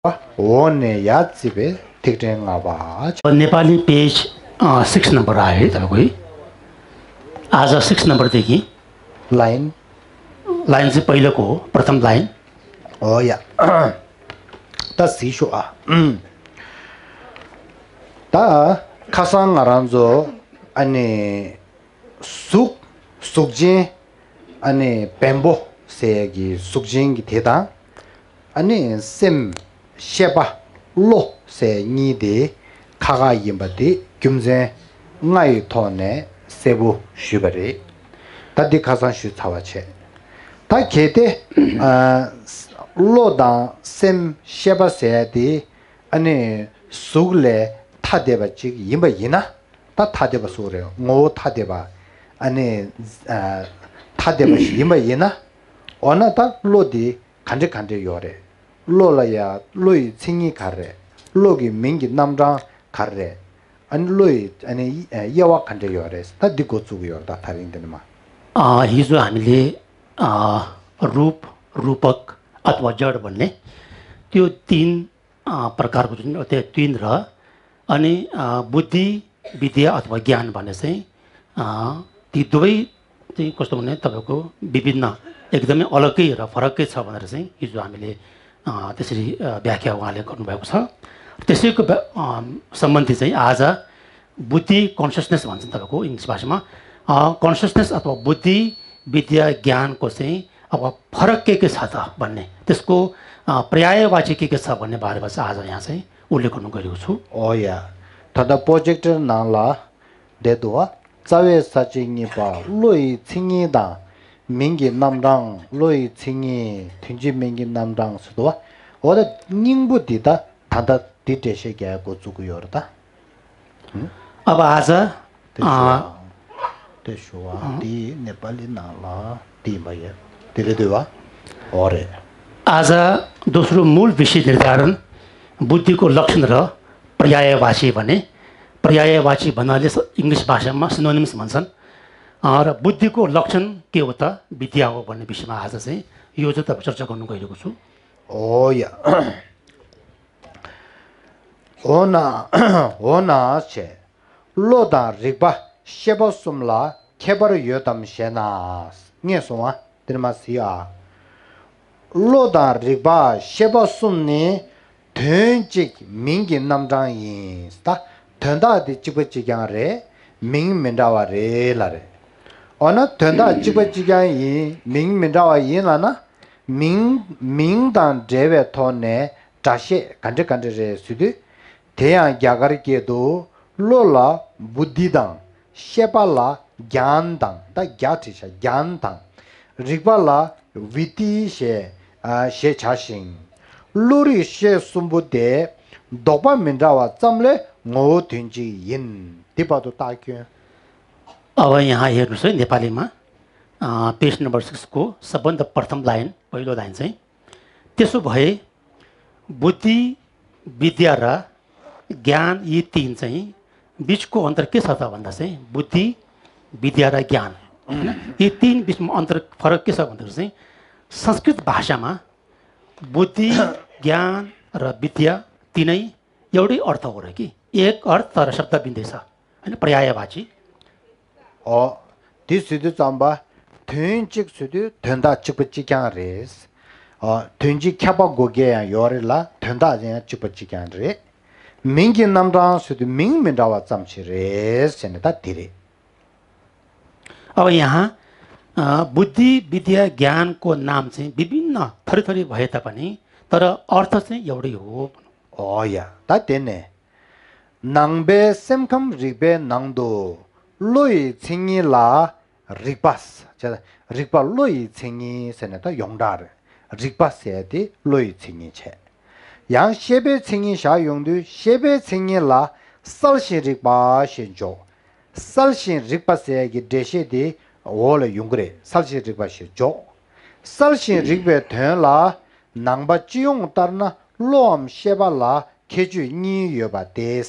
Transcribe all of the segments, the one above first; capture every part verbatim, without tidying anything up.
འོག་ནས་ཡར་བརྩིས་པའི་ཐིག་ཕྲེང་ལྔ་པ། Nepali page six number आयो है तपाईँको है। आज सिक्स नम्बरदेखि लाइन। लाइन चाहिँ पहिलोको हो, प्रथम लाइन। ཨོ་ཡ། ད་གཟིགས་ཤོག་ཨ། ད་ཁ་སང་ང་རང་ཚོ་ཨ་ནི་གཟུགས། གཟུགས་ཅན། ཨ་ནི་བེམ་པོ་ཟེར་ཡས་ཀྱི་གཟུགས་ཅན་གྱི་དེ་དང་། ཨ་ནི་སེམས། ཤེས་པ། བློ་ཟེར་གཉིས་དེ་ཁ་ཁ་ཡིན་པ་དེ་རྒྱུ་མཚན་ལྔ་ཡི་ཐོག་ནས་གསལ་པོ་ཞུས་པ་རེད། ད་འདི་ཁ་སང་ཞུས་ཚར་བ་བྱས། ད་གལ་ཏེ་ཨ་བློ་དང་སེམས་ཤེས་པ་ཟེར་ཡ་དེ་ཨ་ནི་གཟུགས་ལས་ཐ་དད་པ་ཅིག་ཡིན་པ་ཡིན་ན། ད་ཐ་དད་པ་སུ་རེད། ངོ་བོ་ཐ་དད་པ། ཨ་ནི་ཨ་ཐ་དད་པ་ཞིག་ཡིན་པ་ཡིན་ན། འོ་ན་ད་བློ་འདི་ག་འདྲ་ག་འདྲ་ཡོད་རེད། བློ་ལ་ཡ་བློ་ཡི་མཚན་ཉིད་ག་རེ་རེད། བློ་གི་མིང་གི་རྣམ་གྲངས་ག་རེ་རེད། ཨ་ནི་བློ་ཡི་ཨ་ནི་དབྱེ་བ་ག་འདྲ་ཡོད་རེད། ད་འདི་འགོ་བཙུགས་ཀྱི་ཡོད་རེད། ད་ད་རིང་འདི་ནས་མ། हिजो हामीले रूप, रूपक अथवा जड भन्ने त्यो तीन प्रकारको जुन त्यो तीन र अनि बुद्धि, विद्या अथवा ज्ञान भन्ने चाहिँ ती दुवै चाहिँ कस्तो भने तपाईँको विभिन्न, एकदमै अलग्गै र फरक्कै छ भनेर चाहिँ हिजो हामीले त्यसरी व्याख्या उहाँले गर्नुभएको छ। त्यसैको सम्बन्धी चाहिँ आज बुद्धि, कन्सियसनेस भन्छ तपाईँको इङ्ग्लिस भाषामा। कन्सियसनेस अथवा बुद्धि, विद्या, ज्ञानको चाहिँ अब फरक के के छ त भन्ने, त्यसको पर्यायवाची के के छ भन्ने बारेमा चाहिँ आज यहाँ चाहिँ उल्लेख गर्नु गएको छु। ཨོ་ཡ། ད་ལྟ་པོ་ཇེག་ཊར་ནང་ལ་བསྡད་འདུག་བ། རྩ་བའི་ས་བཅད་གཉིས་པ་བློ་ཡི་མཚན་ཉིད་དང་མིང་གི་རྣམ་གྲངས། བློ་ཡི་མཚན་ཉིད། དོན་སྤྱི་མིང་གི་རྣམ་གྲངས་ཟེར་འདུག་བ། འོ་ད་སྙིང་པོ་འདི་ད་ད་ལྟ་འདི་འགྲེལ་བཤད་རྒྱག་འགོ་བཙུགས་ཀྱི་ཡོད་རེད་ད། अब आज དེ་ཞུ་བ་དེ་ཞུ་བ་དེ་ནེ་པ་ལི་ནང་ལ་དེ་ཡིན་པ་ཡོད། དེ་རེད་འདུག་བ། ཨོ་རེད། आज दोस्रो मूल विषय निर्धारण बुद्धिको लक्षण र पर्यायवाची भने, पर्यायवाची भन्नाले इङ्ग्लिस भाषामा सिनोनिम्स भन्छन्। र बुद्धिको लक्षण के हो त, विद्या हो भन्ने विषयमा आज चाहिँ यो चाहिँ तपाईँ चर्चा गर्नु गइरहेको छु। ཨོ་ཡ། འོ་ན། འོ་ན་བྱས། བློ་དང་རིག་པ་ཤེས་པ་གསུམ་ལ་ཁྱད་པར་ཡོད་དམ་ཞེ་ན། ངས་གསུངས་པ་འདིར་མ་གཟིགས་ཨ། བློ་དང་རིག་པ་ཤེས་པ་གསུམ་ནི་དོན་གཅིག་མིང་གི་རྣམ་གྲངས་ཡིན། ད་དོན་དག་དེ་གཅིག་པ་གཅིག་རྐྱང་རེད། མིང་མི་འདྲ་བ་རེད་ལ་རེད། འོ་ན་དོན་དག་གཅིག་པ་གཅིག་རྐྱང་ཡིན། མིང་མི་འདྲ་བ་ཡིན་ལ་ན། མིང་མིང་དང་འབྲེལ་བའི་ཐོག་ནས་སྒྲ་བཤད་ག་འདྲ་ག་འདྲ་རེད་ཟེར་དུས། དེ་ཡང་རྒྱ་གར་སྐད་དུ་བློ་ལ་བུ་དྷི་དང་། ཤེས་པ་ལ་གྱཱན་དང་། ད་གྱ་བྲིས་ཤག་གྱཱན་དང་། རིག་པ་ལ་བི་ཏི་ཞེས་ཞེས་བྱ་ཞིང་། བློ་རིག་ཤེས་གསུམ་པོ་དེ་ལྡོག་པ་མི་འདྲ་བ་ཙམ་ལས་ངོ་བོ་དོན་གཅིག་ཡིན། འདི་བར་དུ་རྟགས་སྐྱོན། अब यहाँ हेर्नुहोस् है नेपालीमा, पेज नम्बर सिक्सको सबभन्दा प्रथम लाइन, पहिलो लाइन चाहिँ, त्यसो भए बुद्धि, विद्या र ज्ञान, यी तीन चाहिँ बिचको अन्तर के छ त भन्दा चाहिँ बुद्धि, विद्या र ज्ञान, होइन? यी तीन बिचमा अन्तर, फरक के छ भन्दाखेरि चाहिँ संस्कृत भाषामा बुद्धि, ज्ञान र विद्या तिनै एउटै अर्थ हो र कि, एक अर्थ तर शब्द भिन्दै छ, होइन? पर्यायवाची। ཨོ། དེ་ཟེར་དུས་ཙམ་པ། དོན་གཅིག་ཟེར་དུས་དོན་དག་གཅིག་པ་གཅིག་རྐྱང་རེད། ཨོ། དོན་གཅིག་ཁྱབ་པ་སྒོ་བརྒྱད་ཡང་ཡོད་རེད་ལ། དོན་དག་ཡང་གཅིག་པ་གཅིག་རྐྱང་རེད། མིང་གི་རྣམ་གྲངས་ཟེར་དུས་མིང་མི་འདྲ་བ་ཙམ་ཞིག་རེད་ཟེར་ནས་ད་དེ་རེད། अब यहाँ बुद्धि, विद्या, ज्ञानको नाम चाहिँ विभिन्न थरी थरी भए तापनि तर अर्थ चाहिँ एउटै हो। ཨོ་ཡ། ད་དེ་ནས། ནང་པའི་སེམས་ཁམས་རིག་པའི་ནང་དུ་བློ་ཡི་མཚན་ཉིད་ལ་རིག་པ། རིག་པ་བློ་ཡི་མཚན་ཉིད་ཟེར་ནས་ད་ཡོངས་གྲགས་རེད། རིག་པ་ཟེར་དེ་བློ་ཡི་མཚན་ཉིད་བྱས། ཡང་ཤེས་པའི་མཚན་ཉིད་བཞག་ཡོང་དུས་ཤེས་པའི་མཚན་ཉིད་ལ་གསལ་ཞིང་རིག་པ་ཞེས་འཇོག་གསལ་ཞིང་རིག་པ་ཟེར་གྱི་འགྲེལ་བཤད་དེ་འོག་ལ་ཡོང་གི་རེད། གསལ་ཞིང་རིག་པ་ཞེས་འཇོག་གསལ་ཞིང་རིག་པའི་དོན་ལ་ནང་པ་སྤྱི་ཡོངས་ལྟར་ན་བློའམ་ཤེས་པ་ལ་ཁྱད་ཆོས་གཉིས་ཡོད་པ་སྟེ།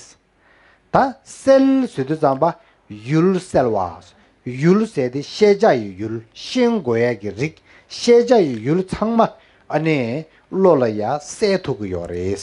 ད་གསལ་ཟེར་དུས་ཙམ་པ་ཡུལ་གསལ་བ། ཡུལ་ཟེར་དེ་ཤེས་བྱ་ཡི་ཡུལ། ཤེས་དགོས་ཡ་གི་རིགས། ཤེས་བྱ་ཡི་ཡུལ་ཚང་མ་ཨ་ནི་ བློ་ལ་ཡ་གསལ་ཐུབ་ཀྱི་ཡོད་རེད།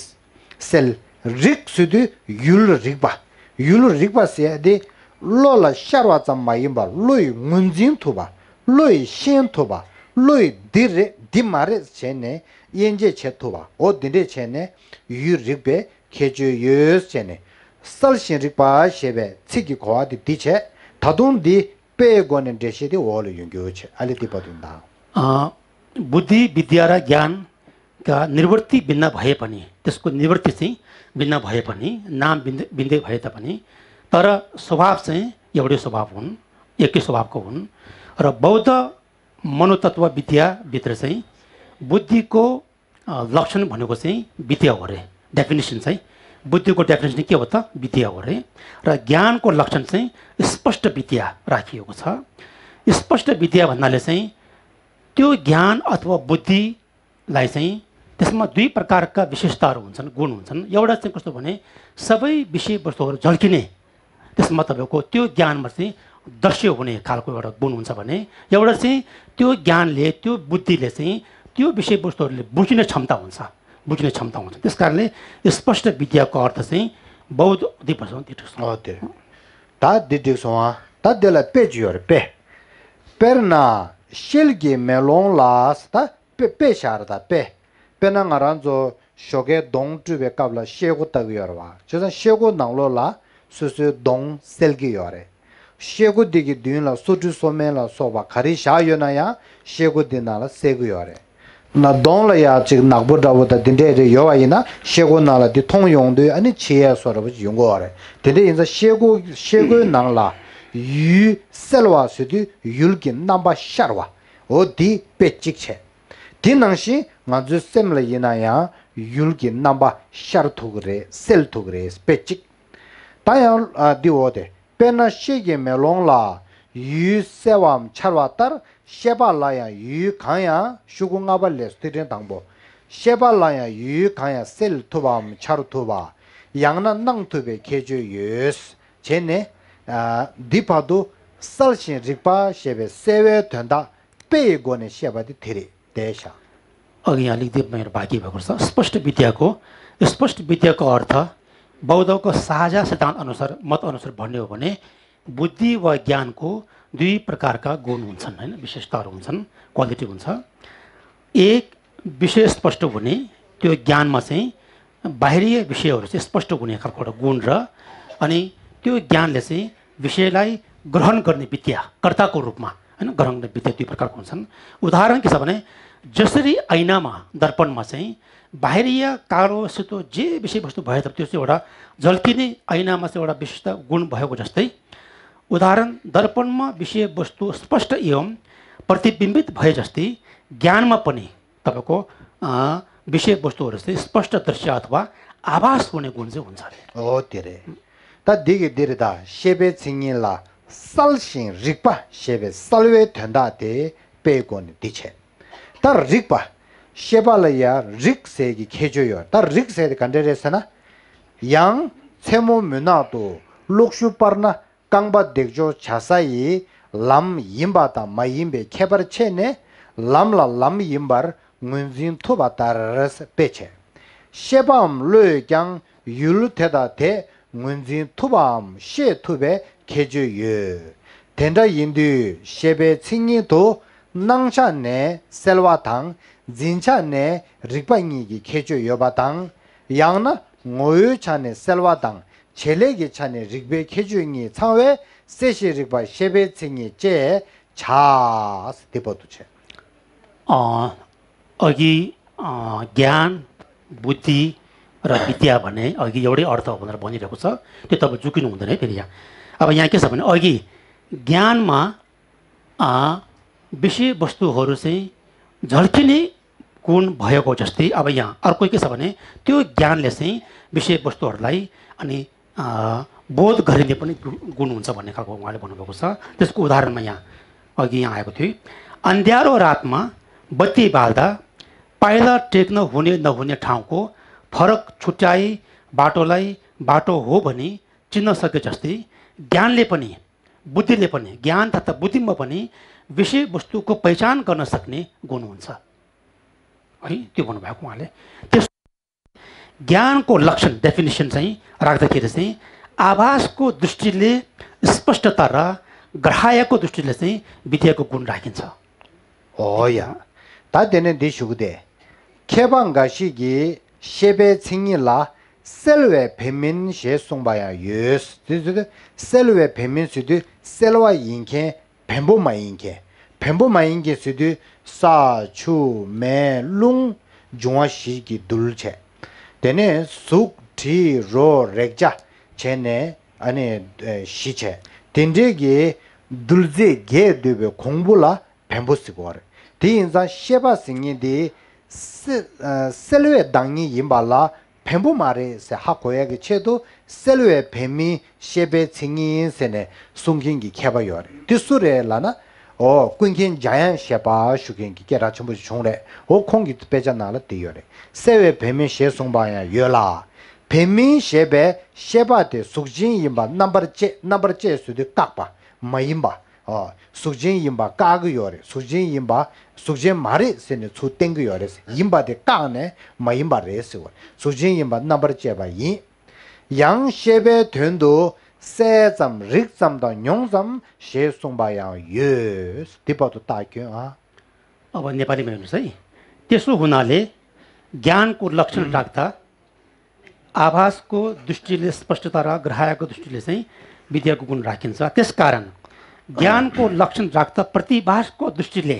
གསལ། རིག་ཟེར་དུས་ཡུལ་རིག་པ། ཡུལ་རིག་པ་ཟེར་ཡ་དེ་བློ་ལ་ཤར་བ་ཙམ་མ་ཡིན་པར་བློ་ཡིས་ངོས་འཛིན་ཐུབ་པ། བློ་ཡིས་ཤེས་ཐུབ་པ། བློ་ཡིས་འདི་རེད་འདི་མ་རེད་བྱས་ནས་དབྱེ་འབྱེད་བྱེད་ཐུབ་པ། འོ་འདི་འདྲས་བྱས་ནས་ཡུལ་རིག་པའི་ཁྱད་ཆོས་ཡོད་བྱས་ནས། གསལ་ཞིང་རིག་པ་ཞེས་པའི་ཚིག་གི་གོ་བ་དེ་འདི་བྱས། ད་དུང་འདི་དཔེའི་སྒོ་ནས་འགྲེལ་བཤད་དེ་འོག་ལ་ཡོང་རྒྱུ་བྱས། ཨ་ལེ་འདི་བར་དུ་ཡིན་ད། बुद्धि विद्या र ज्ञान का निवृत्ति भिन्न भए पनि, त्यसको निवृत्ति चाहिँ भिन्न भए पनि, नाम भिन्न भिन्दै भए तापनि, तर स्वभाव चाहिँ एउटै स्वभाव हुन्, एकै स्वभावको हुन्। र बौद्ध मनोतत्त्व विद्याभित्र चाहिँ बुद्धिको लक्षण भनेको चाहिँ विद्या हो अरे। डेफिनेसन चाहिँ बुद्धिको डेफिनेसन के हो त? विद्या हो अरे। र ज्ञानको लक्षण चाहिँ स्पष्ट विद्या राखिएको छ। स्पष्ट विद्या भन्नाले चाहिँ त्यो ज्ञान अथवा बुद्धिलाई चाहिँ त्यसमा दुई प्रकारका विशेषताहरू हुन्छन्, गुण हुन्छन्। एउटा चाहिँ कस्तो भने सबै विषयवस्तुहरू झल्किने, त्यसमा तपाईँको त्यो ज्ञानमा चाहिँ दृश्य हुने खालको एउटा गुण हुन्छ भने, एउटा चाहिँ त्यो ज्ञानले, त्यो बुद्धिले चाहिँ त्यो विषयवस्तुहरूले बुझिने क्षमता हुन्छ, बुझिने क्षमता हुन्छ। त्यस कारणले स्पष्ट विद्याको अर्थ चाहिँ बौद्ध दिपसम्म तिठो छ। ཨོ་དེ། ད་འདི་འགྲིག་སོང་ཨ། ད་འདི་ལ་དཔེ་ཅིག་ཡོད་རེད། དཔེ། དཔེར་ན་ཤེལ་གྱི་མེ་ལོང་ལ་ད་དཔེ་དཔེ་བཞག་རེད། ད་དཔེ། དཔེར་ན་ང་རང་ཚོ་ཞོགས་ཀའི་གདོང་བཀྲུས་པའི་སྐབས་ལ་ཤེལ་སྒོ་ལྟ་གི་ཡོད་རེད་བ། བྱས་ཙང་ཤེལ་སྒོ་ནང་ལོགས་ལ་སོ་སོའི་གདོང་གསལ་གྱི་ཡོད་རེད། ཤེལ་སྒོ་འདི་གི་མདུན་ལ་སོ་འཁྲུད་སོ་སྨན་ལ་སོགས་པ་ག་རེ་བཞག་ཡོད་ན་ཡང་ཤེལ་སྒོ་འདི་ནང་ལ་གསལ་གྱི་ཡོད་རེད། ན་གདོང་ལ་ཡ་གཅིག་ནག་པོ་འདྲ་བོ་དང་འདི་འདྲས་རེ་ཡོད་པ་ཡིན་ན་ཤེལ་སྒོ་ནང་ལ་འདི་མཐོང་ཡོང་དུས་ཨ་ནི་ཕྱི་ཡས་སོ་འདྲ་བོ་ཅིག་ཡོང་གི་ཡོད་རེད། དེ་འདྲས་ཡིན་ཙང་ཤེལ་སྒོ་ཤེལ་སྒོའི་ནང་ལ་ཡུལ་གསལ་བ་ཟེར་དུས་ཡུལ་གྱི་རྣམ་པ་ཤར་བ། འོ་འདི་དཔེ་གཅིག་བྱས། དེ་ནང་བཞིན་ང་ཚོའི་སེམས་ལ་ཡིན་ན་ཡང་ཡུལ་གྱི་རྣམ་པ་ཤར་ཐུབ་ཀྱི་རེད། གསལ་ཐུབ་ཀྱི་རེད། དཔེ་གཅིག་ད་ཡང་ཨ་འདི་འོ་དེ། དཔེར་ན་ཤེལ་གྱི་མེ་ལོང་ལ་ཡུལ་གསལ་བའམ་འཆར་བ་ལྟར་ཤེས་པ་ལ་ཡང་ཡུལ་གང་ཡང་། ཤོག་གུ་ལྔ་པ་ལས་ཚིག་ཕྲེང་དང་པོ། ཤེས་པ་ལ་ཡང་ཡུལ་གང་ཡང་གསལ་ཐུབ་པའམ་འཆར་ཐུབ་པ། ཡང་ན་སྣང་ཐུབ་པའི་ཁྱད་ཆོས་ཡོད། བྱས་ནས་ཨ་འདི་བར་དུ་གསལ་ཞིང་རིག་པ་ཞེས་པའི་གསལ་བའི་དོན་དག་དཔེ་ཡི་སྒོ་ནས་བཤད་པ་དེ་དེ་རེད། བསྡད་བཞག་ཨ་གི་ཡང་ལིག་དེབ་མེར་बाकी भएको छ। स्पष्ट विद्याको, स्पष्ट विद्याको अर्थ बौद्धको साझा सिद्धान्त अनुसार, मत अनुसार भन्ने हो भने बुद्धि वा ज्ञानको दुई प्रकारका गुण हुन्छन्, होइन, विशेषताहरू हुन्छन्, क्वालिटी हुन्छ। एक, विषय स्पष्ट हुने, त्यो ज्ञानमा चाहिँ बाहिरीय विषयहरू चाहिँ स्पष्ट हुने खालको एउटा गुण र अनि त्यो ज्ञानले चाहिँ विषयलाई ग्रहण गर्ने विद्या, कर्ताको रूपमा, होइन, ग्रहण गर्ने विद्या दुई प्रकारको हुन्छन्। उदाहरण के छ भने जसरी ऐनामा, दर्पणमा चाहिँ बाहिरीय कालो सेतो जे विषयवस्तु भए तापनि त्यो चाहिँ एउटा झल्किने, ऐनामा चाहिँ एउटा विशिष्ट गुण भएको जस्तै उदाहरण दर्पणमा विषयवस्तु स्पष्ट एवं प्रतिबिम्बित भए जस्तै ज्ञानमा पनि तपाईँको विषयवस्तुहरू चाहिँ स्पष्ट दृश्य अथवा आभास हुने गुण चाहिँ हुन्छ अरे। हो, धेरै। ད་འདི་གི་འདིར་ད་ཤེས་པའི་མཚན་ཉིད་ལ་གསལ་ཞིང་རིག་པ་ཞེས་པའི་གསལ་བའི་དོན་དག་དེ་དཔེའི་སྒོ་ནས་འདི་བྱས། ད་རིག་པ། ཤེས་པ་ལ་ཡང་རིག་ཟེར་གྱི་ཁྱད་ཆོས་ཡོད། ད་རིག་ཟེར་དེ་ག་འདྲ་རེད་ཟེར་ན། ཡང་མཚན་མོ་མུན་ནག་ཏུ་གློག་ཞུ་སྤར་ན། རྐང་པ་འདེགས་འཇོག་བྱ་ས་ཡི་ལམ་ཡིན་པ་དང་མ་ཡིན་པའི་ཁྱད་པར་ཕྱེ་ནས་ལམ་ལ་ལམ་ཡིན་པར་ངོས་འཛིན་ཐུབ་པ་ལྟར་དཔེ་བྱས། ཤེས་པའམ་བློས་ཀྱང་ཡུལ་དེ་དང་དེ་ངོས་འཛིན་ཐུབ་པའམ་ཤེས་ཐུབ་པའི་ཁྱད་ཆོས་ཡོད། དེ་འདྲ་ཡིན་དུས་ཤེས་པའི་མཚན་ཉིད་དུ་སྣང་ཆ་ནས་གསལ་བ་དང་འཛིན་ཆ་ནས་རིག་པ་གཉིས་ཀྱི་ཁྱད་ཆོས་ཡོད་པ་དང་། ཡང་ན་ངོ་བོའི་ཆ་ནས་གསལ་བ་དང་། བྱེད་ལས་ཀྱི་ཆ་ནས་རིག་པའི་ཁྱད་ཆོས་གཉིས་ཚང་བས་གསལ་ཞིང་རིག་པ་ཤེས་པའི་མཚན་ཉིད་ཅེས་བྱ། དེ་བར་དུ་བྱས། अ, अघि अ, ज्ञान, बुद्धि र विद्या भने अघि एउटै अर्थ भनेर भनिरहेको छ। त्यो तपाईँ झुकिनु हुँदैन है फेरि यहाँ। अब यहाँ के छ भने अघि ज्ञानमा अ, विषयवस्तुहरू चाहिँ झल्किने गुण भएको जस्तै अब यहाँ अर्को के छ भने त्यो ज्ञानले चाहिँ विषयवस्तुहरूलाई अनि अ, बोध गरिने पनि गु- गुण हुन्छ भन्ने खालको उहाँले भन्नुभएको छ। त्यसको उदाहरणमा यहाँ अघि यहाँ आएको थियो। अँध्यारो रातमा बत्ती बाल्दा पाइला टेक्न हुने नहुने ठाउँको फरक छुट्याई बाटोलाई बाटो हो भनी चिन्न सके जस्तै ज्ञानले पनि, बुद्धिले पनि, ज्ञान तथा बुद्धिमा पनि विषयवस्तुको पहिचान गर्न सक्ने गुण हुन्छ। है, त्यो भन्नुभएको उहाँले। त्यस ज्ञानको लक्षण, डेफिनेसन चाहिँ राख्दाखेरि चाहिँ आभासको दृष्टिले स्पष्टता र ग्राह्यको दृष्टिले चाहिँ विद्याको गुण राखिन्छ। हो या। ད་དེ་ནས་འདི་ཞུ་གི་དེ། མཁས་པ་འགའ་ཞིག་གིས་ཤེས་པའི་མཚན་ཉིད་ལ་གསལ་བའི་བེམ་མིན་ཞེས་གསུངས་པ་ཡང་ཡོད། དེ་ཚོ་གསལ་བའི་བེམ་མིན་ཟེར་དུས་གསལ་བ་ཡིན་མཁན། བེམ་པོ་མ་ཡིན་མཁན། བེམ་པོ་མ་ཡིན་མཁན་ཟེར་དུས་ས་ཆུ་མེ་རླུང་འབྱུང་བ་བཞི་གི་རྡུལ་བྱས། དེ་ནས་གཟུགས་དྲི་རོ་རེག་བྱ་བྱས་ནས་ཨ་ནི་ཨེ་བཞི་བྱས། དེ་འདྲའི་གི་རྡུལ་རྫས་བརྒྱད་འདུས་པའི་གོང་བུ་ལ་བེམ་པོ་ཟེར་གོ་རེད། དེ་ཡིན་ཙང་ཤེས་པ་ཟེར་མཁན་དེ་སེ་ཨ་གསལ་བའི་བདག་ཉིད་ཡིན་པ་ལ་བེམ་པོ་མ་རེད་ཟེར་ཧ་གོ་ཡ་གི་ཆེད་དུ་གསལ་བའི་བེམ་མིན་ཤེས་པའི་མཚན་ཉིད་ཟེར་ནས་གསུང་མཁན་གྱི་མཁས་པ་ཡོད་རེད། དེ་སུ་རེད་ལབ་ན། འོ་ཀུན་མཁྱེན་འཇམ་དབྱངས་བཞད་པ་ཞུ་མཁན་གྱི་སྐད་གྲགས་ཆེན་པོ་ཞིག་བྱུང་རེད། འོ་ཁོང་གི་དཔེ་ཆ་ནང་ལ་དེ་ཡོད་རེད། གསལ་བའི་བེམ་མིན་ཞེས་གསུངས་པ་ཡང་ཡོད་ལ། བེམ་མིན་ཞེས་པའི་ཤེས་པ་དེ་གཟུགས་ཅན་ཡིན་པ་རྣམ་པར་བཅད། རྣམ་པར་བཅད་ཟེར་དུས་བཀག་པ་མ་ཡིན་པ། ཨོ། གཟུགས་ཅན་ཡིན་པ་བཀག་གི་ཡོད་རེད། གཟུགས་ཅན་ཡིན་པ། གཟུགས་ཅན་མ་རེད་ཟེར་ནས་ཚུར་བསྟན་གི་ཡོད་རེད། ཡིན་པ་དེ་བཀག་ནས་མ་ཡིན་པ་རེད་ཟེར་བ། གཟུགས་ཅན་ཡིན་པ་རྣམ་པར་བཅད་པ་ཡིན། ཡང་ཤེས་པའི་དོན་དུ་གསལ་ཙམ་རིག་ཙམ་དང་མྱོང་ཙམ་ཞེས་གསུངས་པ་ཡང་ཡོད། འདི་བར་དུ་བརྟག་སྐྱོན་ཨ། अब नेपालीमा हेर्नुहोस् है। त्यसो हुनाले ज्ञानको लक्षण राख्दा आभासको दृष्टिले स्पष्टता र ग्राह्यको दृष्टिले चाहिँ विद्याको गुण राखिन्छ। त्यसकारण ज्ञानको लक्षण राख्दा प्रतिभासको दृष्टिले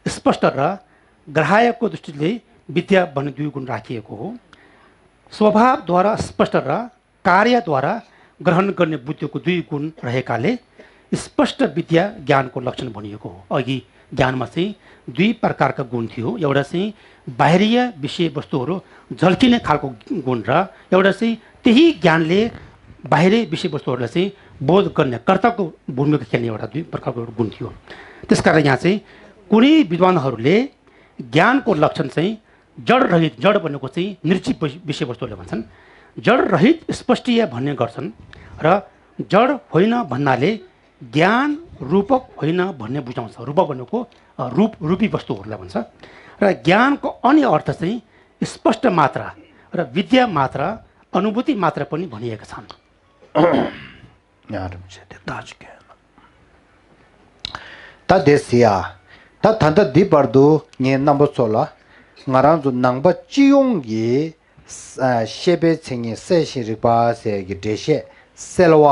स्पष्ट र ग्राह्यको दृष्टिले विद्या भन्ने दुई गुण राखिएको हो। स्वभावद्वारा स्पष्ट र कार्यद्वारा ग्रहण गर्ने बुद्धिको दुई गुण रहेकाले स्पष्ट विद्या ज्ञानको लक्षण भनिएको हो। अघि ज्ञानमा चाहिँ दुई प्रकारका गुण थियो। एउटा चाहिँ बाहिरीय विषयवस्तुहरू झल्किने खालको गुण र एउटा चाहिँ त्यही ज्ञानले बाहिरी विषयवस्तुहरूलाई चाहिँ बोध गर्ने कर्ताको भूमिका खेल्ने एउटा दुई प्रकारको एउटा गुण थियो। त्यसकारण यहाँ चाहिँ कुनै विद्वानहरूले ज्ञानको लक्षण चाहिँ जड रहित, जड भनेको चाहिँ निर्जीव विष- विषयवस्तुहरूले भन्छन्, जड रहित स्पष्टीय भन्ने गर्छन् र जड होइन भन्नाले ज्ञान रूपक होइन भन्ने बुझाउँछ। रूपक भनेको अ, रूप, रूपी वस्तुहरूलाई भन्छ। र ज्ञानको अन्य अर्थ चाहिँ स्पष्ट मात्र र विद्या मात्र, अनुभूति मात्र पनि भनिएका छन्। ཡ་རིམ་བྱས་ཏེ་ད་ཅི་གས་ལ། ད་དེ་ཟེར་ཡ། ད་ད་ལྟ་འདི་བར་དུ་ངས་རྣམ་པ་ཚོ་ལ་ང་རང་ཚོ་ནང་པ་སྤྱི་ཡོངས་ཀྱི་ཤེས་པའི་མཚན་ཉིད་གསལ་ཞིང་རིག་པ་ཟེར་གྱི་འགྲེལ་བཤད། གསལ་བ་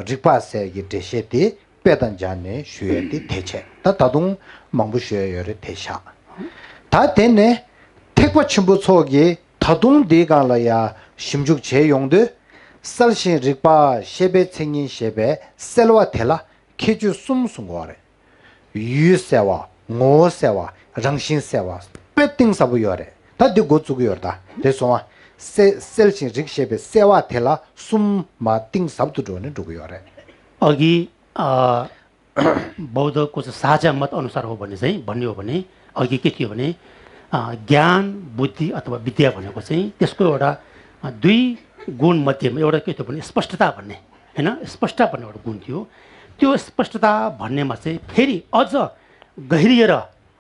རིག་པ་ཟེར་གྱི་འགྲེལ་བཤད་དེ་དཔེ་དང་སྦྱར་ནས་ཞུ་ཡས་དེ་དེ་བྱས། ད་ད་དུང་མང་པོ་ཞུ་ཡས་ཡོད་རེད། དེ་བཞག་ད་དེ་ནས་ཐེག་པ་ཆེན་པོ་ཚོ་གིས་ད་དུང་འདིའི་སྒང་ལ་ཡ་ཞིབ་འཇུག་བྱས་ཡོང་དུས། གསལ་ཞིང་རིག་པ་ཤེས་པའི་མཚན་ཉིད་ཞེས་པའི་གསལ་བ་དེ་ལ་ཁྱད་ཆོས་གསུམ་གསུང་གི་ཡོད་རེད། ཡུལ་གསལ་བ། ངོ་བོ་གསལ་བ། རང་བཞིན་གསལ་བ། དཔེ་གཏིང་ཟབ་པོ་ཡོད་རེད། ད་འདི་འགོ་བཙུགས་ཀྱི་ཡོད་རེད། ད་དེ་སོང་བ། གསལ་གསལ་ཞིང་རིག་ཞེས་པའི་གསལ་བ་དེ་ལ་གསུམ་མ་གཏིང་ཟབ་ཏུ་འགྲོ་ནས་འགྲོ་གི་ཡོད་རེད། अघि अ, बौद्धको चाहिँ साझा मत अनुसार हो भने चाहिँ भन्ने हो भने अघि के थियो भने अ, ज्ञान, बुद्धि अथवा विद्या भनेको चाहिँ त्यसको एउटा अ, दुई गुण मध्येमा एउटा के थियो भने स्पष्टता भन्ने, होइन, स्पष्टता भन्ने एउटा गुण थियो। त्यो स्पष्टता भन्नेमा चाहिँ फेरि अझ गहिरिएर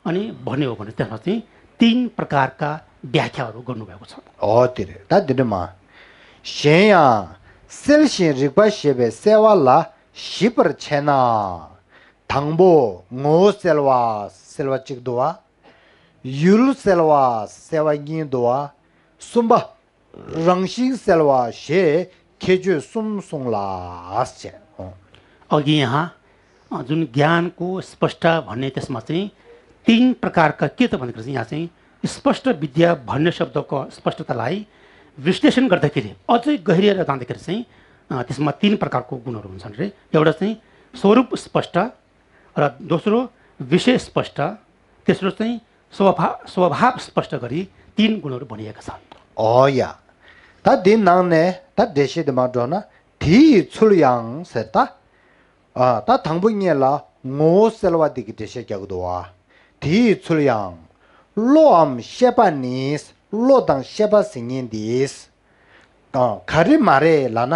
अनि भन्ने हो भने त्यसमा चाहिँ तीन प्रकारका व्याख्याहरू गर्नुभएको छ। हो, त्यो रे। ད་འདི་འདྲ་མ། གཞན་ཡང་གསལ་ཞིང་རིག་པ་ཞེས་པའི་གསལ་བ་ལ་ཞིབ་པར་ཕྱེ་ན། དང་པོ་ངོ་བོ་གསལ་བ། གསལ་བ་གཅིག་འདུག་བ། ཡུལ་གསལ་བ། གསལ་བ་གཉིས་འདུག་བ། གསུམ་པ། རང་བཞིན་གསལ་བ་ཞེས་ཁྱད་ཆོས་གསུམ་གསུངས་ལ་ཟེར། अघि यहाँ अ, जुन ज्ञानको स्पष्ट भन्ने त्यसमा चाहिँ तीन प्रकारका के त भन्दाखेरि चाहिँ यहाँ चाहिँ स्पष्ट विद्या भन्ने शब्दको स्पष्टतालाई विश्लेषण गर्दाखेरि अझै गहिरिएर जाँदाखेरि चाहिँ अ, त्यसमा तीन प्रकारको गुणहरू हुन्छन् रे। एउटा चाहिँ स्वरूप स्पष्ट र दोस्रो विषय स्पष्ट, तेस्रो चाहिँ स्वभा स्वभाव स्पष्ट गरी तीन गुणहरू भनिएका छन्। ཨོ་ཡ། ད་འདི་ནང་ནས་ད་འགྲེལ་བཤད་དེ་མར་འགྲོ་ན། དེ་ཡི་ཚུལ་ཡང་ཟེར་ད། ཨ། ད་དང་པོ་ཉིད་ལ་ངོ་བོ་གསལ་བ་འདི་གི་འགྲེལ་བཤད་རྒྱག་གི་འདུག་བ། དེ་ཡི་ཚུལ་ཡང་། བློའམ་ཤེས་པ་ནི། བློ་དང་ཤེས་པ་ཟེར་མཁན་འདི། ཨ། ག་རེ་མ་རེད་ལབ་ན།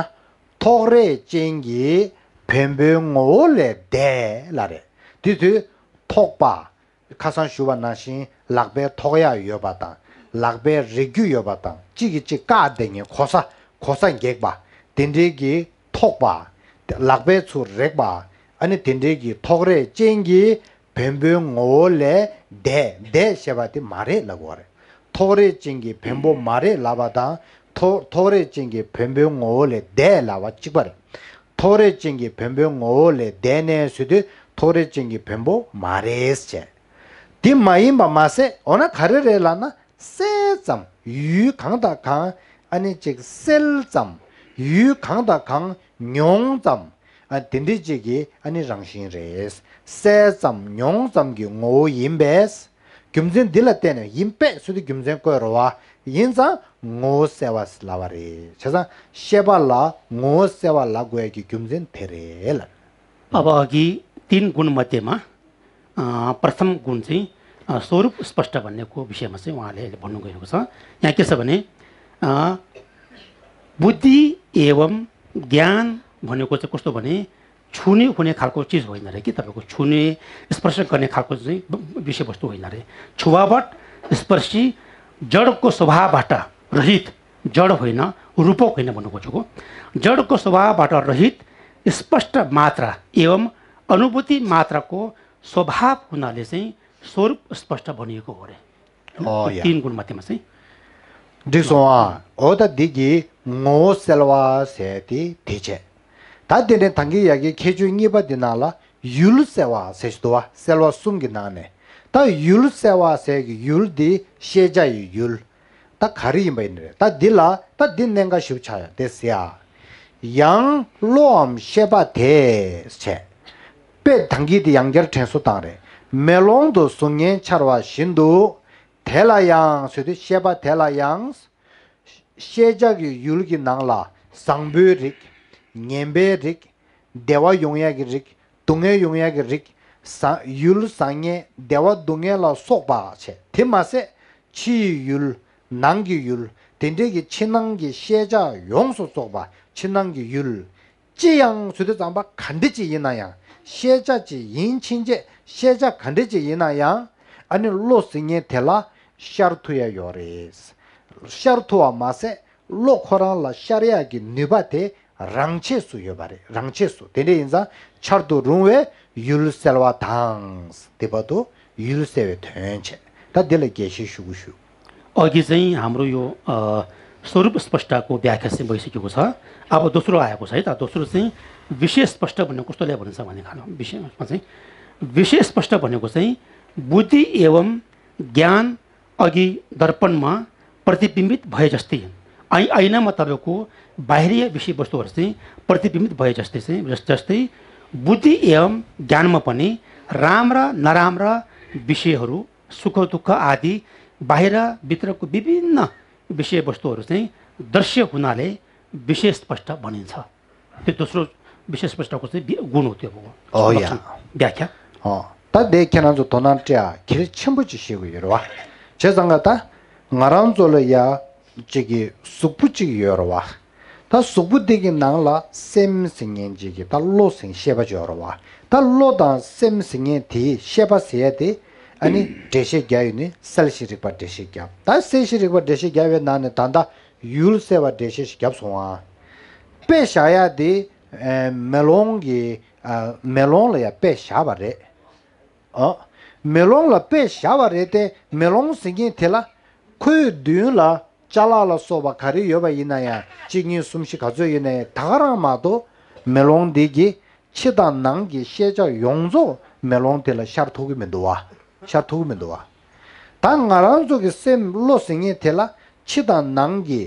ཐོགས་རེག་ཅན་གྱི་བེམ་པོའི་ངོ་བོ་ལས་འདས་ལ་རེད། དེ་དུས་ཐོགས་པ། ཁ་སང་ཞུ་བ་ནང་བཞིན་ ལག་པའི་ཐོགས་ཡག་ཡོད་པ་དང་། ལག་པའི་རེག་རྒྱུ་ཡོད་པ་དང་། གཅིག་གིས་གཅིག་བཀག་བསྡད་མཁན་གོ་ས་གོ་ས་འགེགས་པ། དེ་འདྲའི་གི་ཐོགས་པ། ལག་པའི་ཚུར་རེག་པ། ཨ་ནི་དེ་འདྲའི་གི་ཐོགས་རེག་ཅན་གྱི་བེམ་པོའི་ངོ་བོ་ལས་འདས། འདས་ཞེས་པ་དེ་མ་རེད་ལབ་དགོས་རེད། ཐོགས་རེག་ཅན་གྱི་བེམ་པོ་མ་རེད་ལབ་པ་དང་། ཐོགས་ཐོགས་རེག་ཅན་གྱི་བེམ་པོའི་ངོ་བོ་ལས་འདས་ལབ་པ་གཅིག་པ་རེད། ཐོགས་རེག་ཅན་གྱི་བེམ་པོའི་ངོ་བོ་ལས་འདས་ནས་ཟེར་དུས་ཐོགས་རེག་ཅན་གྱི་བེམ་པོ་མ་རེད་བྱས། དེ་མ་ཡིན་པ་མ་ཟད། འོ་ན་ག་རེ་རེད་ལབ་ན། གསལ་ཙམ་ཡུལ་གང་དང་གང་། ཨ་ནི་ཅིག་གསལ་ཙམ་ཡུལ་གང་དང་གང་མྱོང་ཙམ། ཨ་དེ་འདྲ་ཅིག་གི་ཨ་ནི་རང་བཞིན་རེད། གསལ་ཙམ་མྱོང་ཙམ་གྱི་ངོ་བོ་ཡིན་པས། རྒྱུ་མཚན་འདི་ལ་བརྟེན་ནས། ཡིན་པས་ཟེར་དུས་རྒྱུ་མཚན་བཀོད་རེད་བ། ཡིན་ཙང་ངོ་བོ་གསལ་བ་ལབ་པ་རེད། བྱས་ཙང་ཤེས་པ་ལ་ངོ་བོ་གསལ་བ་ལབ་དགོས་ཡ་གི་རྒྱུ་མཚན་དེ་རེད་ལ། अब अघि तीन गुण मध्येमा, अ, प्रथम गुण चाहिँ, अ, स्वरूप स्पष्ट भन्नेको विषयमा चाहिँ उहाँले भन्नुभएको छ। यहाँ के छ भने, अ, बुद्धि एवं ज्ञान भनेको चाहिँ कस्तो भने, छुने हुने खालको चिज होइन अरे कि, तपाईँको छुने, स्पर्श गर्ने खालको चाहिँ विषयवस्तु होइन अरे। छुवावट स्पर्शी जडको स्वभावबाट रहित, जड होइन, रूपक होइन भन्नु खोजेको। जडको स्वभावबाट रहित, स्पष्ट मात्रा एवं अनुभूति मात्राको स्वभाव हुनाले चाहिँ स्वरूप स्पष्ट भनिएको हो अरे। अँ, या। तीन गुण मध्येमा चाहिँ। འགྲིག་སོང་ཨ། འོ་ད་འདི་གི་ངོ་བོ་གསལ་བ་ཟེར་དེ་དེ་བྱས། ད་དེ་ནས་ད་གིན་ཡ་གི་ཁྱད་ཆོས་གཉིས་པ་འདི་ནང་ལ་ཡུལ་གསལ་བ་ཟེར་ཞིག་འདུག་བ། གསལ་བ་གསུམ་གྱི་ནང་ནས། ད་ཡུལ་གསལ་བ་ཟེར་གྱི་ཡུལ་འདི་ཤེས་བྱ་ཡི་ཡུལ། ད་ག་རེ་ཡིན་པ་ཡིན་རེད། ད་འདི་ལ་ད་འདི་གནད་འགག་ཞིག་ཆགས་ཡ་དེ་ཟེར་ཡ། ཡང་བློའམ་ཤེས་པ་དེས་བྱས། དཔེ་ད་གིན་དེ་ཡང་བསྐྱར་དྲན་གསོ་བཏང་རེད། མེ་ལོང་དུ་གཟུགས་བརྙན་འཆར་བ་བཞིན་དུ། དེ་ལ་ཡང་ཟེར་དུས་ཤེས་པ་དེ་ལ་ཡང་། ཤེས་བྱ་གི་ཡུལ་གྱི་ནང་ལ་བཟང་པོའི་རིགས། ངན་པའི་རིགས། བདེ་བ་ཡོང་ཡ་གི་རིགས། སྡུག་བསྔལ་ཡོང་ཡ་གི་རིགས། བཟང་ཡུལ་བཟང་ངན་བདེ་བ་སྡུག་བསྔལ་ལ་སོགས་པ་བྱས། དེ་མ་ཟད་ཕྱི་ཡི་ཡུལ། ནང་གི་ཡུལ། དེ་འདྲའི་གི་ཕྱི་ནང་གི་ཤེས་བྱ་ཡོངས་སུ་རྫོགས་པ་ཕྱི་ནང་གི་ཡུལ། ཅི་ཡང་ཟེར་དུས་ཙམ་པ་ག་འདྲ་ཅིག་ཡིན་ན་ཡང་། ཤེས་བྱ་ཅིག་ཡིན་ཕྱིན་ཆད། ཤེས་བྱ་ག་འདྲ་ཅིག་ཡིན་ན་ཡང་། ཨ་ནི་བློ་ཟེར་མཁན་དེ་ལ་ཤར་ཐུབ་ཡ་ཡོད་རེད། ཤར་ཐུབ་པ་མ་ཟད། བློ་ཁོ་རང་ལ་ཤར་ཡག་གི་ནུས་པ་དེ་རང་ཆས་སུ་ཡོད་པ་རེད། རང་ཆས་སུ། དེ་འདྲ་ཡིན་ཙང་འཆར་དུ་རུང་བའི་ཡུལ་གསལ་བ་དང་། དེ་བར་དུ་ཡུལ་གསལ་བའི་དོན་བྱས། ད་འདི་ལ་རྒྱས་བཤད་ཞུ་གི་ཞུ། अघि चाहिँ हाम्रो यो, अ, स्वरूप स्पष्टको व्याख्या चाहिँ भइसकेको छ। अब दोस्रो आएको छ है त। दोस्रो चाहिँ विषय स्पष्ट भन्ने कस्तोलाई भनिन्छ भने, खानु विषयमा चाहिँ विषय स्पष्ट भनेको चाहिँ बुद्धि एवं ज्ञान अघि दर्पणमा प्रतिबिम्बित भए जस्तै, ऐ-, ऐनामा तपाईँको बाहिरी विषयवस्तुहरू चाहिँ प्रतिबिम्बित भए जस्तै चाहिँ, जस-, जस्तै बुद्धि एवं ज्ञानमा पनि राम्रा नराम्रा विषयहरू, सुख दुःख आदि बाहिर भित्रको विभिन्न विषयवस्तुहरू चाहिँ दृश्य हुनाले विषय स्पष्ट भनिन्छ। त्यो दोस्रो विषय स्पष्टको चाहिँ वि-, गुण हो त्यो। हो। अँ, या। लक्षण, व्याख्या। अँ, ད་དེ་ཁྱེད་རང་ཚོ་དོ་སྣང་སྤྲད་ཨ། གལ་ཆེན་པོ་ཅིག་ཤེས་དགོས་ཡོད་རེད་བ། བྱས་ཙང་ཀ་ད་ང་རང་ཚོ་ལ་ཡ་ཅིག་གི་གཟུགས་པོ་ཅིག་ཡོད་རེད་བ། ད་གཟུགས་པོ་དེ་གི་ནང་ལ་སེམས་ཟེར་མཁན་ཅིག་གི་ད་བློ་ཟེར་ཤེས་པ་ཅིག་ཡོད་རེད་བ། ད་བློ་དང་སེམས་ཟེར་མཁན་དེ་ཤེས་པ་ཟེར་ཡ་དེ་ཨ་ནི་འགྲེལ་བཤད་རྒྱག་ཡོད་ནི་གསལ་བྱེད་རིག་པ་འགྲེལ་བཤད་རྒྱབ། ད་གསལ་བྱེད་རིག་པ་འགྲེལ་བཤད་རྒྱབ་པའི་ནང་ནས་ད་ལྟ་ཡུལ་གསལ་བ་འགྲེལ་བཤད་ཞིག་བརྒྱབ་སོང་ཨ། དཔེ་བཞག་ཡ་དེ་ཨ་མེ་ལོང་གི་ཨ་མེ་ལོང་ལ་ཡ་དཔེ་བཞག་པ་རེད། ཨ། མེ་ལོང་ལ་དཔེ་བཞག་པ་རེད་དེ། མེ་ལོང་ཟེར་མཁན་དེ་ལ་ཁོའི་མདུན་ལ་ཅ་ལག་ལ་སོགས་པ་ག་རེ་ཡོད་པ་ཡིན་ན་ཡང་། གཅིག་གཉིས་གསུམ་བཞི་ག་ཚོད་ཡོད་ན་ཡང་། ད་ག་རང་མ་གཏོགས་མེ་ལོང་འདི་གི་ཕྱི་དང་ནང་གི་ཤེས་བྱ་ཡོངས་རྫོགས་མེ་ལོང་དེ་ལ་ཤར་ཐུབ་ཀྱི་མི་འདུག་བ། ཤར་ཐུབ་ཀྱི་མི་འདུག་བ། ད་ང་རང་ཚོ་གི་སེམས་བློ་ཟེར་མཁན་དེ་ལ་ཕྱི་དང་ནང་གི་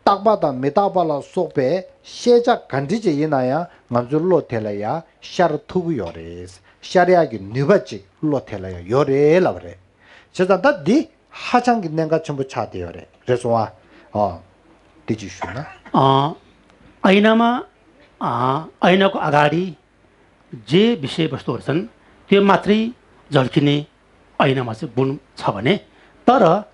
རྟག་པ་དང་མི་རྟག་པ་ལ་སོགས་པའི་ཤེས་བྱ་ག་འདྲ་ཅིག་ཡིན་ན་ཡང་། ང་ཚོའི་བློ་དེ་ལ་ཡང་ཤར་ཐུབ་ཀྱི་ཡོད་རེད། ཤར་ཡག་གི་ནུས་པ་ཅིག་བློ་དེ་ལ་ཡང་ཡོད་རེད་ལབ་པ་རེད། བྱས་ཙང་ད་འདི་ཧ་ཅང་གི་གནད་འགག་ཆེན་པོ་ཆགས་བསྡད་ཡོད་རེད། རེད་སོང་ཨ། ཨོ། འདི་ཅིག་ཞུས་ན། अ, ऐनामा, अ, ऐनाको अगाडि जे विषयवस्तुहरू छन्, त्यो मात्रै झल्किने ऐनामा चाहिँ गुण छ भने, तर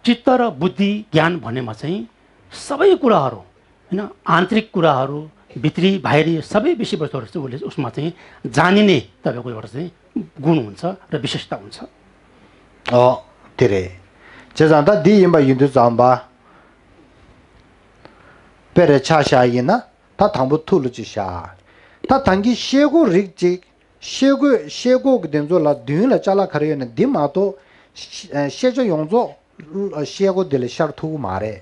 चित्त र बुद्धि, ज्ञान भन्नेमा चाहिँ सबै कुराहरू, होइन, आन्तरिक कुराहरू, भित्री बाहिरी सबै विषयवस्तुहरू चाहिँ उसले, उसमा चाहिँ जानिने तपाईँको एउटा चाहिँ गुण हुन्छ र विशेषता हुन्छ। अँ, དེ་རེད། བྱས་ཙང་ད་འདི་ཡིན་པ་ཡིན་དུས་ཙམ་པ། དཔེ་རེ་ཆ་བཞག་ཡིན་ན་ད་དང་པོ་ཐུགས་ལ་ཅིག་བཞག་ད་ཐང་གི་ཤེལ་སྒོ་རིགས་གཅིག་ཤེལ་སྒོ་ཤེལ་སྒོ་གི་དེ་ཚོ་ལ་མདུན་ལ་ཅ་ལག་ག་རེ་ཡོད་ན་འདི་མ་གཏོགས་ཤ- ཤེས་བྱ་ཡོངས་རྫོགས་ཤེལ་སྒོ་འདི་ལ་ཤར་ཐུབ་ཀྱི་མ་རེད།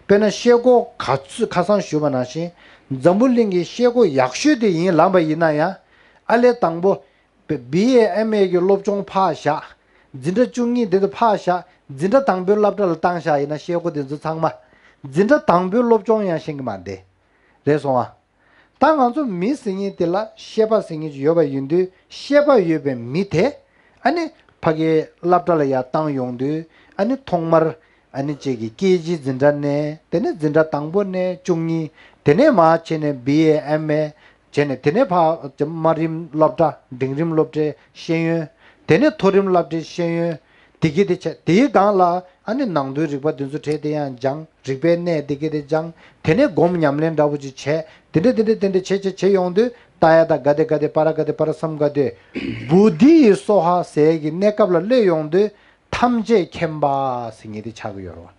དཔེར་ན་ཤེལ་སྒོ་ག་ཚོད་ཁ་སང་ཞུས་པ་ནང་བཞིན་འཛམ་བུ་གླིང་གི་ཤེལ་སྒོ་ཡག་ཤོས་དེ་ཡིན་ལབ་པ་ཡིན་ན་ཡང་ཨ་ལས་དང་པོ། བི་ཨེ་ཨེམ་ཨེ་གི་སློབ་སྦྱོང་ཕར་བཞག་འཛིན་གྲྭ་བཅུ་གཉིས་འདི་ཚོ་ཕར་བཞག་འཛིན་གྲྭ་དང་པོའི་སློབ་གྲྭ་ལ་བཏང་བཞག་ཡིན་ན་ཤེལ་སྒོ་འདི་ཚོ་ཚང་མ། འཛིན་གྲྭ་དང་པོའི་སློབ་སྦྱོང་ཡང་ཤེས་ཀྱི་མ་འདི། རེད་སོང་ཨ། ད་ང་ཚོ་མི་ཟེར་མཁན་དེ་ལ་ཤེས་པ་ཟེར་མཁན་ཅིག་ཡོད་པ་ཡིན་དུས་ཤེས་པ་ཡོད་པའི་མི་དེ། ཨ་ནི་ཕ་གིའི་སློབ་གྲྭ་ལ་ཡར་བཏང་ཡོང་དུས་ཨ་ནི་ཐོག་མར། ཨ་ནི་གཅིག་གི་ཀེ་ཇི་འཛིན་གྲྭ་ནས་དེ་ནས་འཛིན་གྲྭ་དང་པོ་ནས་བཅུ་གཉིས། དེ་ནས་མར་བྱས་ནས་བི་ཨེ་ཨེམ་ཨེ། བྱས་ནས་དེ་ནས་ཕར་དམའ་རིམ་སློབ་གྲྭ་འབྲིང་རིམ་སློབ་གྲྭའི་ཤེས་ཡོན། དེ་ནས་མཐོ་རིམ་སློབ་གྲྭའི་ཤེས་ཡོན། དེ་གི་དེ་བྱས་དེའི་སྒང་ལ་ཨ་ནི་ནང་དོན་རིག་པ་དེ་ཚོ་བྲིས་དེ་ཡང་སྦྱངས་རིག་པའི་གནས་དེ་གི་དེ་སྦྱངས་དེ་ནས་སྒོམ་ཉམས་ལེན་འདྲ་པོ་ཅིག་བྱས་དེ་འདྲ་དེ་འདྲ་དེ་འདྲ་བྱས་བྱས་བྱས་ཡོང་དུས་ཏདྱ་ཐཱ་ག་དེ་ག་དེ་པཱ་ར་ག་དེ་པཱ་ར་སཾ་ག་དེ་བོ་དྷི་ཡེ་སྭཱ་ཧཱ་ཟེར་གི་གནས་སྐབས་ལ་སླེབས་ཡོང་དུས་ཐམས་ཅད་མཁྱེན་པ་ཟེར་མཁན་དེ་ཆགས་ཀྱི་ཡོད་རེད་བ།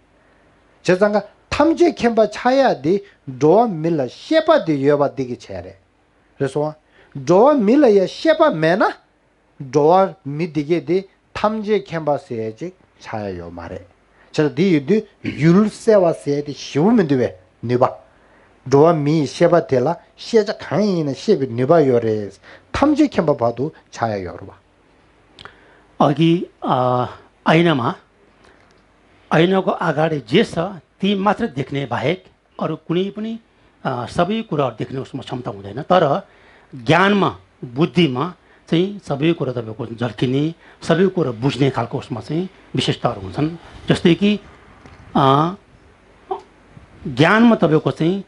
བྱས་ཙང་ཀ་ཐམས་ཅད་མཁྱེན་པ་ཆགས་ཡ་དེ་འགྲོ་བ་མི་ལ་ཤེས་པ་དེ་ཡོད་པ་འདི་གི་བྱས་རེད། རེད་སོང་ཨ། འགྲོ་བ་མི་ལ་ཡ་ཤེས་པ་མེད་ན། འགྲོ་བ་མི་འདི་གས་དེ་ཐམས་ཅད་མཁྱེན་པ་ཟེར་ཡ་ཅིག་ཆགས་ཡ་ཡོད་མ་རེད། བྱས་ཙང་འདི་ཡོད་དུས་ཡུལ་གསལ་བ་ཟེར་ཡ་དེ་ཞེ་པོ་མི་འདུག་པས་ནུས་པ། འགྲོ་བ་མི་ཡི་ཤེས་པ་དེ་ལ་ཤེས་བྱ་གང་ཡིན་ན་ཤེས་པའི་ནུས་པ་ཡོད་རེད། ཐམས་ཅད་མཁྱེན་པ་བར་དུ་ཆགས་ཡ་ཡོད་རེད་བ། अघि अ, ऐनामा, ऐनाको अगाडि जे छ, ती मात्र देख्ने बाहेक अरू कुनै पनि अ, सबै कुराहरू देख्ने उसमा क्षमता हुँदैन। तर ज्ञानमा, बुद्धिमा चाहिँ सबै कुरा तपाईँको झल्किने, सबै कुरा बुझ्ने खालको उसमा चाहिँ विशेषताहरू हुन्छन्। जस्तै कि अ, ज्ञानमा तपाईँको चाहिँ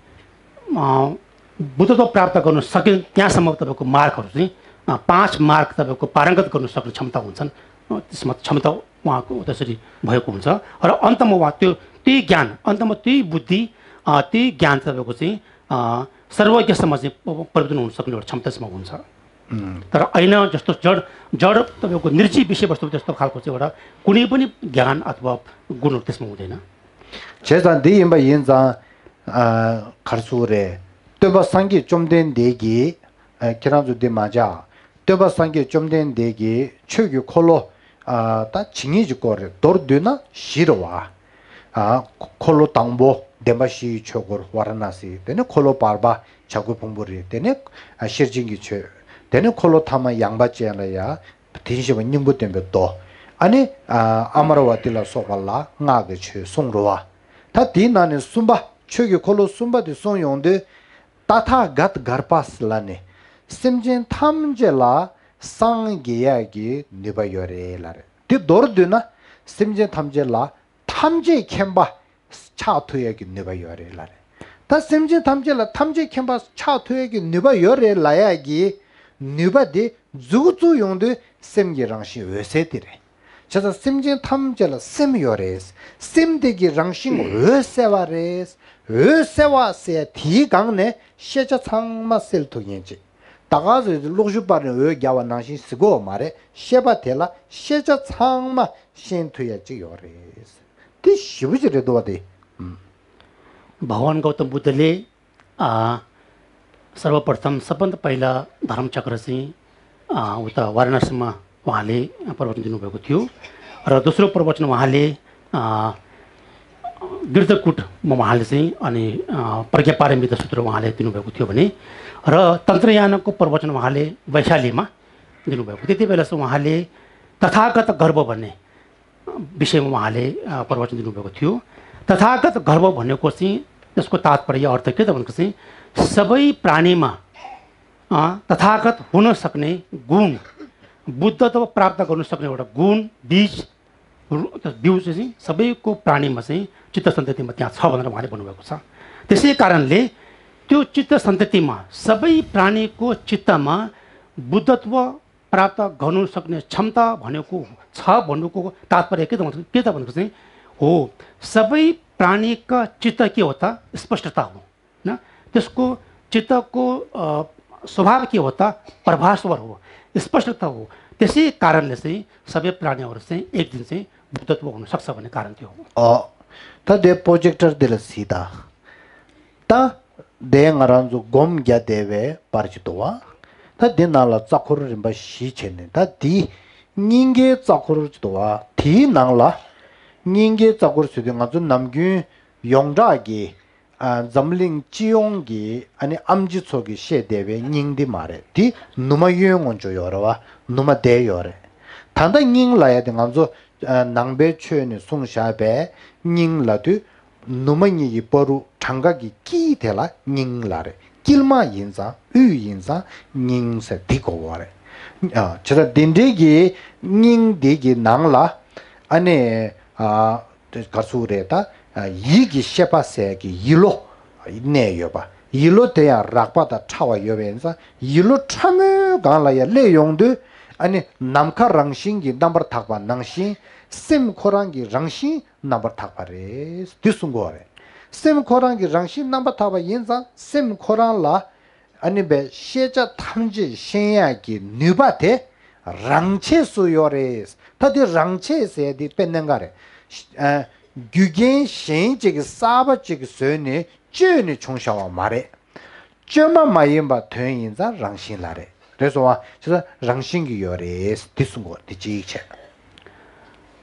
अ, बुद्धत्व प्राप्त गर्न सके त्यहाँसम्म तपाईँको मार्गहरू चाहिँ अ, पाँच मार्ग तपाईँको पारङ्गत गर्न सक्ने क्षमता हुन्छन्। अ, त्यसमा क्षमता उहाँको त्यसरी भएको हुन्छ। र अन्तमा उहाँ त्यो, त्यही ज्ञान, अन्तमा त्यही बुद्धि, अ, त्यही ज्ञान तपाईँको चाहिँ अ, सर्वज्ञसम्म चाहिँ प- परिवर्तन हुन सक्ने एउटा क्षमता त्यसमा हुन्छ। तर ऐना जस्तो जड, जड तपाईँको निर्जीव विषयवस्तु त्यस्तो खालको चाहिँ एउटा कुनै पनि ज्ञान अथवा गुणहरू त्यसमा हुँदैन। བྱས་ཙང་འདི་ཡིན་པ་ཡིན་ཙང་། ཨ། ག་རེ་ཟེར་དགོས་རེད། སྟོན་པ་སངས་རྒྱས་བཅོམ་ལྡན་འདས་ཀྱིས། ཨ། ཁྱེད་རང་ཚོ་འདི་མ་བྱ། སྟོན་པ་སངས་རྒྱས་བཅོམ་ལྡན་འདས་ཀྱིས་ཆོས་ཀྱི་འཁོར་ལོ། ཨ། ད་ཇི་སྙེད་ཅིག་བསྐོར་རེད། མདོར་བསྡུས་ན་བཞི་རེད་བ། ཨ། འཁོར་ལོ་དང་པོ་བདེན་པ་བཞི་ཡི་ཆོས་འཁོར་ཝཱ་ར་ཎཱ་སི། དེ་ནས་འཁོར་ལོ་བར་པ་བྱ་རྒོད་ཕུང་པོའི་རི། དེ་ནས་ཨ་ཤེར་ཕྱིན་གྱི་ཆོས། དེ་ནས་འཁོར་ལོ་ཐ་མ་ཡངས་པ་ཅན་ལ་ཡ། དེ་བཞིན་གཤེགས་པ་སྙིང་པོ་སྟོན་པའི་མདོ། ཨ་ནི་ཨ། ཨ་མར་བ་ཏི་ལ་སོགས་པ་ལ་སྔགས་ཀྱི་ཆོས་གསུངས་རེད་བ། ད་དེའི་ནང་ནས་གསུམ་པ་ཆོས་ཀྱི་འཁོར་ལོ་གསུམ་པ་དེ་གསུངས་ཡོང་དུས། ཏ་ཐཱ་ག་ཏ་གརྦྷ་ཟེར་ལབ་ནས་སེམས་ཅན་ཐམས་ཅད་ལ་སངས་རྒྱས་ཡག་གི་ནུས་པ་ཡོད་རེད་ལབ་རེད། དེ་མདོར་བསྡུས་ན་སེམས་ཅན་ཐམས་ཅད་ལ་ཐམས་ཅད་མཁྱེན་པ་ཆགས་ཐུབ་ཡག་གི་ནུས་པ་ཡོད་རེད་ལབ་རེད། ད་སེམས་ཅན་ཐམས་ཅད་ལ་ཐམས་ཅད་མཁྱེན་པ་ཆགས་ཐུབ་ཡག་གི་ནུས་པ་ཡོད་རེད་ལབ་ཡག་གི་ནུས་པ་དེ་མཛུབ་གུ་བཙུགས་ཡོང་དུས་སེམས་ཀྱི་རང་བཞིན་འོད་གསལ་དེ་རེད། བྱས་ཙང་སེམས་ཅན་ཐམས་ཅད་ལ་སེམས་ཡོད་རེད། སེམས་དེ་གི་རང་བཞིན་འོད་གསལ་བ་རེད། འོད་གསལ་བ་ཟེར་ཡ་དེའི་སྒང་ནས་ཤེས་བྱ་ཚང་མ་སེལ་ཐུབ་མཁན་ཅིག་ད་ག་ཟེར་དུས་གློག་ཞུ་པ་ནས་འོད་རྒྱག་པ་ནང་བཞིན་ཟེར་གོ་མ་རེད། ཤེས་པ་དེ་ལ་ཤེས་བྱ་ཚང་མ་ཤེས་ཐུབ་ཡ་ཅིག་ཡོད་རེད། དེ་ཞེ་པོ་ཅིག་རེད་འདུག་བ་དེ། ཨུམ། भगवान गौतम बुद्धले अ, सर्वप्रथम सबभन्दा पहिला धर्मचक्र चाहिँ अ, उता वाराणसीमा उहाँले प्रवचन दिनुभएको थियो। र दोस्रो प्रवचन उहाँले अ, गीर्दकुटमा उहाँले चाहिँ अनि अ, प्रज्ञापारमिता सूत्र उहाँले दिनुभएको थियो भने र तन्त्रयानको प्रवचन उहाँले वैशालीमा दिनुभएको थियो। त्यति बेला चाहिँ उहाँले तथागत गर्भ भन्ने विषयमा उहाँले अ, प्रवचन दिनुभएको थियो। तथागत गर्भ भनेको चाहिँ त्यसको तात्पर्य अर्थ के त भनेको चाहिँ सबै प्राणीमा अ, तथागत हुन सक्ने गुण, बुद्धत्व प्राप्त गर्न सक्ने एउटा गुण, बीज, रु- बिउ चाहिँ सबैको प्राणीमा चाहिँ चित्त सन्ततिमा त्यहाँ छ भनेर उहाँले भन्नुभएको छ। त्यसै कारणले त्यो चित्त सन्ततिमा सबै प्राणीको चित्तमा बुद्धत्व प्राप्त गर्नु सक्ने क्षमता भनेको छ भन्नुको तात्पर्य के त भन्नु- के त भनेको चाहिँ हो, सबै प्राणीका चित्त के हो त? स्पष्टता हो। होइन, त्यसको चित्तको अ, स्वभाव के हो त? प्रभास्वर हो, स्पष्टता हो। त्यसै कारणले चाहिँ सबै प्राणीहरू चाहिँ एक दिन चाहिँ बुद्धत्व हुन सक्छ भन्ने कारण त्यो हो। ཨོ། ད་དེ་པོ་ཇེག་ཊར་དེ་ལ་གཟིགས་དང་། ད་དེ་ང་རང་ཚོ་སྒོམ་རྒྱག་བསྡད་པའི་པར་ཅིག་འདུག་བ། ད་དེ་ནང་ལ་རྩ་འཁོར་རིམ་པ་བཞི་བྱས་ནས། ད་དེ་སྙིང་གའི་རྩ་འཁོར་ཅིག་འདུག་བ། དེའི་ནང་ལ་སྙིང་གའི་རྩ་འཁོར་ཟེར་དུས་ང་ཚོ་ནམ་རྒྱུན་ཡོངས་གྲགས་ཀྱི་ཨ་འཛམ་གླིང་སྤྱི་ཡོངས་ཀྱི་ཨ་ནི་ཨེམ་ཆི་ཚོ་གིས་བཤད་བསྡད་པའི་སྙིང་འདི་མ་རེད། དེ་ནུ་མ་གཡོན་ངོས་ཕྱོགས་ཡོད་རེད་བ། ནུ་མ་བསྡད་ཡོད་རེད། ད་ལྟ་སྙིང་ལབ་ཡ་དེ་ང་ཚོ་ཨ་ནང་པའི་ཆོས་ནས་གསུངས་བཞག་པའི་སྙིང་ལབ་དུས། ནུ་མ་གཉིས་ཀྱི་བར་དུ་གྲངས་ཀ་གི་དཀྱིལ་དེ་ལ་སྙིང་ལབ་རེད། དཀྱིལ་མ་ཡིན་ཙང་། དབུས་ཡིན་ཙང་སྙིང་ཟེར་འདི་གོ་དགོས་རེད། ཨ་བྱས་ཙང་འདི་འདྲའི་གི་སྙིང་འདི་གི་ནང་ལ་ཨ་ནི་ཨ་ག་ཚོད་རེད། ད་ཡིད་ཀྱི་ཤེས་པ་ཟེར་གི་ཡིད་བློ་གནས་ཡོད་པ། ཡིད་བློ་དེ་ཡང་རགས་པ་དང་ཕྲ་བ་ཡོད་པ་ཡིན་ཙང་། ཡིད་བློ་ཕྲ་མོའི་སྒང་ལ་ཡར་སླེབས་ཡོང་དུས། ཨ་ནི་ནམ་མཁའ་རང་བཞིན་གྱིས་རྣམ་པར་དག་པ་ནང་བཞིན། སེམས་ཁོ་རང་གི་རང་བཞིན་རྣམ་པར་དག་པ་རེད། འདི་གསུང་གི་ཡོད་རེད། སེམས་ཁོ་རང་གི་རང་བཞིན་རྣམ་པར་དག་པ་ཡིན་ཙང་། སེམས་ཁོ་རང་ལ་ཨ་ནི་བའི་ཤེས་བྱ་ཐམས་ཅད་ཤེས་ཡག་གི་ནུས་པ་དེ་རང་ཆས་སུ་ཡོད་རེད། ད་དེ་རང་ཆས་ཟེར་དེ་དཔེ་གནད་འགག་རེད། ཨ་རྒྱུ་རྐྱེན་གཞན་གཅིག་གིས་གསར་པ་གཅིག་གིས་བཟོས་ནས་བཅོས་ནས་བྱུང་བཞག་པ་མ་རེད། བཅོས་མ་མ་ཡིན་པ་དོན་ཡིན་ཙང་རང་བཞིན་ལ་རེད། རེད་སོང་བ། བྱས་ཙང་རང་བཞིན་གྱིས་ཡོད་རེད། འདི་གསུང་གོ། འདི་གཅིག་བྱས།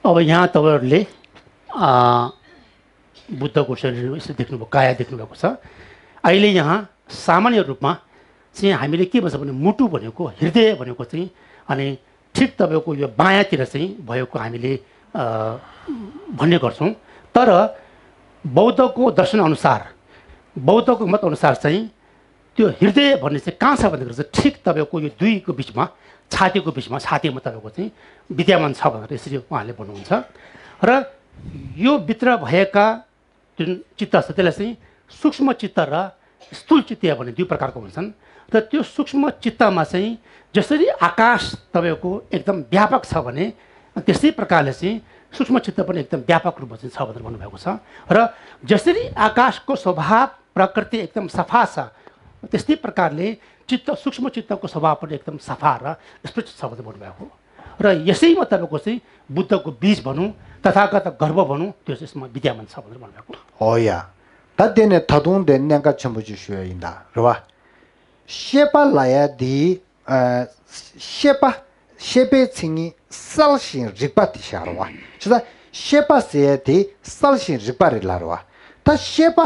अब यहाँ तपाईँहरूले अ, बुद्धको शरीर यसो देख्नुभयो, काया देख्नुभएको छ। अहिले यहाँ सामान्य रूपमा चाहिँ हामीले के भन्छ भने मुटु भनेको, हृदय भनेको चाहिँ अनि ठिक तपाईँको यो बायाँतिर चाहिँ भएको हामीले अ, भन्ने गर्छौँ। तर बौद्धको दर्शन अनुसार, बौद्धको मत अनुसार चाहिँ त्यो हृदय भन्ने चाहिँ कहाँ छ भन्दाखेरि चाहिँ ठिक तपाईँको यो दुईको बिचमा, छातीको बिचमा, छातीमा तपाईँको चाहिँ विद्यमान छ भनेर यसरी उहाँले भन्नुहुन्छ। र यो भित्र भएका जुन चित्त छ, त्यसलाई चाहिँ सूक्ष्म चित्त र स्थूल चित्त भन्ने दुई प्रकारको हुन्छन्। र त्यो सूक्ष्म चित्तमा चाहिँ जसरी आकाश तपाईँको एकदम व्यापक छ भने, त्यस्तै प्रकारले चाहिँ सूक्ष्म चित्त पनि एकदम व्यापक रूपमा चाहिँ छ भनेर भन्नुभएको छ। र जसरी आकाशको स्वभाव, प्रकृति एकदम सफा छ, त्यस्तै प्रकारले चित्त, सूक्ष्म चित्तको स्वभाव पनि एकदम सफा र स्फुट छ भनेर भन्नुभएको हो। र यसैमा तपाईँको चाहिँ बुद्धको बीज भनौँ, तथागत गर्भ भनौँ, त्यो चाहिँ यसमा विद्यमान छ भनेर भन्नुभएको हो। ཨོ་ཡ། ད་དེ་ནས་ད་དུང་དེ་གནད་འགག་ཆེན་པོ་ཅིག་ཞུ་ཡ་ཡིན་ད། རེད་བ། ཤེས་པ་ལབ་ཡ་དེ། ཨ་ཤེས་པ། ཤེས་པའི་མཚན་ཉིད་གསལ་ཞིང་རིག་པ་དེ་བཞག་རེད་བ། བྱས་ཙང་ཤེས་པ་ཟེར་ཡ་དེ་གསལ་ཞིང་རིག་པ་རེད་ལབ་རེད་བ། ད་ཤེས་པ་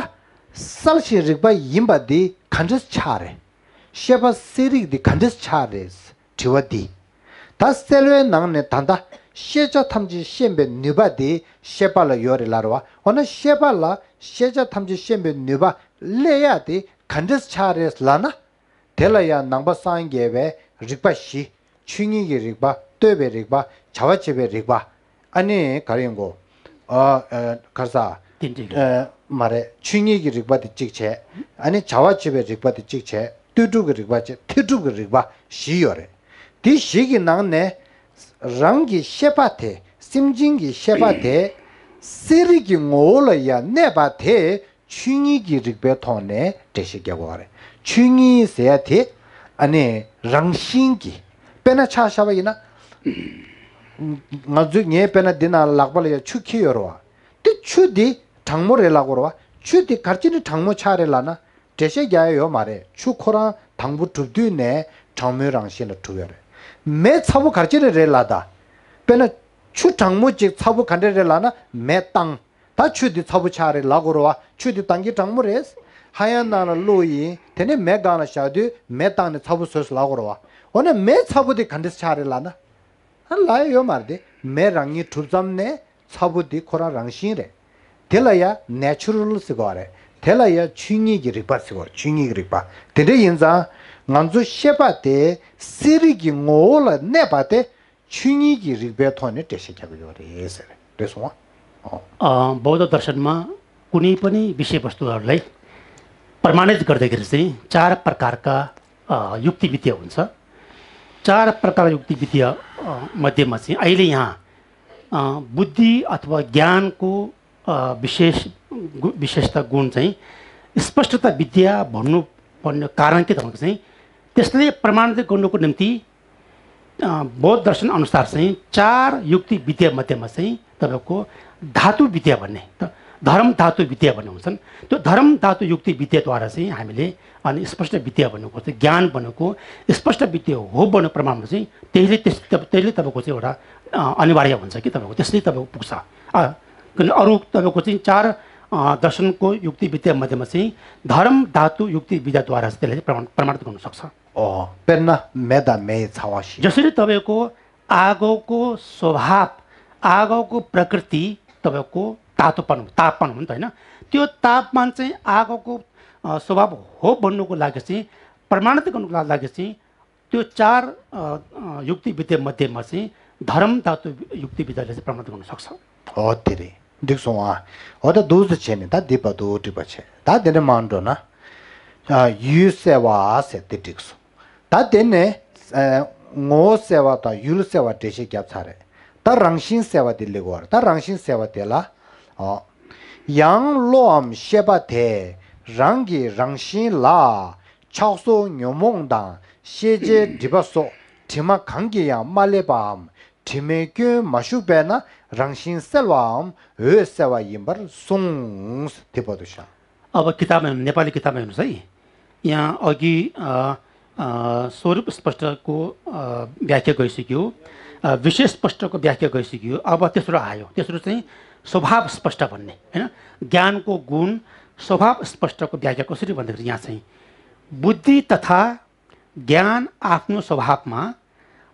གསལ་ཞིང་རིག་པ་ཡིན་པ་དེ་ག་འདྲས་ཆགས་རེད། ཤེས་པ་གསལ་རིག་དེ་ག་འདྲས་ཆགས་རེད། དྲི་བ་འདི། ད་གསལ་བའི་ནང་ནས་ད་ལྟ་ཤེས་བྱ་ཐམས་ཅད་ཤེས་པའི་ནུས་པ་དེ་ཤེས་པ་ལ་ཡོད་རེད་ལབ་རེད་བ། འོ་ན་ཤེས་པ་ལ་ཤེས་བྱ་ཐམས་ཅད་ཤེས་པའི་ནུས་པ་སླེབས་ཡ་དེ་ག་འདྲས་ཆགས་རེད་ལབ་ན། དེ་ལ་ཡང་ནང་པ་སངས་རྒྱས་པའི་རིག་པ་བཞི། ཆོས་ཉིད་ཀྱི་རིག་པ། ལྟོས་པའི་རིག་པ། བྱ་བ་བྱེད་པའི་རིག་པ། ཨ་ནི་ག་རེ་ཡིན་གོ། ཨ་ཨ་ག་རེ་ཟ། རྟེན་འབྲེལ་གྱི། ཨ་མ་རེད། ཆོས་ཉིད་ཀྱི་རིག་པ་དེ་གཅིག་བྱས། ཨ་ནི་བྱ་བ་བྱེད་པའི་རིག་པ་དེ་གཅིག་བྱས། ལྟོས་གྲུབ་ཀྱི་རིག་པ་བྱས། འཐད་སྒྲུབ་ཀྱི་རིག་པ་བཞི་ཡོད་རེད། དེ་བཞི་གི་ནང་ནས་རང་གི་ཤེས་པ་དེ། སེམས་ཅན་གྱི་ཤེས་པ་དེ་གསལ་རིག་གི་ངོ་བོ་ལ་ཡང་གནས་པ་དེ། ཆོས་ཉིད་ཀྱི་རིག་པའི་ཐོག་ནས་འགྲེལ་བཤད་རྒྱག་དགོས་པ་རེད། ཆོས་ཉིད་ཟེར་ཡ་དེ་ཨ་ནི་རང་བཞིན་གྱིས། དཔེར་ན་ཆ་བཞག་པ་ཡིན་ན། ང་ཚོས་ངའི་དཔེར་ན་འདི་ནང་ལག་པ་ལ་ཡ་ཆུ་འཁྱེར་ཡོད་རེད་བ། དེ་ཆུ་དེ་གྲང་མོ་རེད་ལབ་དགོས་རེད་བ། ཆུ་དེ་ག་རེ་བྱས་ནས་གྲང་མོ་ཆགས་རེད་ལབ་ན། འགྲེལ་བཤད་རྒྱག་ཡ་ཡོད་མ་རེད། ཆུ་ཁོ་རང་དང་པོ་གྲུབ་དུས་ནས་གྲང་མོའི་རང་བཞིན་ལ་གྲུབ་ཡོད་རེད། མེ་ཚ་པོ་ག་རེ་བྱས་ནས་རེད་ལབ་ད། དཔེར་ན་ཆུ་གྲང་མོ་ཅིག་ཚ་པོ་ག་འདྲས་རེད་ལབ་ན། མེ་བཏང་། ད་ཆུ་འདི་ཚ་པོ་ཆགས་རེད་ལབ་དགོས་རེད་བ། ཆུ་འདི་བཏང་གི་གྲང་མོ་རེད། ཧ་ཡང་ནང་ལ་བླུགས་ཡིན། དེ་ནས་མེ་སྒང་ལ་བཞག་དུས་མེ་བཏང་ནས་ཚ་པོ་བཟོས་སོང་ལབ་དགོས་རེད་བ། འོ་ན་མེ་ཚ་པོ་དེ་ག་འདྲས་ཆགས་རེད་ལབ་ན། ཨ་ལབ་ཡ་ཡོད་མ་རེད་དེ། མེ་རང་ཉིད་གྲུབ་ཙམ་ནས་ཚ་པོ་དེ་ཁོ་རང་རང་བཞིན་རེད། དེ་ལ་ཡ་ནེ་ཆུ་རལ་ཟེར་གོ་བ་རེད། དེ་ལ་ཡ་ཆོས་ཉིད་ཀྱི་རིག་པ་ཟེར་གོ། ཆོས་ཉིད་ཀྱི་རིག་པ། དེ་འདྲ་ཡིན་ཙང་ང་ཚོ་ཤེས་པ་དེ་གསལ་རིག་གི་ངོ་བོ་ལ་གནས་པ་དེ། ཆོས་ཉིད་ཀྱི་རིག་པའི་ཐོག་ནས་འགྲེལ་བཤད་རྒྱག་གི་ཡོད་རེད་ཟེར། རེད་སོང་ཨ། अ, बौद्ध दर्शनमा कुनै पनि विषयवस्तुहरूलाई प्रमाणित गर्दाखेरि चाहिँ चार प्रकारका अ, युक्ति विद्या हुन्छ। चार प्रकार युक्ति विद्या अ, मध्येमा चाहिँ अहिले यहाँ अ, बुद्धि अथवा ज्ञानको अ, विशेष गु- विशेषता गुण चाहिँ स्पष्टता विद्या भन्नु पर्ने कारण के त भन्दाखेरि चाहिँ त्यसले प्रमाणित गर्नुको निम्ति अ, बौद्ध दर्शन अनुसार चाहिँ चार युक्ति विद्या मध्येमा चाहिँ तपाईँको धातु विद्या भन्ने, त-, धर्म धातु विद्या भन्ने हुन्छ नि। त्यो धर्म धातु युक्ति विद्याद्वारा चाहिँ हामीले अनि स्पष्ट विद्या भनेको चाहिँ ज्ञान भनेको स्पष्ट विद्या हो भन्ने प्रमाणमा चाहिँ त्यसले त्यस-, तब-, त्यसले तपाईँको चाहिँ एउटा, अ, अनिवार्य हुन्छ कि तपाईँको त्यसले तपाईँको पुग्छ। अ, किन अरू तपाईँको चाहिँ चार, अ, दर्शनको युक्ति विद्या मध्येमा चाहिँ धर्म धातु युक्ति विद्याद्वारा चाहिँ त्यसलाई चाहिँ प्रमाण, प्रमाणित गर्न सक्छ। अँ, དཔེར་ན་མེ་དང་མེའི་ཚ་བ་ཞིག जसरी तपाईँको आगोको स्वभाव, आगोको प्रकृति तपाईँको तातोपन, तापमान हो नि त, होइन? त्यो तापमान चाहिँ आगोको, अ, स्वभाव हो भन्नुको लागि चाहिँ, प्रमाणित गर्नुको लागि चाहिँ त्यो चार, अ, अ, युक्ति विद्या मध्येमा चाहिँ धर्म धातु युक्ति विद्याले चाहिँ प्रमाणित गर्न सक्छ। ཨོ་དེ་རེད། འགྲིག་སོང་ཨ། ཨོ་ད་འདུག་སེ་བྱས་ནས་ད་འདི་བར་དུ་འགྲིག་པ་བྱས། ད་དེ་ནས་མར་འགྲོ་ན། ཨ། ཡུལ་གསལ་བ་ཟེར་དེ་འགྲིག་སོང་། ད་དེ་ནས། ཨ། ངོ་བོ་གསལ་བ་དང་ཡུལ་གསལ་བ་འགྲེལ་བཤད་བརྒྱབ་ཚར་རེད། ད་རང་བཞིན་གསལ་བ་དེ་སླེབས་ཡོད་རེད། ད་རང་བཞིན་གསལ་བ་དེ་ལ། ཨོ། ཡང་བློའམ་ཤེས་པ་དེས་རང་གི་རང་བཞིན་ལ། ཆགས་སོགས་ཉོན་མོངས་དང་ཤེས་བྱའི་སྒྲིབ་པ་སོགས་དྲི་མ་གང་གིས་ཡང་མ་བསླད་པའམ། དྲི་མའི་སྐྱོན་མ་ཞུགས་པས་ན་རང་བཞིན་གསལ་བའམ་འོད་གསལ་བ་ཡིན་པར་གསུངས། དེ་བར་དུ་བཞག अब किताबमा नेपाली किताबमा हेर्नुहोस् है। यहाँ अघि, अ, अ, स्वरूप स्पष्टको, अ, व्याख्या गइसक्यो। अ, विषय स्पष्टको व्याख्या गइसक्यो। अब तेस्रो आयो। तेस्रो चाहिँ स्वभाव स्पष्ट भन्ने, होइन? ज्ञानको गुण स्वभाव स्पष्टको व्याख्या कसरी भन्दाखेरि यहाँ चाहिँ बुद्धि तथा ज्ञान आफ्नो स्वभावमा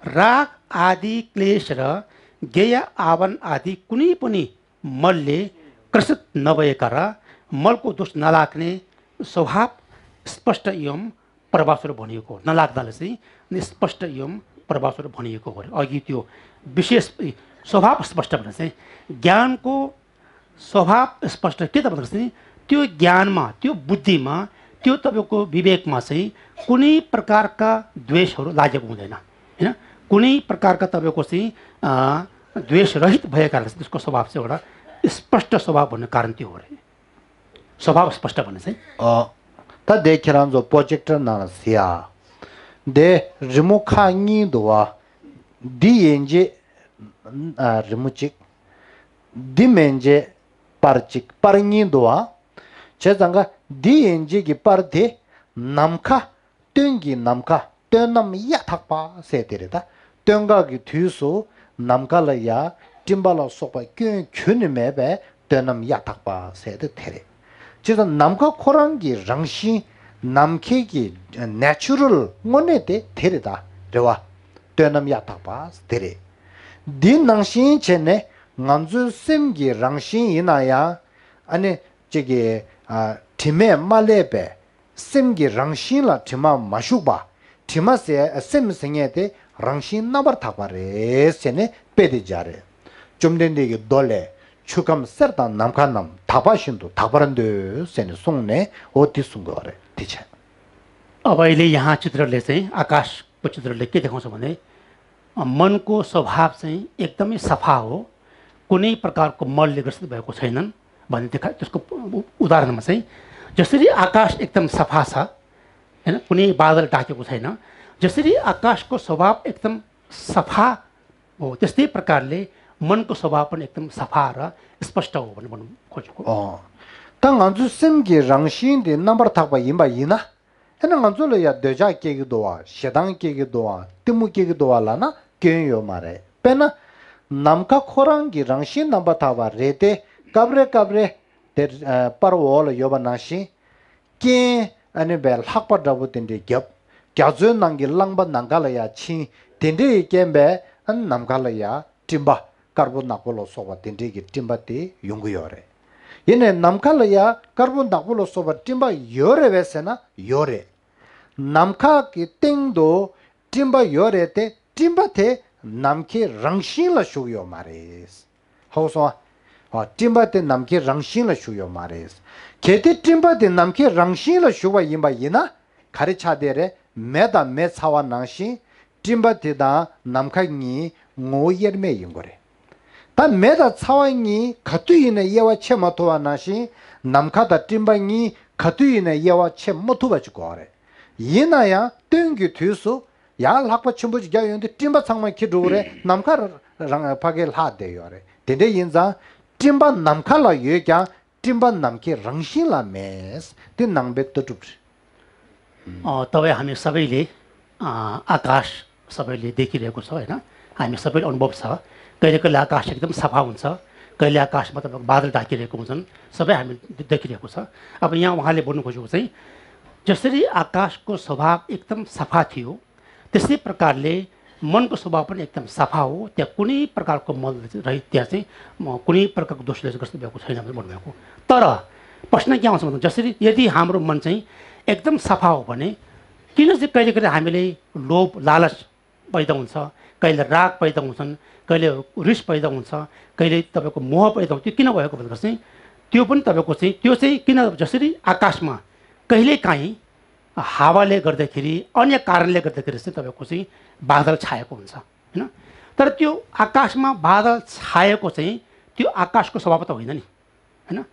राग आदि क्लेश र ज्ञेय आवरण आदि कुनै पनि मलले ग्रसित नभएका र मलको दोष नलाग्ने स्वभाव स्पष्ट एवं प्रभावस्वरूप भनिएको हो। नलाग्दाले चाहिँ नि स्पष्ट एवं प्रभावस्वरूप भनिएको हो। अघि त्यो विशेष स्वभाव स्पष्ट भने चाहिँ ज्ञानको स्वभाव स्पष्ट के त भन्दाखेरि चाहिँ त्यो ज्ञानमा, त्यो बुद्धिमा, त्यो तपाईँको विवेकमा चाहिँ कुनै प्रकारका द्वेषहरू लागेको हुँदैन, होइन? कुनै प्रकारका तपाईँको चाहिँ, अ, द्वेषरहित भएका कारणले चाहिँ त्यसको स्वभाव चाहिँ एउटा स्पष्ट स्वभाव भन्ने कारण त्यो हो अरे। स्वभाव स्पष्ट भन्ने चाहिँ। ཨོ། ད་དེ་ཁྱེད་རང་ཚོ་པོ་ཇེག་ཊར་ནང་ལ་གཟིགས་ཨ། དེ་རི་མོ་ཁག་གཉིས་འདུག་བ། འདི་ཡན་ཆད། ཨ། རི་མོ་གཅིག་འདི་མན་ཆད་པར་གཅིག་པར་གཉིས་འདུག་བ། བྱས་ཙང་ཀ་འདི་ཡན་ཆད་ཀྱི་པར་དེ་ནམ་མཁའ། སྟོན་གྱི་ནམ་མཁའ། སྟོན་ནམ་གཡའ་དག་པ་ཟེར་དེ་རེད་ད། སྟོན་ཁ་གི་དུས་སུ་ནམ་མཁའ་ལ་ཡ་སྤྲིན་པ་ལ་སོགས་པ་སྐྱོན་ཁྱོན་ནས་མེད་པའི་སྟོན་ནམ་གཡའ་དག་པ་ཟེར་དེ་དེ་རེད། བྱས་ཙང་ནམ་མཁའ་ཁོ་རང་གི་རང་བཞིན། ནམ་མཁའི་གི་ནེ་ཅུ་རལ་དངོས་གནས་དེ་དེ་རེད་ད། རེད་བ། སྟོན་ནམ་གཡའ་དག་པ་དེ་རེད། འདི་ནང་བཞིན་བྱས་ནས་ང་ཚོའི་སེམས་ཀྱི་རང་བཞིན་ཡིན་ན་ཡང་། ཨ་ནི་གཅིག་གི། ཨ། དྲི་མས་མ་བསླད་པའི་སེམས་ཀྱི་རང་བཞིན་ལ་དྲི་མ་མ་ཞུགས་པ། དྲི་མ་ཟེར། སེམས་ཟེར་མཁན་དེ་རང་བཞིན་རྣམ་པར་དག་པ་རེད་ཟེར་ནས་དཔེ་དེ་སྦྱར་རེད། བཅོམ་ལྡན་འདས་ཀྱི་མདོ་ལས། ཆུ་ཁམས་གསེར་དང་ནམ་མཁའ་རྣམས། དག་པ་བཞིན་དུ་དག་པར་འདོད་ཟེར་ནས་གསུངས་ནས་འོ་དེ་གསུང་དགོས་པ་རེད། དེ་བྱས། अब अहिले यहाँ चित्रले चाहिँ, आकाशको चित्रले के देखाउँछ भने, अ, मनको स्वभाव चाहिँ एकदमै सफा हो, कुनै प्रकारको मलले ग्रसित भएको छैनन् भन्ने देखा, त्यसको उ-, उदाहरणमा चाहिँ जसरी आकाश एकदम सफा छ, होइन, कुनै बादल ढाकेको छैन, जसरी आकाशको स्वभाव एकदम सफा हो, त्यस्तै प्रकारले मनको स्वभाव पनि एकदम सफा र स्पष्ट हो भनेर भन्नु खोजेको। अँ। ད་ང་ཚོའི་སེམས་ཀྱི་རང་བཞིན་དེ་རྣམ་པར་དག་པ་ཡིན་པ་ཡིན་ན། ཨ་ནི་ང་ཚོ་ལ་ཡ་འདོད་ཆགས་སྐྱེ་གི་འདུག་བ། ཞེ་སྡང་སྐྱེ་གི་འདུག་བ། གཏི་མུག་སྐྱེ་གི་འདུག་བ་ལབ་ན་སྐྱོན་ཡོད་མ་རེད། དཔེར་ན། ནམ་མཁའ་ཁོ་རང་གི་རང་བཞིན་རྣམ་པར་དག་པ་རེད་དེ། སྐབས་རེ་སྐབས་རེ་དེ། ཨ། པར་འོག་ལ་ཡོད་པ་ནང་བཞིན། རྐྱེན། ཨ་ནི་བའི་ལྷགས་པ་འདྲ་པོ་དེ་འདྲའི་བརྒྱབ། རྒྱ་མཚོའི་ནང་གི་རླངས་པ་ནམ་མཁའ་ལ་ཡ་ཕྱིན། དེ་འདྲའི་རྐྱེན་པས་ཨ་ནི་ནམ་མཁའ་ལ་ཡ་སྤྲིན་པ། དཀར་པོ་ནག་པོ་ལ་སོགས་པ་དེ་འདྲའི་གི་སྤྲིན་པ་དེ་ཡོང་གི་ཡོད་རེད། ཡིན་ནའི་ནམ་མཁའ་ལ་ཡ་དཀར་པོ་ནག་པོ་ལ་སོགས་པ་སྤྲིན་པ་ཡོད་རེད་པས་ཟེར་ན་ཡོད་རེད། ནམ་མཁའ་གི་སྟེང་དུ་སྤྲིན་པ་ཡོད་རེད་དེ། སྤྲིན་པ་དེ་ནམ་མཁའི་རང་བཞིན་ལ་ཞུགས་ཡོད་མ་རེད། ཧ་གོ་སོང་ཨ། སྤྲིན་པ་དེ་ནམ་མཁའི་རང་བཞིན་ལ་ཞུགས་ཡོད་མ་རེད། གལ་ཏེ་སྤྲིན་པ་དེ་ནམ་མཁའི་རང་བཞིན་ལ་ཞུགས་པ་ཡིན་པ་ཡིན་ན། ག་རེ་ཆགས་བསྡད་རེད། མེ་དང་མེ་ཚ་བ་ནང་བཞིན། སྤྲིན་པ་དེ་དང་ནམ་མཁའ་གཉིས་ངོ་བོ་དབྱེར་མེད་ཡིན་དགོས་རེད། ད་མེ་དང་ཚ་བ་གཉིས་ག་དུས་ཡིན་ན་དབྱེ་བ་ཕྱེ་མ་ཐུབ་པ་ནང་བཞིན། ནམ་མཁའ་དང་སྤྲིན་པ་གཉིས་ག་དུས་ཡིན་ན་དབྱེ་བ་ཕྱེ་མ་ཐུབ་པ་ཅིག་དགོས་རེད། ཡིན་ན་ཡང་སྟོན་གྱི་དུས་སུ། ཡང་ལྷགས་པ་ཆེན་པོ་ཅིག་རྒྱག་ཡོང་དུས་སྤྲིན་པ་ཚང་མ་འཁྱེར་འགྲོ་གི་རེད། ནམ་མཁའ་རང་ཕ་གིར་ལྷག་བསྡད་ཡོད་རེད། དེ་འདྲ་ཡིན་ཙང་སྤྲིན་པ་ནམ་མཁའ་ལ་ཡོད་ཀྱང་སྤྲིན་པ་ནམ་མཁའི་རང་བཞིན་ལ་མེད། འདི་ནང་པའི་ལྟ་གྲུབ་རེད། अ, तपाईँ हामी सबैले, अ, आकाश सबैले देखिरहेको छ, होइन? हामी सबैले अनुभव छ। कहिले कहिले आकाश एकदम सफा हुन्छ, कहिले आकाशमा तपाईँको बादल ढाकिरहेको हुन्छन्, सबै हामी दे- देखिरहेको छ। अब यहाँ उहाँले बोल्नु खोजेको चाहिँ, जसरी आकाशको स्वभाव एकदम सफा थियो, त्यस्तै प्रकारले मनको स्वभाव पनि एकदम सफा हो, त्यहाँ कुनै प्रकारको मल रहित, त्यहाँ चाहिँ म कुनै प्रकारको दोषले चाहिँ ग्रस्त भएको छैन भनेर भन्नुभएको। तर प्रश्न के आउँछ भन्दा, जसरी यदि हाम्रो मन चाहिँ एकदम सफा हो भने किन चाहिँ कहिले कहिले हामीले लोभ, लालच पैदा हुन्छ, कहिले राग पैदा हुन्छन्, कहिले रिस पैदा हुन्छ, कहिले तपाईँको मोह पैदा हुन्छ? त्यो किन भएको भन्दाखेरि चाहिँ, त्यो पनि तपाईँको चाहिँ, त्यो चाहिँ किन, जसरी आकाशमा कहिलेकाहीँ हावाले गर्दाखेरि, अन्य कारणले गर्दाखेरि चाहिँ तपाईँको चाहिँ बादल छाएको हुन्छ, होइन? तर त्यो आकाशमा बादल छाएको चाहिँ त्यो आकाशको स्वभाव त होइन नि, होइन?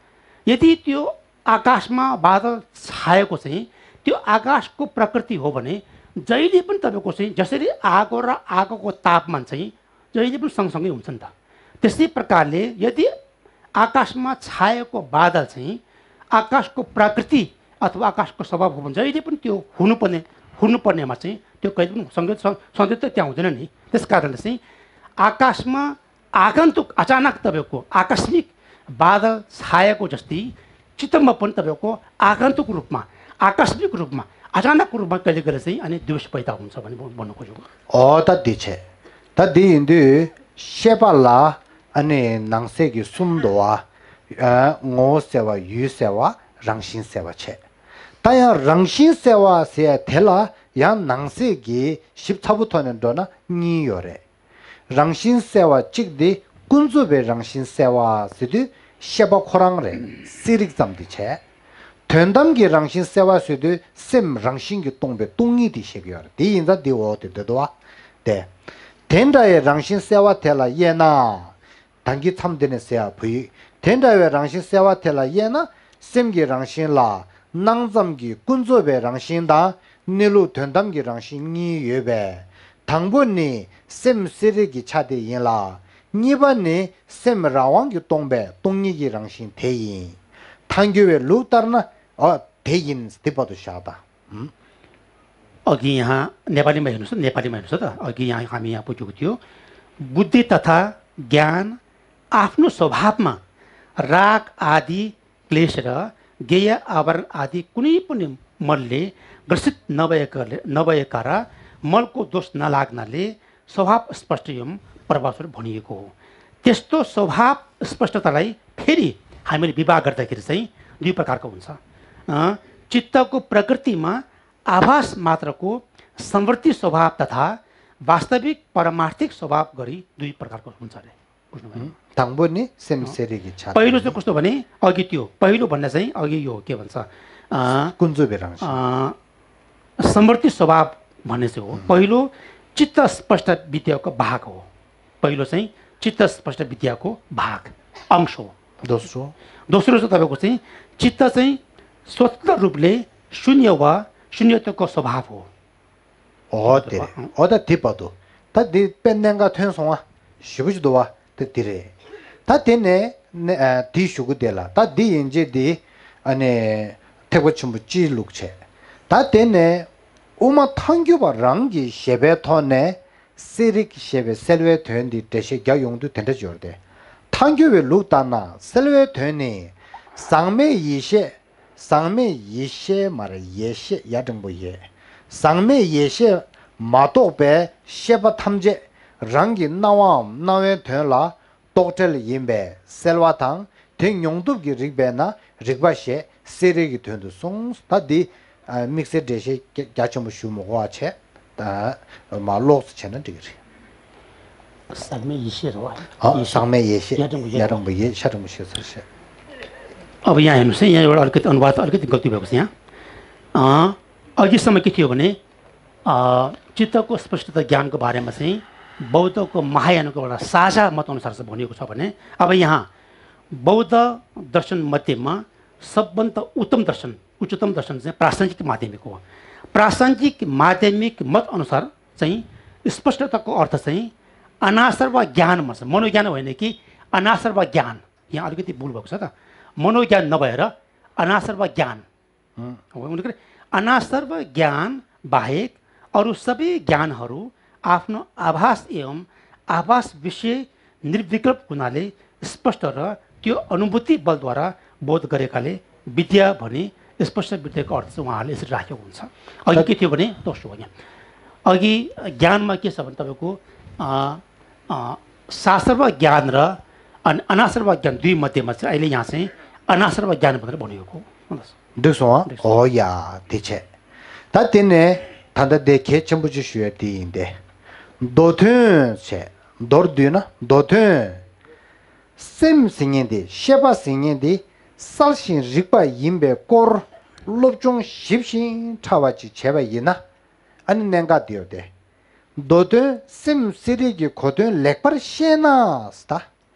यदि त्यो आकाशमा बादल छाएको चाहिँ त्यो आकाशको प्रकृति हो भने जहिले पनि तपाईँको चाहिँ, जसरी आगो र आगोको तापमान चाहिँ जहिले पनि सँगसँगै हुन्छ नि त, त्यस्तै प्रकारले यदि आकाशमा छाएको बादल चाहिँ आकाशको प्रकृति अथवा आकाशको स्वभाव हो भने जहिले पनि त्यो हुनुपर्ने, हुनुपर्नेमा चाहिँ त्यो कहिले पनि सङ्गत, सं- सङ्गत त त्यहाँ हुँदैन नि। त्यस कारणले चाहिँ आकाशमा आगन्तुक, अचानक तपाईँको आकस्मिक बादल छाएको जस्तै चित्तमा पनि तपाईँको आगन्तुक रूपमा, आकस्मिक रूपमा, अचानक रूपमा कहिले कहिले चाहिँ अनि द्वेष पैदा हुन्छ भने भन्- भन्नु खोजेको। ཨོ་ད་འདི་བྱས། ད་འདི་ཡིན་དུས་ཤེས་པ་ལ་ཨ་ནི་ནང་གསེས་ཀྱི་གསུམ་འདུག་བ། ཨ། ངོ་བོ་གསལ་བ། ཡུལ་གསལ་བ། རང་བཞིན་གསལ་བ་བྱས། ད་ཡང་རང་བཞིན་གསལ་བ་ཟེར་དེ་ལ་ཡང་ནང་གསེས་ཀྱི་ཞིབ་ཚགས་པོ་ཐོག་ནས་འགྲོ་ན་གཉིས་ཡོད་རེད། རང་བཞིན་གསལ་བ་གཅིག་དེ་ཀུན་རྫོབ་པའི་རང་བཞིན་གསལ་བ་ཟེར་དུས་ཤེས་པ་ཁོ་རང་རེད། གསལ་རིག་ཙམ་དེ་བྱས། དོན་དམ་གྱི་རང་བཞིན་གསལ་བ་ཟེར་དུས་སེམས་རང་བཞིན་གྱིས་སྟོང་པའི་སྟོང་ཉིད་དེ་བཤད་ཀྱི་ཡོད་རེད། དེ་ཡིན་ཙང་དེ་འོག་དེ་འདོད་དོ་བ། དེ། དེ་འདྲ་བའི་རང་བཞིན་གསལ་བ་དེ་ལ་དབྱེ་ན། ད་གིན་མཚམས་འདི་ནས་ཟེར་ཡ་བོད་ཡིག་དེ་འདྲ་བའི་རང་བཞིན་གསལ་བ་དེ་ལ་དབྱེ་ན། སེམས་ཀྱི་རང་བཞིན་ལ་སྣང་ཙམ་གྱི་ཀུན་རྫོབ་པའི་རང་བཞིན་དང་གནས་ལུགས་དོན་དམ་གྱི་རང་བཞིན་གཉིས་ཡོད་པས། དང་པོ་ནི་སེམས་གསལ་རིག་གི་ཆ་དེ་ཡིན་ལ། གཉིས་པ་ནི་སེམས་རང་དབང་གིས་སྟོང་པའི་སྟོང་ཉིད་ཀྱི་རང་བཞིན་དེ་ཡིན། ཐལ་འགྱུར་བའི་ལུགས་ལྟར་ན། ཨོ། དེ་ཡིན། འདི་བར་དུ་བཞག་དང་། ཨུམ། अघि यहाँ नेपालीमा हेर्नुहोस् त, नेपालीमा हेर्नुहोस् त, अघि यहाँ, हामी यहाँ पुगेको थियो। बुद्धि तथा ज्ञान आफ्नो स्वभावमा राग आदि क्लेश र ज्ञेय आवरण आदि कुनै पनि मलले ग्रसित नभएकाले, नभएका र मलको दोष नलाग्नाले स्वभाव स्पष्ट एवं प्रभावस्वरूप भनिएको हो। त्यस्तो स्वभाव स्पष्टतालाई फेरि हामीले विभाग गर्दाखेरि चाहिँ दुई प्रकारको हुन्छ। अ, चित्तको प्रकृतिमा आभास मात्रको समवर्ती स्वभाव तथा वास्तविक पारमार्थिक स्वभाव गरी दुई प्रकारको हुन्छ अरे। बुझ्नुभयो? हुँ। तंगबो नि सेम अँ। सेरी गिच्छा पहिलो चाहिँ कस्तो भने, अघि त्यो, पहिलो भन्ने चाहिँ अघि यो के भन्छ, अँ, कुन्जो बेरङ छ। अँ, समवर्ती स्वभाव भन्ने चाहिँ हो। हुँ। पहिलो चित्त स्पष्ट विद्याको भाग हो। पहिलो चाहिँ चित्त स्पष्ट विद्याको भाग, अंश हो। दोस्रो? दोस्रो चाहिँ तपाईँको चाहिँ चित्त चाहिँ स्वतन्त्र रूपले शून्य वा शून्यताको स्वभाव हो। ཨོ་དེ་རེད། ཨོ་ད་དེ་བར་དུ། ད་འདི་དཔེ་གནད་འགག་ཐོན་སོང་ཨ། ཞེ་པོ་ཅིག་འདུག་བ། ད་འདི་རེད། ད་དེ་ནས་ནས་ཨ་དེའི་གཞུག་གུ་དེ་ལ་ད་འདི་ཡན་ཆད་འདི་ཨ་ནས་ཐེག་པ་ཆེན་པོ་སྤྱིའི་ལུགས་བྱས། ད་དེ་ནས་དབུ་མ་ཐལ་འགྱུར་བ་རང་གི་བཞེད་པའི་ཐོག་ནས་གསལ་རིག་ཞེས་པའི་གསལ་བའི་དོན་འདི་འགྲེལ་བཤད་རྒྱག་ཡོང་དུས་དེ་འདྲ་ཅིག་ཡོད་རེད་དེ། ཐལ་འགྱུར་བའི་ལུགས་ལྟར་ན་གསལ་བའི་དོན་ནི་ཟག་མེད་ཡེ་ཤེས། ཟག་མེད་ཡེ་ཤེས་མ་རེད། ཡེ་ཤེས། ཡ་འགྲེང་བུ་ཡེ། ཟག་མེད་ཡེ་ཤེས་མ་རྟོགས་པའི་ཤེས་པ་ཐམས་ཅད་རང་གི་སྣང་བའམ་སྣང་བའི་དོན་ལ་རྟོག་བྲལ་ཡིན་པས་གསལ་བ་དང་། དེ་མྱོང་སྟོབས་ཀྱིས་རིག་པས་ན་རིག་པ་ཞེས་གསལ་རིག་གི་དོན་དུ་གསུངས། ད་འདི་ཨ་དམིགས་བསལ་འགྲེལ་བཤད་རྒྱ་རྒྱ་ཆེན་པོ་ཞུ་མི་དགོས་པ་བྱས། ད་མ་ཀློག་ཙམ་བྱས་ན་འགྲིག་གི་རེད། ཟག་མེད་ཡེ་ཤེས་རེད་བ། ཨ། ཡེ་ཤེས། ཟག་མེད་ཡེ་ཤེས། ཡ་འགྲེང་བུ་ཡེ། ཡ་འགྲེང་བུ་ཡེ། ཤ་འགྲེང་བུ་ཤེས་ཟེར་བཤད། अब यहाँ हेर्नुहोस् है, यहाँबाट अलिकति अनुवाद अलिकति गल्ती भएको छ यहाँ। अ, अघिसम्म के थियो भने, अ, चित्तको स्पष्टता ज्ञानको बारेमा चाहिँ बौद्धको महायानको एउटा साझा मत अनुसार चाहिँ भनिएको छ भने, अब यहाँ बौद्ध दर्शन मध्येमा सबभन्दा उत्तम दर्शन, उच्चतम दर्शन चाहिँ प्रासङ्गिक माध्यमिक हो। प्रासङ्गिक माध्यमिक मत अनुसार चाहिँ स्पष्टताको अर्थ चाहिँ अनासर वा ज्ञान भन्छ। मनोज्ञान होइन कि अनासर्व ज्ञान, यहाँ अलिकति भुल भएको छ त। मनोज्ञान नभएर अनासर्व ज्ञान। अनासर्व ज्ञान बाहेक अरू सबै ज्ञानहरू आफ्नो आभास एवं आभास विषय निर्विकल्प हुनाले स्पष्ट र त्यो अनुभूति बलद्वारा बोध गरेकाले विद्या भनी स्पष्ट विद्याको अर्थ चाहिँ उहाँहरूले यसरी राखेको हुन्छ। अघि के थियो भने, दोस्रो हो यहाँ। अघि ज्ञानमा के छ भने, तपाईँको अ, अ, सासर्व ज्ञान र अन- अनासर्व ज्ञान दुई मध्येमा चाहिँ अहिले यहाँ चाहिँ अनासर्व ज्ञान भनेर भनिएको हो। འདུག་སོང་ཨ། འདུག་སོང་། ཨོ་ཡ། དེ་བྱས། ད་དེ་ནས་ད་ལྟ་དེ་གལ་ཆེན་པོ་ཅིག་ཞུ་ཡ་དེ་ཡིན་ཏེ། མདོ་དོན་བྱས། མདོར་བསྡུས་ན་མདོ་དོན། སེམས་ཟེར་མཁན་དེ། ཤེས་པ་ཟེར་མཁན་དེ་གསལ་ཞིང་རིག་པ་ཡིན་པའི་སྐོར་སློབ་སྦྱོང་ཞིབ་ཞིང་ཕྲ་བ་ཅིག་བྱས་པ་ཡིན་ན། ཨ་ནི་གནད་འགག་དེ་ཡོད་དེ། མདོ་དོན་སེམས་གསལ་རིག་གི་གོ་དོན་ལེགས་པར་ཤེས་ན་ཟེར་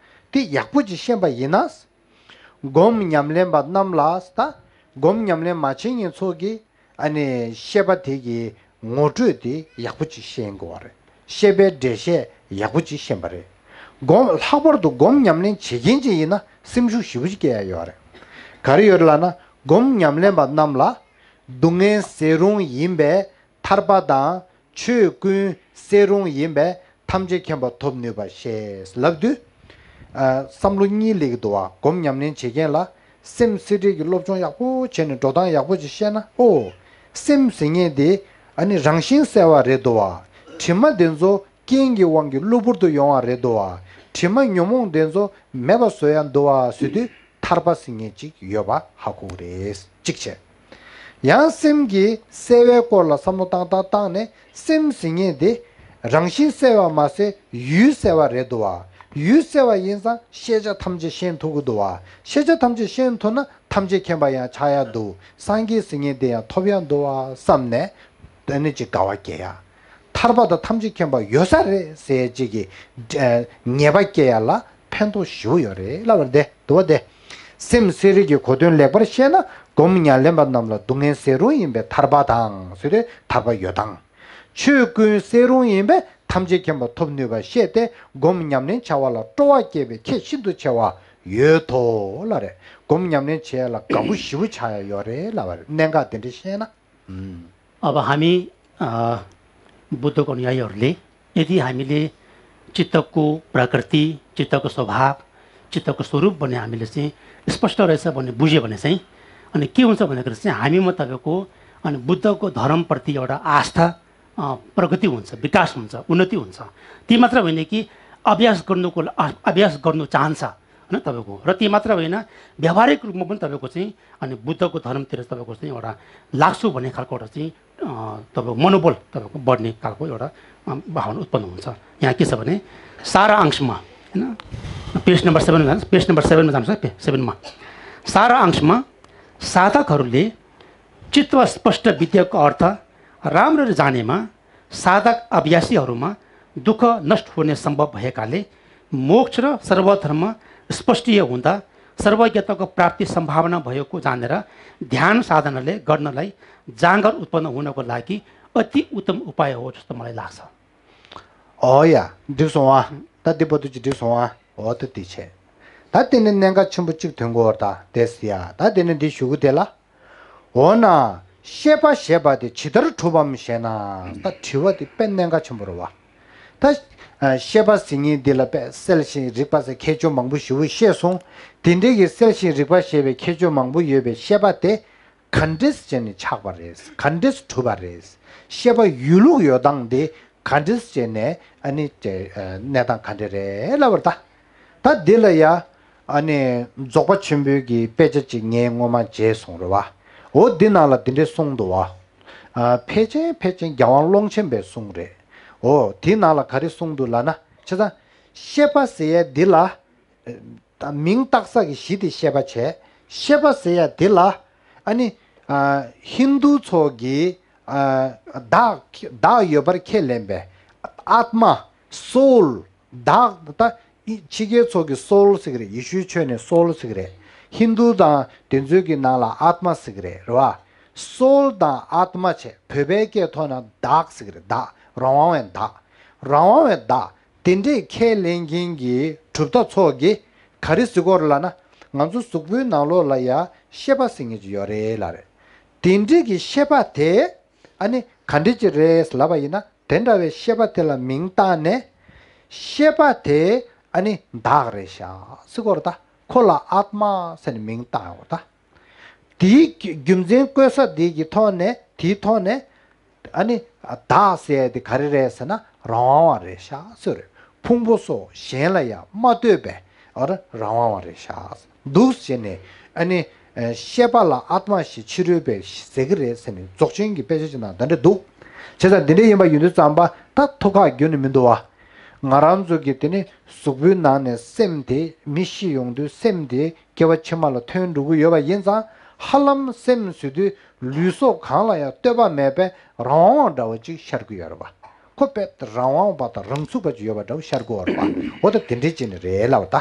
ད། དེ་ཡག་པོ་ཅིག་ཤེས་པ་ཡིན་ན། སྒོམ་ཉམས་ལེན་པ་རྣམས་ལ་ཟེར་ད། སྒོམ་ཉམས་ལེན་མ་བྱེད་མཁན་ཚོ་གིས་ཨ་ནི་ཤེས་པ་དེ་གི་ངོ་སྤྲོད་དེ་ཡག་པོ་ཅིག་ཤེས་དགོས་པ་རེད། ཤེས་པའི་འགྲེལ་བཤད་ཡག་པོ་ཅིག་ཤེས་པ་རེད། སྒོམ་ལྷག་པར་དུ་སྒོམ་ཉམས་ལེན་བྱེད་མཁན་ཅིག་ཡིན་ན་སེམས་ཤུགས་ཞེ་པོ་ཅིག་སྐྱེ་ཡ་ཡོད་རེད། ག་རེ་ཡོད་རེད་ལབ་ན། སྒོམ་ཉམས་ལེན་པ་རྣམས་ལ། སྡུག་བསྔལ་སེལ་རུང་ཡིན་པས་ཐར་པ་དང་། ཆོས་ཀུན་གསལ་རུང་ཡིན་པས་ཐམས་ཅད་མཁྱེན་པ་ཐོབ་ནུས་པ་ཤེས་ལབ་དུས། ཨ། བསམ་བློ་གཉིས་སླེབས་ཀྱི་འདུག་བ། སྒོམ་ཉམས་ལེན་བྱེད་མཁན་ལ་སེམས་གསལ་རིག་གི་སློབ་སྦྱོང་ཡག་པོ་བྱས་ནས་འགྲོ་སྟངས་ཡག་པོ་ཅིག་ཤེས་ན། ཨོ། སེམས་ཟེར་མཁན་དེ་ཨ་ནི་རང་བཞིན་གསལ་བ་རེད་འདུག་བ། དྲི་མ་དེ་ཚོ་རྐྱེན་གྱི་དབང་གིས་གློ་བུར་དུ་ཡོང་བ་རེད་འདུག་བ། དྲི་མ་ཉོན་མོངས་དེ་ཚོ་མེད་པ་བཟོ་ཡ་འདུག་བ་ཟེར་དུས། ཐར་པ་ཟེར་མཁན་ཅིག་ཡོད་པ་ཧ་གོ་གི་རེད། གཅིག་བྱས། ཡང་སེམས་ཀྱི་གསལ་བའི་སྐོར་ལ་བསམ་བློ་བཏང་བཏང་བཏང་ནས། སེམས་ཟེར་མཁན་དེ་རང་བཞིན་གསལ་བ་མ་ཟད་ཡུལ་གསལ་བ་རེད་འདུག་བ། ཡུལ་གསལ་བ་ཡིན་ཙང་ཤེས་བྱ་ཐམས་ཅད་ཤེས་ཐུབ་ཀྱི་འདུག་བ། ཤེས་བྱ་ཐམས་ཅད་ཤེས་ཐུབ་ན་ཐམས་ཅད་མཁྱེན་པ་ཡང་ཆགས་ཡ་འདུག། སངས་རྒྱས་ཟེར་མཁན་དེ་ཡང་ཐོབ་ཡ་འདུག་བ་བསམ་ནས། དེ་ནས་ཅིག་དགའ་བ་སྐྱེ་ཡ། ཐར་པ་དང་ཐམས་ཅད་མཁྱེན་པ་ཡོད་ས་རེད་ཟེར་ཅིག་གི་ཨ་ངེས་པ་སྐྱེ་ཡ་ལ་ཕན་ཐོགས་ཞེ་པོ་ཡོད་རེད་ལབ་པ་རེད་དེ། འདུག་བ་དེ། སེམས་གསལ་རིག་གི་གོ་དོན་ལེགས་པར་ཤེས་ན། སྒོམ་ཉམས་ལེན་པ་རྣམས་ལ་སྡུག་བསྔལ་སེལ་རུང་ཡིན་པས་ཐར་པ་དང་ཟེར་དུས་ཐར་པ་ཡོད་དང་། ཆོས་ཀུན་གསལ་རུང་ཡིན་པས་ཐམས་ཅད་མཁྱེན་པ་ཐོབ་ནུས་པ་ཤེས་ཏེ། སྒོམ་ཉམས་ལེན་བྱ་བ་ལ་སྤྲོ་བ་སྐྱེས་པའི་ཁྱད་ཤིན་ཏུ་ཆེ་བ་ཡོད་དོ་ལབ་རེད། སྒོམ་ཉམས་ལེན་བྱེད་ཡ་ལ་དགའ་པོ་ཞེ་པོ་ཆགས་ཡ་ཡོད་རེད་ལབ་པ་རེད། གནད་འགག་དེ་འདྲ་ཤེས་ན། अब हामी अ, बुद्धको अनुयायीहरूले यदि हामीले चित्तको प्रकृति, चित्तको स्वभाव, चित्तको स्वरूप भन्ने हामीले चाहिँ स्पष्ट रहेछ भन्ने बुझ्यो भने चाहिँ, अनि के हुन्छ भन्दाखेरि चाहिँ हामीमा तपाईँको अनि बुद्धको धर्मप्रति एउटा आस्था अ, प्रगति हुन्छ, विकास हुन्छ, उन्नति हुन्छ। त्यही मात्र होइन कि अभ्यास गर्नुको ला- अ- अभ्यास गर्नु चाहन्छ होइन तपाईँको। र त्यही मात्र होइन, व्यावहारिक रूपमा पनि तपाईँको चाहिँ अनि बुद्धको धर्मतिर तपाईँको चाहिँ एउटा लाग्छु भन्ने खालको एउटा चाहिँ अ, तपाईँको मनोबल तपाईँको बढ्ने खालको एउटा अ, भावना उत्पन्न हुन्छ। यहाँ के छ भने सारा अंशमा होइन, पेज नम्बर सेभेनमा जानुहोस्, पेज नम्बर सेभेनमा जानुहोस् है, पे- सेभेनमा। सारा अंशमा साधकहरूले चित्त स्पष्ट विद्याको अर्थ राम्ररी जानेमा साधक अभ्यासीहरूमा दुःख नष्ट हुने सम्भव भएकाले मोक्ष र सर्वधर्म स्पष्टीय हुँदा सर्वज्ञताको प्राप्ति सम्भावना भएको जानेर ध्यान साधनाले गर्नलाई जाँगर उत्पन्न हुनको लागि अति उत्तम उपाय हो जस्तो मलाई लाग्छ। ཨོ་ཡ། འགྲིག་སོང་ཨ། ད་འདི་བར་དུ་ཅིག་འགྲིག་སོང་ཨ། འོ་ད་འདི་བྱས། ད་དེ་ནས་གནད་འགག་ཆེན་པོ་གཅིག་ཐོན་གོ་བར་ད་དེ་སི་ཡ། ད་དེ་ནས་འདི་ཞུ་གི་དེ་ལ། འོ་ན། ཤེས་པ་ཞེས་པ་དེ་ཇི་ལྟར་གྲུབ་བམ་ཞེ་ན། ད་དྲི་བ་དེ་དཔེ་གནད་འགག་ཆེན་པོ་རེད་བ། ད་ཤེས་པ་ཟེར་མཁན་འདི་ལ་དཔེ་གསལ་ཞིང་རིག་པ་ཟེར་ཁྱད་ཆོས་མང་པོ་ཞེ་པོ་བཤད་སོང་། དེ་འདྲའི་གི་གསལ་ཞིང་རིག་པ་ཞེས་པའི་ཁྱད་ཆོས་མང་པོ་ཡོད་པའི་ཤེས་པ་དེ། ག་འདྲས་བྱས་ནས་ཆགས་པ་རེད། ག་འདྲས་གྲུབ་པ་རེད། ཤེས་པ་ཡོད་ལུགས་ཡོད་སྟངས་དེ་ག་འདྲས་བྱས་ནས་ཨ་ནི་དེ་གནས་སྟངས་ག་འདྲས་རེད་ལབ་པ་རེད་ད། ད་འདི་ལ་ཡ་ཨ་ནི་རྫོགས་པ་ཆེན་པོའི་གི་དཔེ་ཆ་ཅིག་ངས་སྔོན་མ་མཇལ་སོང་རེད་བ། འོ་འདི་ནང་ལ་འདི་འདྲས་གསུངས་འདུག་བ། ཨ། ཕལ་ཆེར་ཕལ་ཆེར་རྒྱལ་དབང་ཀློང་ཆེན་པའི་གསུང་རེད། འོ་དེ་ནང་ལ་ག་རེ་གསུངས་འདུག་ལབ་ན། བྱས་ཙང་ཤེས་པ་ཟེར་ཡ་འདི་ལ། ད་མིང་བཏགས་ས་གི་གཞི་དེ་ཤེས་པ་བྱས། ཤེས་པ་ཟེར་ཡ་དེ་ལ་ཨ་ནི་ཨ་ཧིན་རྡུ་ཚོ་གིས་ཨ་བདག་བདག་ཡོད་པར་ཁས་ལེན་པའི་ཨཱཏྨ། སོའུལ། བདག་ད་ཕྱི་རྒྱལ་ཚོ་གིས་སོའུལ་ཟེར་གི་རེད། ཡེ་ཤུའི་ཆོས་ནས་སོའུལ་ཟེར་གི་རེད། ཧིན་རྡུ་དང་དེ་ཚོའི་གི་ནང་ལ་ཨཱཏྨ་ཟེར་གི་རེད། རེད་བ། སོའུལ་དང་ཨཱཏྨ་བྱས། བོད་པའི་སྐད་ཐོག་ན་བདག་ཟེར་གི་རེད། བདག་རང་དབང་བའི་བདག་རང་དབང་བའི་བདག་དེ་འདྲས་ཁས་ལེན་མཁན་གྱི་གྲུབ་མཐའ་ཚོ་གིས་ ག་རེ་ཟེར་གྱི་ཡོད་རེད་ལབ་ན། ང་ཚོ་གཟུགས་པོའི་ནང་ལོགས་ལ་ཡ་ཤེས་པ་ཟེར་མཁན་ཅིག་ཡོད་རེད་ལབ་རེད། དེ་འདྲའི་གི་ཤེས་པ་དེ་ཨ་ནི་ག་འདྲ་ཅིག་རེད་ལབ་པ་ཡིན་ན། དེ་འདྲ་བའི་ཤེས་པ་དེ་ལ་མིང་བཏགས་ནས། ཤེས་པ་དེ་ཨ་ནི་བདག་རེད་ཤག་ཟེར་གྱི་ཡོད་རེད་ད། ཁོ་ལ་ཨཱཏྨ་ཟེར་ནས་མིང་བཏགས་ཡོད་རེད་ད། དེའི་རྒྱུ་མཚན་བཀོད་ས་དེ་གི་ཐོག་ནས། དེའི་ཐོག་ནས་ཨ་ནི་བདག་ཟེར་ཡ་དེ་ག་རེ་རེད་ཟེར་ན། རང་དབང་བ་རེད་ཤག་ཟེར་རེད། ཕུང་པོ་སོགས་གཞན་ལ་ཡང་མ་ལྟོས་པའི་ཨ་རང་དབང་བ་རེད་ཤག་འདུག་ཟེར་ནས། ཨ་ནི་ཤེས་པ་ལ་ཨཱཏྨ་ཞེས་ཕྱི་རོལ་པས་ཟེར་གྱི་རེད་ཟེར་ནས་རྫོགས་ཆེན་གྱི་དཔེ་ཆ་ཅིག་ནང་དེ་འདྲ་འདུག་བྱས་ཙང་འདི་འདྲ་ཡིན་པ་ཡིན་དུས་ཙམ་པ་ད་ཐོག་ཁ་རྒྱུ་ནི་མི་འདུག་བ། ང་རང་ཚོ་གི་དེ་ནི་གཟུགས་པོའི་ནང་ནས་སེམས་དེ། མི་ཤི་ཡོང་དུས་སེམས་དེ་སྐྱེ་བ་ཕྱི་མ་ལ་ཐོན་འགྲོ་གི་ཡོད་པ་ཡིན་ཙང་། ཧ་ལམ་སེམས་ཟེར་དུས་ལུས་སྲོག་གང་ལ་ཡང་ལྟོས་པ་མེད་པའི་རང་དབང་འདྲ་བོ་ཅིག་ཤར་གྱི་ཡོད་རེད་པ། ཁོ་དཔེ་རང་དབང་བ་དང་རང་ཚུགས་པ་ཅིག་ཡོད་པ་འདྲ་བོ་ཤར་གྱི་ཡོད་རེད་པ། འོ་ད་དེ་འདྲའི་ཅིག་ནི་རེད་ལབ་པ་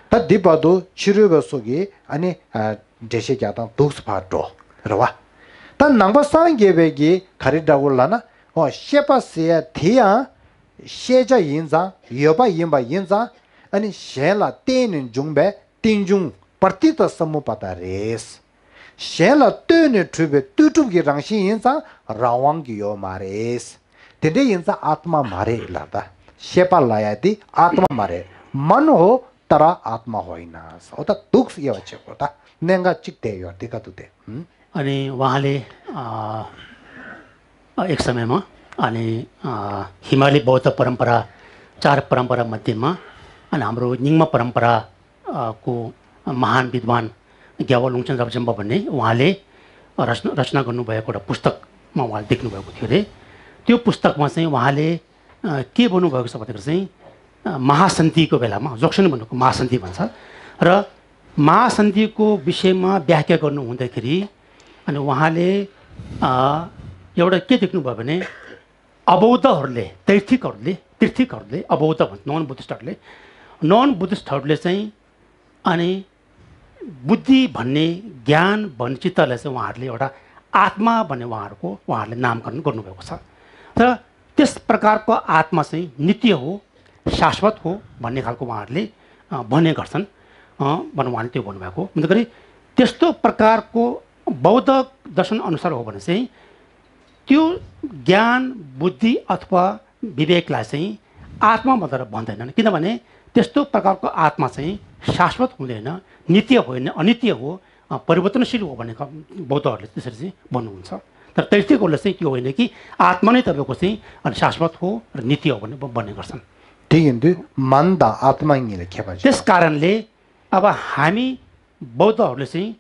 ད། ད་འདི་བར་དུ་ཕྱི་རོལ་པ་སོགས་ཀྱིས་ཨ་ནི་འགྲེལ་བཤད་རྒྱག་སྟངས་འདུག་སེ་ཕར་འགྲོ་རེད་པ། ད་ནང་པ་སངས་རྒྱས་པའི་གི་ག་རེ་འདྲ་བོ་ལབ་ན། འོ་ཤེས་པ་ཟེར་ཡ་དེ་ཡང་། ཤེས་བྱ་ཡིན་ཙང་། ཡོད་པ་ཡིན་པ་ཡིན་ཙང་། ཨ་ནི་གཞན་ལ་བརྟེན་ནས་འབྱུང་བའི་རྟེན་འབྱུང་པྲ་ཏི་ཏ་སམ་བུ་པ་ཏ་རེད། གཞན་ལ་ལྟོས་ནས་གྲུབ་པའི་ལྟོས་གྲུབ་ཀྱི་རང་བཞིན་ཡིན་ཙང་རང་དབང་གི་ཡོད་མ་རེད། དེ་འདྲ་ཡིན་ཙང་ཨཱཏྨ་མ་རེད་ལབ་ད། ཤེས་པ་ལབ་ཡ་དེ་ཨཱཏྨ་མ་རེད། མན་ཧོ་ཏ་ར་ཨཱཏྨ་ཧོ་ཡིན་ན་ཟེར། འོ་ད་འདུག་སེ་དབྱེ་བ་ཕྱེ་དགོས། ད་གནད་འགག་གཅིག་དེ་ཡོད། དེ་ག་འདུག་སྟེ། ཨ་ནི་ཝང་ཧ་ལེ། ཨ། एक समय मा, अनि हिमाली बौद्ध परम्परा, चार परम्परा मध्येमा, अनि हाम्रो निङ्मा परम्पराको महान विद्वान ग्यावा लुङचेन राप्जेम्बा भन्ने, उहाँले रचना रचना गर्नुभएको एउटा पुस्तकमा उहाँले देख्नुभएको थियो अरे। त्यो पुस्तकमा चाहिँ उहाँले के भन्नुभएको छ भन्दाखेरि चाहिँ, महासन्धिको बेलामा, जोक्सन भनेको महासन्धि भन्छ, र महासन्धिको विषयमा व्याख्या गर्नुहुँदाखेरि अनि उहाँले एउटा के देख्नुभयो भने, अबौद्धहरूले, तैर्थिकहरूले, तीर्थिकहरूले, अबौद्ध भन्छ, नन बुद्धिस्टहरूले, नन बुद्धिस्टहरूले चाहिँ अनि बुद्धि भन्ने, ज्ञान भन्ने चित्तलाई चाहिँ उहाँहरूले एउटा आत्मा भन्ने उहाँहरूको उहाँहरूले नामकरण गर्नुभएको छ। र त्यस प्रकारको आत्मा चाहिँ नित्य हो, शाश्वत हो भन्ने खालको उहाँहरूले भन्ने गर्छन्। भनेर उहाँले त्यो भन्नुभएको हुँदाखेरि, त्यस्तो प्रकारको बौद्ध दर्शन अनुसार हो भने चाहिँ त्यो ज्ञान, बुद्धि अथवा विवेकलाई चाहिँ आत्मा भनेर भन्दैनन्। किनभने त्यस्तो प्रकारको आत्मा चाहिँ शाश्वत हुँदैन, नित्य होइन, अनित्य हो, परिवर्तनशील हो भन्ने बौद्धहरूले त्यसरी चाहिँ भन्नुहुन्छ। तर तैर्थिकहरूले चाहिँ त्यो होइन कि आत्मा नै तपाईँको चाहिँ शाश्वत हो र नित्य हो भन्ने भन्ने गर्छन्। त्यही हिन्दू मन दा आत्मा निले खेपा त्यस कारणले अब हामी बौद्धहरूले चाहिँ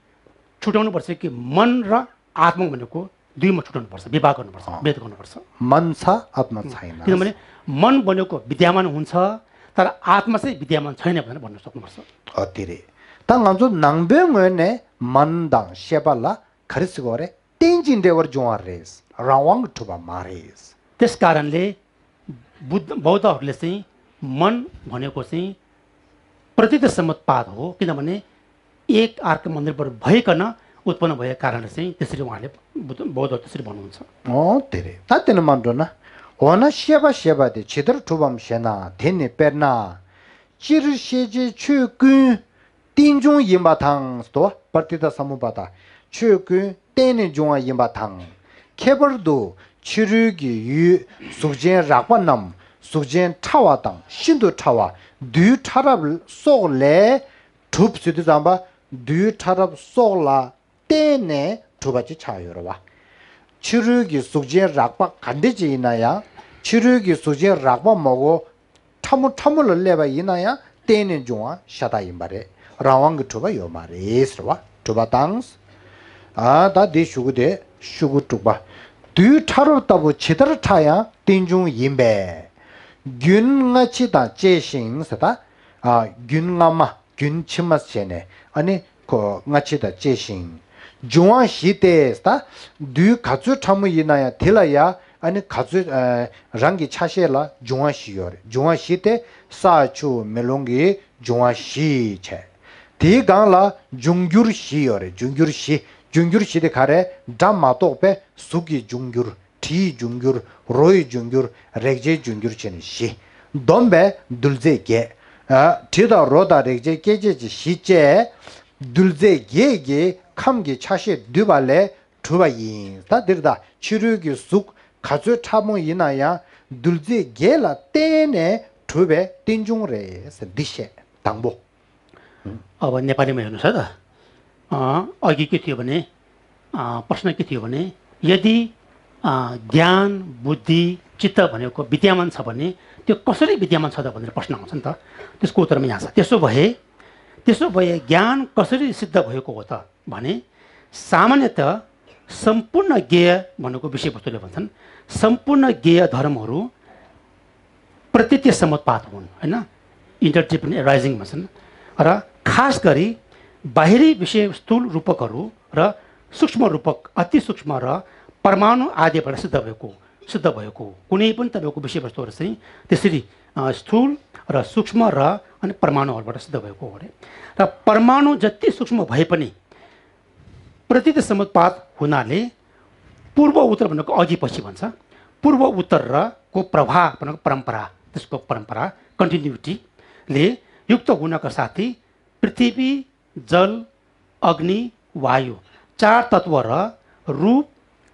छुट्याउनुपर्छ कि मन र आत्मा भनेको दुईमा छुट्याउनुपर्छ, विभाग गर्नुपर्छ, भेद गर्नुपर्छ। मन छ, आत्मा छैन। किनभने मन भनेको विद्यमान हुन्छ, तर आत्मा चाहिँ विद्यमान छैन भनेर भन्न सक्नुपर्छ। अतिरे। त ང་ཚོ་ནང་པའི་ངོས་ནས་मन དང་ཤེས་པ་ལ་ག་རེ་ཟེར་དགོས་རེད། རྟེན་ཅིང་འབྲེལ་བར་འབྱུང་བ་རེད། རང་དབང་གིས་གྲུབ་པ་མ་རེད། त्यस कारणले बुद्ध बौद्धहरूले चाहिँ मन भनेको चाहिँ प्रतीत सम्मत पाद हो, किनभने एक अर्कामा निर्भर भइकन उत्पन्न भएको कारणले चाहिँ त्यसरी उहाँले बुद्ध बौद्ध त्यसरी भन्नुहुन्छ। अँ, धेरै। त तेन मान्डो न। हो न ཤེས་པ་ཞེས་པ་དེ་ཇི་ལྟར་གྲུབ་བམ་ཞེ་ན། དེ་ནི་དཔེར་ན། སྤྱིར་ཤེས་བྱའི་ཆོས་ཀུན་རྟེན་འབྱུང་ཡིན་པ་དང་། དོ་པྲ་ཏི་ཏ་སམ་བུ་པ་ཏ། ཆོས་ཀུན་རྟེན་ནས་འབྱུང་བ་ཡིན་པ་དང་། ཁྱད་པར་དུ་ཕྱི་རོལ་གྱི་ཡུལ་གཟུགས་ཅན་རགས་པ་རྣམས་གཟུགས་ཅན་ཕྲ་བ་དང་ཤིན་ཏུ་ཕྲ་བ་རྡུལ་ཕྲ་རབ་སོགས་ལས་གྲུབ་ཟེར་དུས་ཙམ་པ་རྡུལ་ཕྲ་རབ་སོགས་ལ་བརྟེན་ནས་གྲུབ་པ་ཅིག་ཆགས་ཡོད་རེད་བ། ཕྱི་རོལ་གྱི་གཟུགས་ཅན་རགས་པ་ག་འདྲ་ཅིག་ཡིན་ན་ཡང་། ཕྱི་རོལ་གྱི་གཟུགས་ཅན་རགས་པ་མ་གོ་ཕྲ་མོ་ཕྲ་མོ་ལ་སླེབས་པ་ཡིན་ན་ཡང་རྟེན་ནས་འབྱུང་བ་ཤ་སྟག་ཡིན་པ་རེད། རང་དབང་གིས་གྲུབ་པ་ཡོད་མ་རེད་ཟེར་བ། གྲུབ་པ་དང་། ཨ་ད་འདི་ཤོག་གུ་དེ་ཤོག་གུ་དྲུག་པ། རྡུལ་ཕྲ་རབ་ལྟ་བུ་ཇི་ལྟར་ཕྲ་ཡང་རྟེན་འབྱུང་ཡིན་པས། རྒྱུན་སྔ་ཕྱི་དང་བཅས་ཤིང་ཟེར་ད། ཨ་རྒྱུན་སྔ་མ་རྒྱུན་ཕྱི་མ་བྱས་ནས་ཨ་ནི་ཁོ་སྔ་ཕྱི་དང་བཅས་ཤིང་། འབྱུང་བ་བཞི་སྟེ་ད། རྡུལ་ག་ཚོད་ཕྲ་མོ་ཡིན་ན་ཡང་དེ་ལ་ཡ་ཨ་ནི་ག་ཚོད་ཨ་རང་གི་ཆ་ཤས་ལ་འབྱུང་བ་བཞི་ཡོད་རེད། འབྱུང་བ་བཞི་སྟེ་ས་ཆུ་མེ་རླུང་གི་འབྱུང་བ་བཞི་བྱས། དེའི་སྒང་ལ་འབྱུང་འགྱུར་བཞི་ཡོད་རེད། འབྱུང་འགྱུར་བཞི། འབྱུང་འགྱུར་བཞི་དེ་ག་རེ། སྒྲ་མ་གཏོགས་པའི་གཟུགས་ཀྱི་འབྱུང་འགྱུར། དྲི་ཡི་འབྱུང་འགྱུར། རོ་ཡི་འབྱུང་འགྱུར། རེག་བྱའི་འབྱུང་འགྱུར་བྱས་ནས་བཞི། བསྡོམས་པས་རྡུལ་རྫས་བརྒྱད། ཨ། དྲི་དང་རོ་དང་རེག་བྱའི་སྐྱེ་མཆེད་ཀྱི་གཞི་བཅས་རྡུལ་རྫས་བརྒྱད་ཀྱི་ཁམས་ཀྱི་ཆ་ཤས་འདུས་པ་ལས་གྲུབ་པ་ཡིན། ད་འདིར་ད་ཕྱི་རོལ་གྱི་གཟུགས་ག་ཚོད་ཕྲ་མོ་ཡིན་ན་ཡང་རྡུལ་རྫས་བརྒྱད་ལ་བརྟེན་ནས་གྲུབ་པའི་རྟེན་འབྱུང་རེད་ཟེར་འདི་བཤད་དང་པོ། ཨ་བ་ནེ་པ་ལི་མ་ཡོད་ནོ་ས་ད། ཨ་ཨ་གི་ཀི་ཐུ་བ་ནེ། ཨ་པར་ཤ་ན་ཀི་ཐུ་བ་ནེ། ཡ་དི། ཨ་གྱཱན་བུ་དྷི་ཅི་ཏ་བ་ནེ་ཀོ་བི་དྱ་མན་ཚ་བ་ནེ། དེ་ཀོ་ས་རི་བི་དྱ་མན་ཚ་ད་བ་ནེ་པར་ཤ་ན་ང་ཚན་ད། དེ་སྐོ་ཏར་མ་ཡང་ས་དེ་སོ་བ་ཧེ། དེ་སོ་བ་ཧེ་གྱཱན་ཀོ་ས་རི་སི་ད་བ་ཧེ་ཀོ་བ་ད་བ་ནེ། ས་མ་ནེ་ད། སམ་པུར་ན་གྱེ་ཡ་བ་ནེ་ཀོ་བི་ཤེ་བ་སྟོ་ལེ་བ་ཚན། སམ་པུར་ན་གྱེ་ཡ་དྷར་མ་རུ། प्रतीति समुत्पाद हुन्, होइन? इन्टरडिपेन्डेन्ट एराइजिङ भन्छन्। र खास गरी बाहिरी विषय स्थूल रूपकहरू र सूक्ष्म रूपक, अति सूक्ष्म र परमाणु आदिबाट सिद्ध भएको, सिद्ध भएको कुनै पनि तपाईँको विषयवस्तुहरू चाहिँ त्यसरी, अ, स्थूल र सूक्ष्म र अनि परमाणुहरूबाट सिद्ध भएको हो अरे। र परमाणु जति सूक्ष्म भए पनि प्रतीति समुत्पाद हुनाले पूर्व उत्तर भनेको अघि पछि भन्छ। पूर्व उत्तर र को प्रवाह भनेको परम्परा, त्यसको परम्परा, कन्टिन्युटीले युक्त हुनका साथै पृथ्वी, जल, अग्नि, वायु चार तत्त्व र रूप,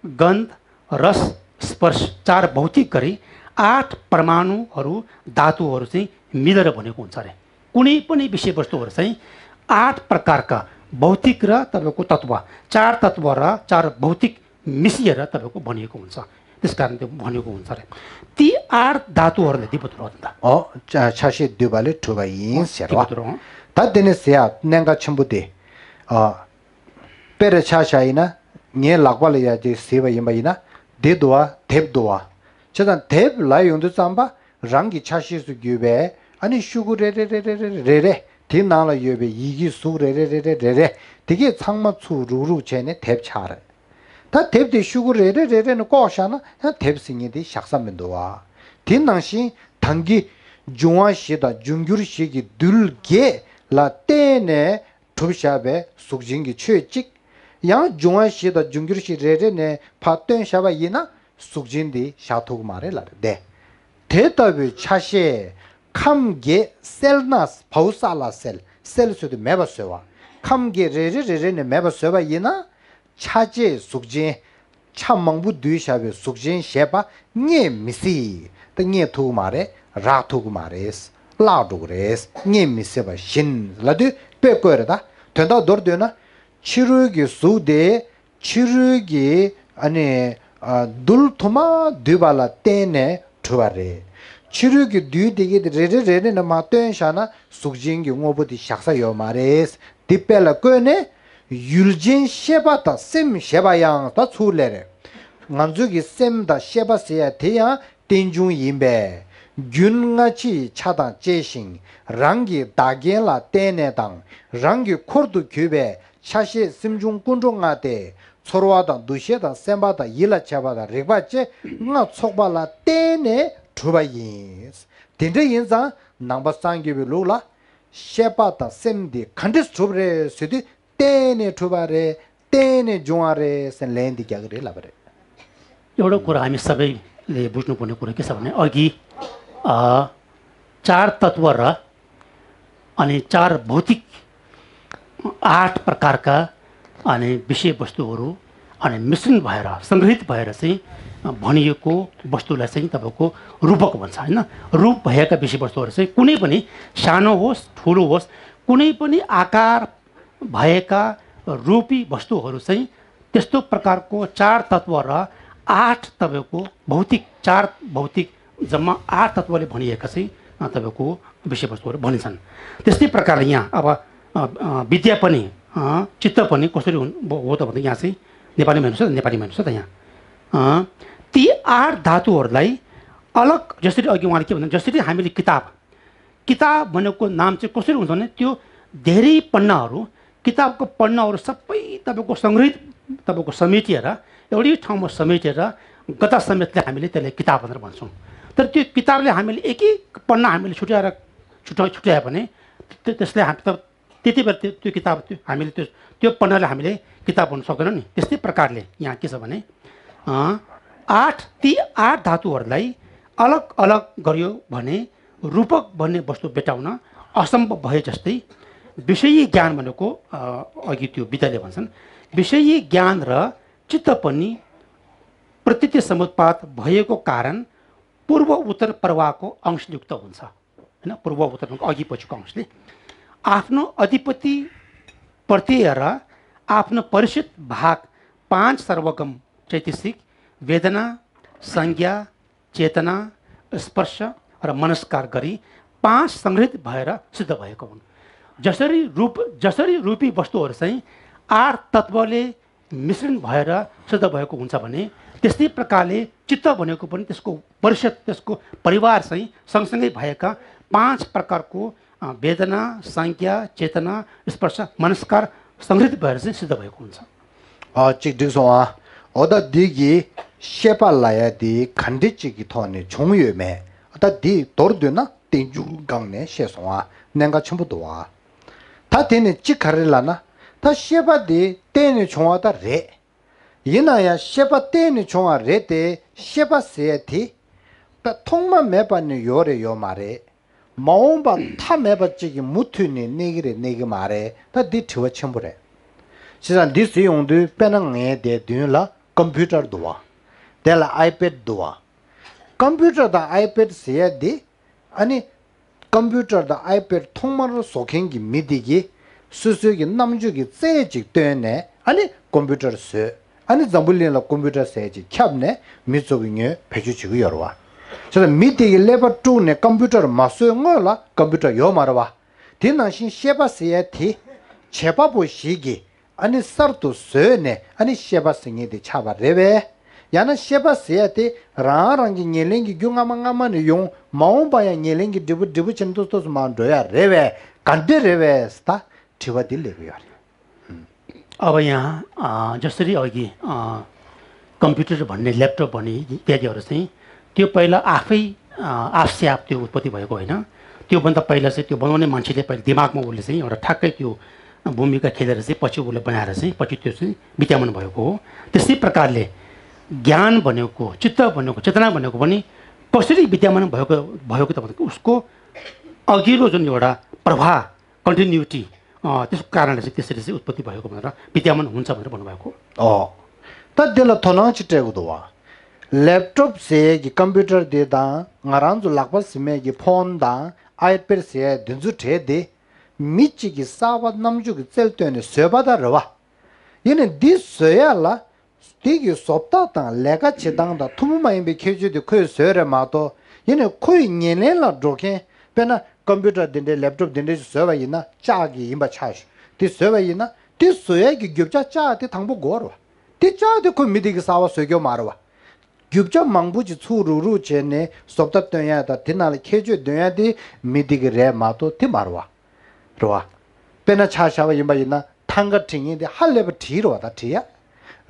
गन्ध, रस, स्पर्श चार भौतिक गरी आठ परमाणुहरू, धातुहरू चाहिँ मिलेर बनेको हुन्छ अरे। कुनै पनि विषयवस्तुहरू चाहिँ आठ प्रकारका भौतिक र तपाईँको तत्त्व, चार तत्त्व र चार भौतिक मिसिएर तपाईँको बनिएको हुन्छ। त्यस कारण त्यो बनेको हुन्छ अरे। ती आठ धातुहरूले दीपत रोधन्दा। ཨོ། ཆ་ཆ་ཤས་འདུས་པ་ལས་གྲུབ་པ་ཡིན་ཟེར་བ། དེ་ད་དེ་ནི་ཟེར་ཡ་གནད་འགག་ཆེན་པོ་དེ། ཨ། དཔེར་ཆ་བཞག་ཡིན་ན། ངའི་ལག་པ་ལ་ཡ་དེ་གཟིགས་པ་ཡིན་པ་ཡིན་ན། འདི་འདུག་བ། དེབ་འདུག་བ། བྱས་ཙང་དེབ་ལ་ཡོང་དུས་ཙམ་པ། རང་གི་ཆ་ཤས་སུ་གྱུར་པའི་ཨ་ནི་ཤོག་གུ་རེ་རེ་རེ་རེ་རེ་རེ་རེ་དེའི་ནང་ལ་ཡོད་པའི་ཡི་གེའི་གཟུགས་རེ་རེ་རེ་རེ་རེ་རེ་དེ་གས་ཚང་མ་ཚུར་རུག་རུག་བྱས་ནས་དེབ་ཆགས་རེད། ད་དེབ་དེ་ཤོག་གུ་རེ་རེ་རེ་རེ་ནས་བཀོག་བཞག་ན་ཡང་དེབ་ཟེར་མཁན་དེ་བཞག་ས་མི་འདུག་བ། དེ་ནང་བཞིན་ད་གིན་འབྱུང་བ་བཞི་དང་འབྱུང་འགྱུར་བཞི་གི་རྡུལ་བརྒྱད་ལ་བརྟེན་ནས་གྲུབ་བཞག་པའི་གཟུགས་ཅན་གྱི་ཆོས་གཅིག། ཡང་འབྱུང་བ་བཞི་དང་འབྱུང་འགྱུར་བཞི་རེ་རེ་ནས་ཕར་བཏོན་བཞག་པ་ཡིན་ན་གཟུགས་ཅན་དེ་བཞག་ཐུབ་ཀྱི་མ་རེད་ལབ་རེད་དེ། དེ་ལྟ་བུའི་ཆ་ཤས་ཁམས་བརྒྱད་སེལ་ན་བའུ་ས་ལ་སེལ། སེལ་ཟེར་དུས་མེད་པ་བཟོས་པ། ཁམས་བརྒྱད་རེ་རེ་རེ་རེ་ནས་མེད་པ་བཟོས་པ་ཡིན་ན། ཆ་བྱད་གཟུགས་ཅན། ཆ་མང་པོ་བསྡུས་བཞག་པའི་གཟུགས་ཅན་ཞེས་པ་རྙེད་མི་སྲིད། ད་རྙེད་ཐུབ་ཀྱི་མ་རེད། རག་ཐུབ་ཀྱི་མ་རེད། བརླག་འགྲོ་གི་རེད། རྙེད་མི་སྲིད་པ་བཞིན་ལབ་དུས་དཔེ་བཀོད་རེད་ད། དོན་དག་མདོར་བསྡུས་ན། ཕྱི་རོལ་གྱི་གཟུགས་དེ་ཕྱི་རོལ་གྱི་ཨ་ནི་ཨ་རྡུལ་དུ་མ་འདུས་པ་ལ་བརྟེན་ནས་གྲུབ་པ་རེད། ཕྱི་རོལ་གྱི་རྡུལ་དེ་གའི་རེ་རེ་རེ་རེ་ནས་མར་བཏོན་བཞག་ན་གཟུགས་ཅན་གྱི་དངོས་པོ་དེ་བཞག་ས་ཡོད་མ་རེད། འདི་དཔེ་ལ་བཀོད་ནས། ཡུལ་ཅན་ཤེས་པ་དང་སེམས་ཞེས་པ་ཡང་ད་ཚུར་ལས་རེད། ང་ཚོ་གི་སེམས་དང་ཤེས་པ་ཟེར་ཡ་དེ་ཡང་རྟེན་འབྱུང་ཡིན་པས། རྒྱུན་སྔ་ཕྱིའི་ཆ་དང་བཅས་ཤིང་རང་གི་བདག་རྐྱེན་ལ་བརྟེན་ནས་དང་རང་གི་འཁོར་དུ་གྱུར་པའི་ཆ་ཤས་སེམས་བྱུང་ཀུན་འགྲོ་ལྔ་སྟེ་ཚོར་བ་དང་འདུ་ཤེས་དང་སེམས་པ་དང་ཡིད་ལ་བྱེད་པ་དང་རེག་པ་བཅས་ལྔ་ཚོགས་པ་ལ་བརྟེན་ནས་གྲུབ་པ་ཡིན། དེ་འདྲ་ཡིན་ཙང་ནང་པ་སངས་རྒྱས་པའི་ལུགས་ལ་ཤེས་པ་དང་སེམས་འདི་ག་འདྲས་གྲུབ་རེད་ཟེར་དུས། བརྟེན་ནས་གྲུབ་པ་རེད། བརྟེན་ནས་འབྱུང་བ་རེད་ཟེར་ལན་འདི་རྒྱག་གི་རེད་ལབ་པ་རེད། एउटा कुरा हामी सबैले बुझ्नुपर्ने कुरा के छ भने अघि, अ, चार तत्त्व र अनि चार भौतिक आठ प्रकारका अनि विषयवस्तुहरू अनि मिश्रण भएर, सङ्ग्रहित भएर चाहिँ, अ, भनिएको वस्तुलाई चाहिँ तपाईँको रूपक भन्छ, होइन? रूप भएका विषयवस्तुहरू चाहिँ कुनै पनि सानो होस्, ठुलो होस्, कुनै पनि आकार भएका रूपी वस्तुहरू चाहिँ त्यस्तो प्रकारको चार तत्त्व र आठ तपाईँको भौतिक, चार भौतिक, जम्मा आठ तत्त्वले भनिएका चाहिँ, अ, तपाईँको विषयवस्तुहरू भनिन्छन्। त्यस्तै प्रकारले यहाँ अब, अ, अ, विद्या पनि, अ, चित्त पनि कसरी हुन्, हो त भन्दा यहाँ चाहिँ नेपालीमा हेर्नुहोस् त, नेपालीमा हेर्नुहोस् त यहाँ। अ, ती आठ धातुहरूलाई अलग, जसरी अघि उहाँले के भन्नु, जसरी हामीले किताब किताब भनेको नाम चाहिँ कसरी हुन्छ भने, त्यो धेरै पन्नाहरू, किताबको पन्नाहरू सबै तपाईँको सङ्ग्रहित, तपाईँको समेटिएर, एउटै ठाउँमा समेटेर गदा समेतले हामीले त्यसलाई किताब भनेर भन्छौँ। तर त्यो किताबले हामीले एक एक पन्ना हामीले छुट्याएर छुट्या-, छुट्यायो भने, त्यो, त्यसलाई हामी त त्यति बेला त्यो, त्यो किताब, त्यो हामीले त्यो, त्यो पन्नाले हामीले किताब भन्न सक्दैनौँ नि। त्यस्तै प्रकारले यहाँ के छ भने, अँ, आठ, ती आठ धातुहरूलाई अलग अलग गरियो भने रूपक भन्ने वस्तु भेट्टाउन असम्भव भए जस्तै विषयी ज्ञान भनेको, अ, अघि त्यो विद्याले भन्छन्, विषयी ज्ञान र चित्त पनि प्रतीति समुत्पाद भएको कारण पूर्व उत्तर प्रवाहको अंशयुक्त हुन्छ। होइन, पूर्व उत्तर भनेको अघि पछिको अंशले आफ्नो अधिपति प्रत्यय र आफ्नो परिचित भाग पाँच सर्वगम चैतसिक, वेदना, संज्ञा, चेतना, स्पर्श र मनस्कार गरी पाँच संग्रहित भएर सिद्ध भएको हुन्। जसरी रूप, जसरी रूपी वस्तुहरू चाहिँ आठ तत्त्वले मिश्रण भएर सिद्ध भएको हुन्छ भने, त्यस्तै प्रकारले चित्त भनेको पनि त्यसको परिषद, त्यसको परिवार चाहिँ सँगसँगै भएका पाँच प्रकारको, अ, वेदना, संज्ञा, चेतना, स्पर्श, मनस्कार संग्रहित भएर चाहिँ सिद्ध भएको हुन्छ। ཨ་ཅིག་འགྲིག་སོང་ཨ། འོ་ད་འདི་གི་ཤེས་པ་ལབ་ཡ་འདི་ག་འདྲ་ཅིག་གི་ཐོག་ནས་བྱུང་ཡོད་མེད། ད་འདི་མདོར་བསྡུས་ན་བསྟན་འགྱུར་སྒང་ནས་བཤད་སོང་ཨ། གནད་འགག་ཆེན་པོ་འདུག་ཨ། ད་དེ་ནས་གཅིག་ག་རེ་ལབ་ན། ད་ཤེས་པ་འདི་གཏན་ནས་བྱུང་བ་ད་རེད། ཡིན་ན་ཡང་ཤེས་པ་གཏན་ནས་བྱུང་བ་རེད་དེ། ཤེས་པ་ཟེར་ཡ་དེ་ད་ཐོག་མ་མེད་པ་ནས་ཡོད་རེད་ཡོད་མ་རེད། མ་འོངས་པ་མཐའ་མེད་པ་ཅིག་གི་མུ་མཐུད་ནས་གནས་ཀྱི་རེད་གནས་ཀྱི་མ་རེད། ད་འདི་དྲི་བ་ཆེན་པོ་རེད། བྱས་ཙང་འདི་ཟེར་ཡོང་དུས་དཔེར་ན་ངའི་དེ་མདུན་ལ་ཀམ་པུ་ཊར་འདུག་བ། དེ་ལ་ཨའི་པེཌ་འདུག་བ། ཀམ་པུ་ཊར་དང་ཨའི་པེཌ་ཟེར་ཡ་འདི། ཨ་ནི། ཀམ་པུ་ཊར་དང་ཨའི་པེཌ་ཐོག་མར་བཟོ་མཁན་གྱི་མི་དེ་གིས་སོ་སོའི་གི་རྣམ་དཔྱོད་ཀྱི་རྩལ་ཅིག་བཏོན་ནས། ཨ་ནི་ཀམ་པུ་ཊར་བཟོས། ཨ་ནི་འཛམ་བུ་གླིང་ལ་ཀམ་པུ་ཊར་ཟེར་ཅིག་ཁྱབ་ནས་མི་ཚོ་གི་ངོས་བེད་སྤྱོད་བྱེད་ཀྱི་ཡོད་རེད་བ། བྱས་ཙང་མི་དེ་གི་ཀླད་པ་དཀྲུགས་ནས་ཀམ་པུ་ཊར་མ་བཟོས་སྔོན་ལ་ཀམ་པུ་ཊར་ཡོད་མ་རེད་བ། དེ་ནང་བཞིན་ཤེས་པ་ཟེར་ཡ་དེ་བྱེད་པ་པོ་ཞིག་གིས། ཨ་ནི་གསར་དུ་བཟོས་ནས། ཨ་ནི་ཤེས་པ་ཟེར་མཁན་དེ་ཆགས་པ་རེད་པས། ཡང་ན་ཤེས་པ་ཟེར་ཡ་དེ་རང་རང་གི་ཉེར་ལེན་གྱི་རྒྱུ་སྔ་མ་སྔ་མ་ནས་ཡོང་། མ་འོངས་པ་ཡང་ཉེར་ལེན་གྱི་འབྲས་བུ་འབྲས་བུ་ཆེན་ཏོག་ཏོག་ཙམ་མར་འགྲོ་ཡ་རེད་པས། ག་འདྲ་རེད་པས། ད་དྲི་བ་འདི་སླེབས་ཀྱི་ཡོད་རེད། अब यहाँ, अ, जसरी अघि, अ, कम्प्युटर भन्ने, ल्यापटप भन्ने इत्यादिहरू चाहिँ त्यो पहिला आफै, अ, आफसे आफ त्यो उत्पत्ति भएको होइन। त्योभन्दा पहिला चाहिँ त्यो बनाउने मान्छेले पहिला दिमागमा उसले चाहिँ एउटा ठ्याक्कै त्यो भूमिका खेलेर चाहिँ पछि उसले बनाएर चाहिँ पछि त्यो चाहिँ विद्यमान भएको हो। त्यस्तै प्रकारले ज्ञान भनेको, चित्त भनेको, चेतना भनेको पनि कसरी विद्यमान भएको, भएको त भन्दाखेरि उसको अघिल्लो जुन एउटा प्रवाह, कन्टिन्युटी, अ, त्यसको कारणले चाहिँ त्यसरी चाहिँ उत्पत्ति भएको भनेर, विद्यमान हुन्छ भनेर भन्नुभएको हो। ཨོ། ད་འདི་ལ་དོ་སྣང་ཅིག་སྤྲད་དགོས་འདུག་བ། ལེབ་ཊོབ་ཟེར་ཡས་ཀྱི་ཀམ་པུ་ཊར་དེ་དང་། ང་རང་ཚོ་ལག་པ་ཟིན་མས་ཀྱི་ཕོན་དང་ཨའི་པེཌ་ཟེར་ཡས་འདི་ཚོ་གྲས་དེ། མི་གཅིག་གིས་གསར་པ་རྣམ་དཔྱོད་ཀྱི་རྩལ་བཏོན་ནས་བཟོས་པ་ད་རེད་བ། ཡིན་ནའི་འདི་བཟོ་ཡ་ལ། དེ་གི་བཟོ་ལྟ་དང་ལས་ཀ་བྱེད་སྟངས་དང་ཐུན་མོང་མ་ཡིན་པའི་ཁྱད་ཆོས་དེ་ཁོས་བཟོས་རེད་མ་གཏོགས། ཡིན་ནའི་ཁོའི་ཉེར་ལེན་ལ་འགྲོ་མཁན། དཔེར་ན་ཀམ་པུ་ཊར་འདི་འདྲའི་ལེབ་ཊོབ་འདི་འདྲའི་བཟོས་པ་ཡིན་ན་ལྕགས་ཀྱི་ཡིན་པ་ཆགས་ཤིག་དེ་བཟོས་པ་ཡིན་ན། དེ་བཟོ་ཡས་ཀྱི་རྒྱུ་ཆ་ལྕགས་དེ་དང་པོ་དགོས་རེད་བ། དེ་ལྕགས་དེ་ཁོ་མི་དེ་གི་གསར་པ་བཟོས་རྒྱུ་མ་རེད་བ། རྒྱུ་ཆ་མང་པོ་ཅིག་ཚུར་རུག་རུག་བྱས་ནས་བཟོ་ལྟ་སྟོན་ཡ་དང་། དེ་ནང་ལ་ཁྱད་ཆོས་འདོན་ཡ་དེ་མི་དེ་གི་རེད་མ་གཏོགས་དེ་མ་རེད་བ། རེད་བ། དཔེར་ན་ཆ་བཞག་པ་ཡིན་པ་ཡིན་ན། ཐང་ག་བྲིས་མཁན་དེ་ཧ་ལས་པ་བྲིས་རེད་བ། ད་བྲིས་ཡ།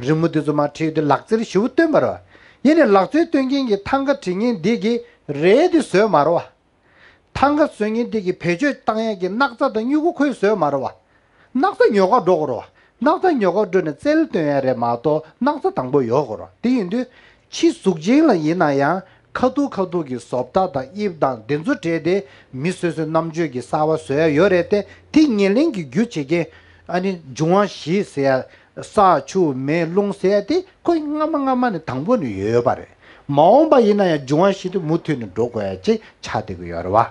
རི་མོ་དེ་ཚོ་མར་བྲིས་དུས་ལག་རྩལ་ཞེ་པོ་སྟོན་པ་རེད་བ། ཡིན་ནའི་ལག་རྩལ་སྟོན་མཁན་གྱི་ཐང་ག་བྲིས་མཁན་དེ་གིས་རས་དེ་བཟོས་མ་རེད་བ། ཐང་ག་བཟོ་མཁན་དེ་གིས་བེད་སྤྱོད་བཏང་ཡས་ཀྱི་སྣག་ཚ་དང་སྨྱུ་གུ་ཁོས་བཟོས་མ་རེད་བ། སྣག་ཚ་ཉོ་གར་འགྲོ་དགོས་རེད་བ། སྣག་ཚ་ཉོ་གར་འགྲོ་ནས་རྩལ་སྟོན་ཡ་རེད་མ་གཏོགས་སྣག་ཚ་དང་པོ་ཡོད་དགོས་རེད་བ། དེ་ཡིན་དུས་ཕྱི་གཟུགས་ཅན་ལ་ཡིན་ན་ཡང་། ཁ་ཐུག་ཁ་ཐུག་གི་བཟོ་ལྟ་དང་དབྱིབས་དང་འདི་ཚོ་སྤྲད་དེ་མི་སོ་སོའི་རྣམ་དཔྱོད་ཀྱི་གསར་པ་བཟོ་ཡ་ཡོད་རེད་དེ། དེ་ཉེར་ལེན་གྱི་རྒྱུ་བྱེད་མཁན། ཨ་ནི་འབྱུང་བ་བཞི་ཟེར་ཡ། ས་ཆུ་མེ་རླུང་ཟེར་ཡ་དེ་ཁོ་སྔ་མ་སྔ་མ་ནས་དང་པོ་ནས་ཡོད་པ་རེད། མ་འོངས་པ་ཡིན་ན་ཡང་འབྱུང་བ་བཞི་དེ་མུ་མཐུད་ནས་འགྲོ་དགོས་ཡ་ཅིག་ཆགས་བསྡད་ཀྱི་ཡོད་རེད་བ།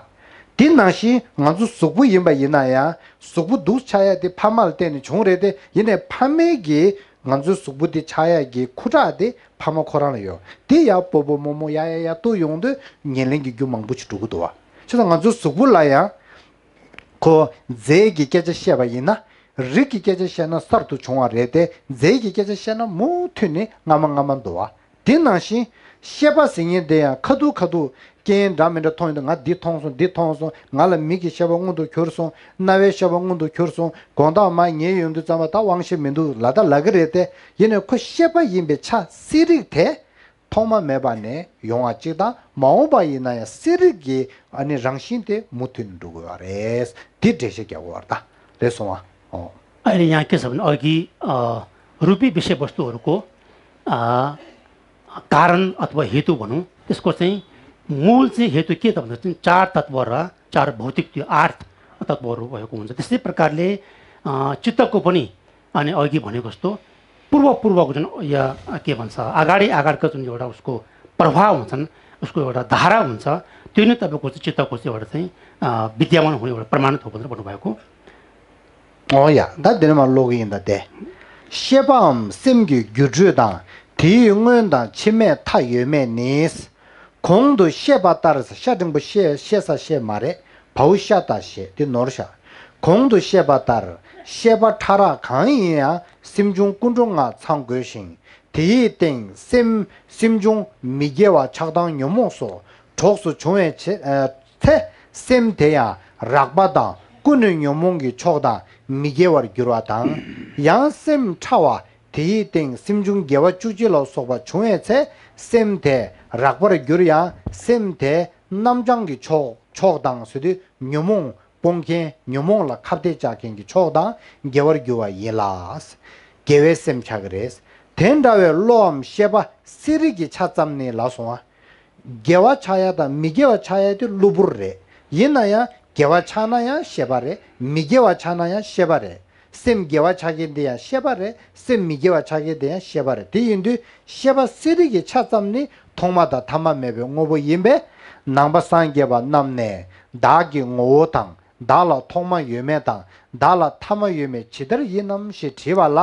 དེ་ནང་བཞིན་ང་ཚོ་གཟུགས་པོ་ཡིན་པ་ཡིན་ན་ཡང་། གཟུགས་པོ་འདུག་ཆགས་ཡ་དེ་ཕ་མ་ལ་བརྟེན་ནས་བྱུང་རེད་དེ། ཡིན་ནའི་ཕ་མའི་གི་ང་ཚོའི་གཟུགས་པོ་དེ་ཆགས་ཡ་གི་ཁུ་ཁྲག་དེ་ཕ་མ་ཁོ་རང་ལ་ཡོད། དེ་ཡར་སྤོ་སྤོ་རྨོ་རྨོ་ཡར་ཡར་ཡར་གཏོང་ཡོང་དུས་ཉེར་ལེན་གྱི་རྒྱུ་མང་པོ་ཞིག་འགྲོ་གི་འདུག་བ། བྱས་ཙང་ང་ཚོའི་གཟུགས་པོ་ལ་ཡང་། ཁོ་རྫས་ཀྱི་སྐད་ཆ་བཤད་པ་ཡིན་ན། རིགས་ཀྱི་སྐད་ཆ་བཤད་ན་གསར་དུ་བྱུང་བ་རེད་དེ། རྫས་ཀྱི་སྐད་ཆ་བཤད་ན་མུ་མཐུད་ནས་སྔ་མ་སྔ་མ་འདུག་བ། དེ་ནང་བཞིན་ཤེས་པ་ཟེར་མཁན་དེ་ཡང་ཁ་ཐུག་ཁ་ཐུག་རྐྱེན་འདྲ་མི་འདྲ་མཐོང་ཡོང་དུས། ང་འདི་མཐོང་སོང་། འདི་མཐོང་སོང་། ང་ལ་མིག་གི་ཤེས་པ་མངོན་དུ་གྱུར་སོང་། རྣ་བའི་ཤེས་པ་མངོན་དུ་གྱུར་སོང་། དགོང་དག་མར་ཉལ་ཡོང་དུས་ཙམ་པ་ད་དབང་ཤེས་མི་འདུག་ལབ་ད་ལབ་ཀྱི་རེད་དེ། ཡིན་ནའི་ཁོ་ཤེས་པ་ཡིན་པའི་ཆ་གསལ་རིག་དེ་ཐོག་མ་མེད་པ་ནས་ཡོང་བ་གཅིག་དང་། མ་འོངས་པ་ཡིན་ན་ཡང་གསལ་རིག་གི་ཨ་ནི་རང་བཞིན་དེ་མུ་མཐུད་ནས་འགྲོ་དགོས་པ་རེད། འདི་འགྲེལ་བཤད་རྒྱག་དགོས་པ་རེད། ད་རེད་སོང་ཨ། ཨོ། अरे, यहाँ के छ भने अघि, अ, रूपी विषयवस्तुहरूको, अ, कारण अथवा हेतु भनौँ, त्यसको चाहिँ मूल चाहिँ हेतु के त भन्दा चाहिँ चार तत्त्व र चार भौतिक, त्यो आठ तत्त्वहरू भएको हुन्छ। त्यस्तै प्रकारले, अ, चित्तको पनि, अनि अघि भनेको जस्तो पूर्व पूर्वको जुन, या, के भन्छ, अगाडि अगाडिको जुन एउटा उसको प्रवाह हुन्छन्, उसको एउटा धारा हुन्छ, त्यो नै तपाईँको चाहिँ चित्तको चाहिँ एउटा चाहिँ, अ, विद्यमान हुने एउटा प्रमाणित हो भनेर भन्नुभएको। ཨོ་ཡ། ད་འདི་ནས་མར་ཀློག་གི་ཡིན། ད་དེ། ཤེས་པའམ་སེམས་ཀྱི་འགྱུར་འགྲོས་དང་། དེའི་སྔོན་དང་ཕྱི་མའི་མཐའ་ཡོད་མེད་ནི། གོང་དུ་བཤད་པ་ལྟར། ཤ་འགྲེང་བུ་ཤེ་ཤེ་ས་ཤེ་མ་རེད། བའོ་ཤ་ད་ཤེ། དེ་ནོར་ཤ། གོང་དུ་བཤད་པ་ལྟར། ཤེས་པ་ཕྲ་རགས་གང་ཡིན་ཡང་སེམས་བྱུང་ཀུན་འགྲོ་ལྔ་ཚང་དགོས་ཤིང་། དེའི་སྟེང་སེམས་སེམས་བྱུང་མི་དགེ་བ་ཆགས་སྡང་ཉོན་མོངས་སོགས་གྲོགས་སུ་བྱུང་བའི་ཆེ་ཨ་ཚེ། སེམས་དེ་ཡང་རགས་པ་དང་ཀུན་ནས་ཉོན་མོངས་ཀྱི་ཕྱོགས་དང་མི་དགེ་བར་འགྱུར་བ་དང་། ཡང་སེམས་ཕྲ་བ་དེའི་སྟེང་སེམས་བྱུང་དགེ་བ་བཅུ་གཅིག་ལ་སོགས་པ་བྱུང་བའི་ཚེ། སེམས་དེ་རགས་པར་འགྱུར་ཡང་སེམས་དེ་རྣམ་བྱང་གི་ཕྱོགས་ཕྱོགས་དང་ཟེར་དུས་ཉོན་མོངས་སྤོང་མཁན། ཉོན་མོངས་ལ་ཁ་གཏད་བཅག་མཁན་གྱི་ཕྱོགས་དང་དགེ་བར་འགྱུར་བ་ཡིན་ལ། དགེ་བའི་སེམས་ཆགས་ཀྱི་རེད། དེ་འདྲ་བའི་བློའམ་ཤེས་པ་གསལ་རིག་གི་ཆ་ཙམ་ནི་ལ་སོང་བ། དགེ་བ་ཆགས་ཡ་དང་མི་དགེ་བ་ཆགས་ཡ་དེ་གློ་བུར་རེད། ཡིན་ན་ཡང་དགེ་བ་ཆགས་ན་ཡང་ཤེས་པ་རེད། མི་དགེ་བ་ཆགས་ན་ཡང་ཤེས་པ་རེད། སེམས་དགེ་བ་ཆགས་མཁན་དེ་ཡང་ཤེས་པ་རེད། སེམས་མི་དགེ་བ་ཆགས་མཁན་དེ་ཡང་ཤེས་པ་རེད། དེ་ཡིན་དུས་ཤེས་པ་གསལ་རིག་གི་ཆ་ཙམ་ནི་ཐོག་མ་དང་ཐ་མ་མེད་པའི་དངོས་པོ་ཡིན་པས། ནང་པ་སངས་རྒྱས་པ་རྣམས་ནས་བདག་གི་ངོ་བོ་དང་། བདག་ལ་ཐོག་མ་ཡོད་མེད་དང་། བདག་ལ་ཐ་མ་ཡོད་མེད་ཇི་ལྟར་ཡིན་ནམ་ཞེས་དྲིས་པ་ལ་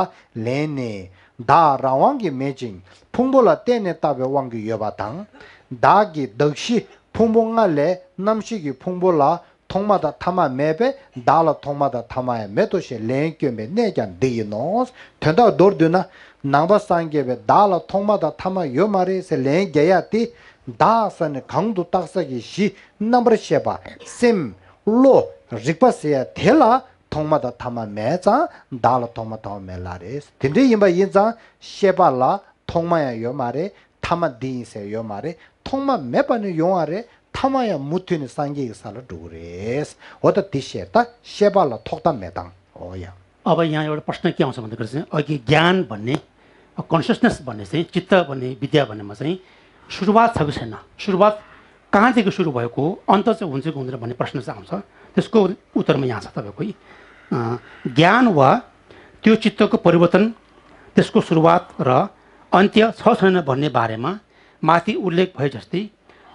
ལན་ནི། བདག་རང་དབང་གིས་མེད་ཅིང་ཕུང་པོ་ལ་བརྟེན་ནས་བཏགས་པའི་དབང་གིས་ཡོད་པ་དང་། བདག་གི་གདགས་གཞི་ཕུང་པོ་ལྔ་ལས་རྣམ་ཤེས་ཀྱི་ཕུང་པོ་ལ་ཐོག་མ་དང་ཐ་མ་མེད་པས། བདག་ལ་ཐོག་མ་དང་ཐ་མ་ཡང་མེད་དོ་ཞེས་ལན་བསྐྱོན་པའི་གནད་ཀྱང་འདི་ཡིན་ནོ། དོན་དག་མདོར་བསྡུས་ན། ནང་པ་སངས་རྒྱས་པས་བདག་ལ་ཐོག་མ་དང་ཐ་མ་ཡོད་མ་རེད་ཟེར་ལན་རྒྱག་ཡ་དེ། བདག་ཟེར་ནས་གང་དུ་བཏགས་ས་ཀྱི་གཞི་རྣམ་པར་ཤེས་པ། སེམས། བློ། རིག་པ་ཟེར་ཡ་དེ་ལ་ཐོག་མ་དང་ཐ་མ་མེད་ཙང་བདག་ལ་ཐོག་མ་ཐ་མ་མེད་ལ་རེད། དེ་འདྲ་ཡིན་པ་ཡིན་ཙང་ཤེས་པ་ལ་ཐོག་མ་ཡང་ཡོད་མ་རེད། ཐ་མ་འདི་ཡིན་ཟེར་ཡོད་མ་རེད། ཐོག་མ་མེད་པ་ནས་ཡོང་བ་རེད། ཐ་མ་ཡང་མུ་མཐུད་ནས་སངས་རྒྱས་ཀྱི་ས་ལ་འགྲོ་གི་རེད། འོ་ད་འདི་བཤད། ད་ཤེས་པ་ལ་ཐོག་མཐའ་མེད་དང་། འོ་ཡ། अब यहाँ एउटा प्रश्न के आउँछ भन्दाखेरि चाहिँ अघि ज्ञान भन्ने, कन्सियसनेस भन्ने चाहिँ, चित्त भन्ने, विद्या भन्नेमा चाहिँ सुरुवात छ कि छैन, सुरुवात कहाँदेखि सुरु भएको, अन्त चाहिँ हुन्छ कि हुँदैन भन्ने प्रश्न चाहिँ आउँछ। त्यसको उत्तरमा यहाँ छ तपाईँको, अ, ज्ञान वा त्यो चित्तको परिवर्तन, त्यसको सुरुवात र अन्त्य छ छैन भन्ने बारेमा माथि उल्लेख भए जस्तै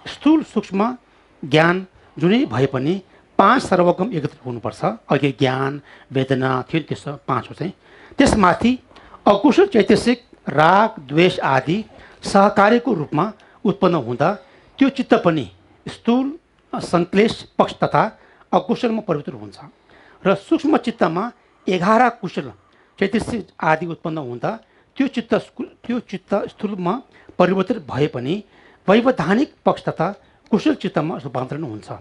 स्थूल सूक्ष्म ज्ञान जुनै भए पनि पाँच सर्वोत्तम एकत्रित हुनुपर्छ। अघि ज्ञान, वेदना थियो नि, त्यस्तो पाँचवटा चाहिँ। त्यसमाथि अकुशल चैतसिक, राग, द्वेष आदि सहकारीको रूपमा उत्पन्न हुँदा त्यो चित्त पनि स्थूल, अ, संक्लेश पक्ष तथा अकुशलमा परिवर्तित हुन्छ। र सूक्ष्म चित्तमा एघार कुशल चैतसिक आदि उत्पन्न हुँदा त्यो चित्त स्कु-, त्यो चित्त स्थूलमा परिवर्तित भए पनि वैवधानिक पक्ष तथा कुशल चित्तमा रूपान्तरण हुन्छ।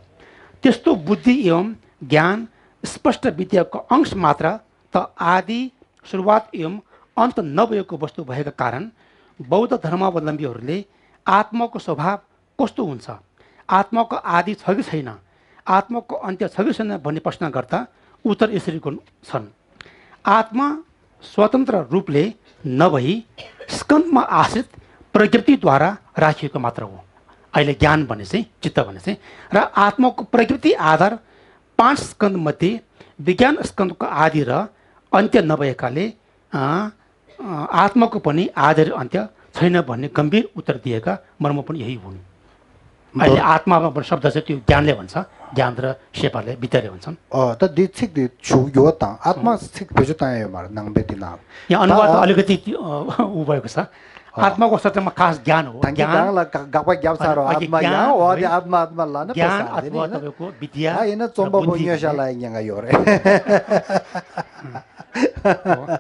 त्यस्तो बुद्धि एवं ज्ञान स्पष्ट विद्याको अंश मात्र त आदि, सुरुवात एवं अन्त नभएको वस्तु भएका कारण बौद्ध धर्मावलम्बीहरूले आत्माको स्वभाव कस्तो हुन्छ, आत्माको आदि छ कि छैन, आत्माको अन्त्य छ कि छैन भन्ने प्रश्न गर्दा उत्तर यसरी गर्नु छन्। आत्मा स्वतन्त्र रूपले नभई स्कन्धमा आश्रित प्रकृतिद्वारा राखिएको मात्र हो। अहिले ज्ञान भने चाहिँ, चित्त भने चाहिँ, र आत्माको प्रकृति आधार पाँच स्कन्ध मध्ये विज्ञान स्कन्धको आदि र अन्त्य नभएकाले, अँ, अँ, आत्माको पनि आदि र अन्त्य छैन भन्ने गम्भीर उत्तर दिएका मर्म पनि यही हुन्। अहिले आत्मा शब्द चाहिँ त्यो ज्ञानले भन्छ, ज्ञान र सेवाले, विद्याले भन्छन्। अँ, त दि ཚིག་དེ་ཞུ་ཡོད་དང་། आत्मा ཚིག་བེད་སྤྱོད་བཏང་ཡ་ཡོད་མ་རེད། ནང་པའི་དེ་ནང་ད། यहाँ अनुवाद अलिकति, अ, उ भएको छ। आत्माको शब्दमा खास ज्ञान हो। ད་གི་ज्ञान, གང་ལ་དགག་དགག་པ་བརྒྱབ་ཚར་རོ། अघि आत्मा ज्ञान, यहाँ हो अझै है। आत्मा आत्मा ला न ज्ञान पैसा अथवा दिने होइन। तपाईँको विद्या दा होइन र चम्बा बुद्धि बोन्यो चाहिँ। शाला यहाँ यो रे। हो।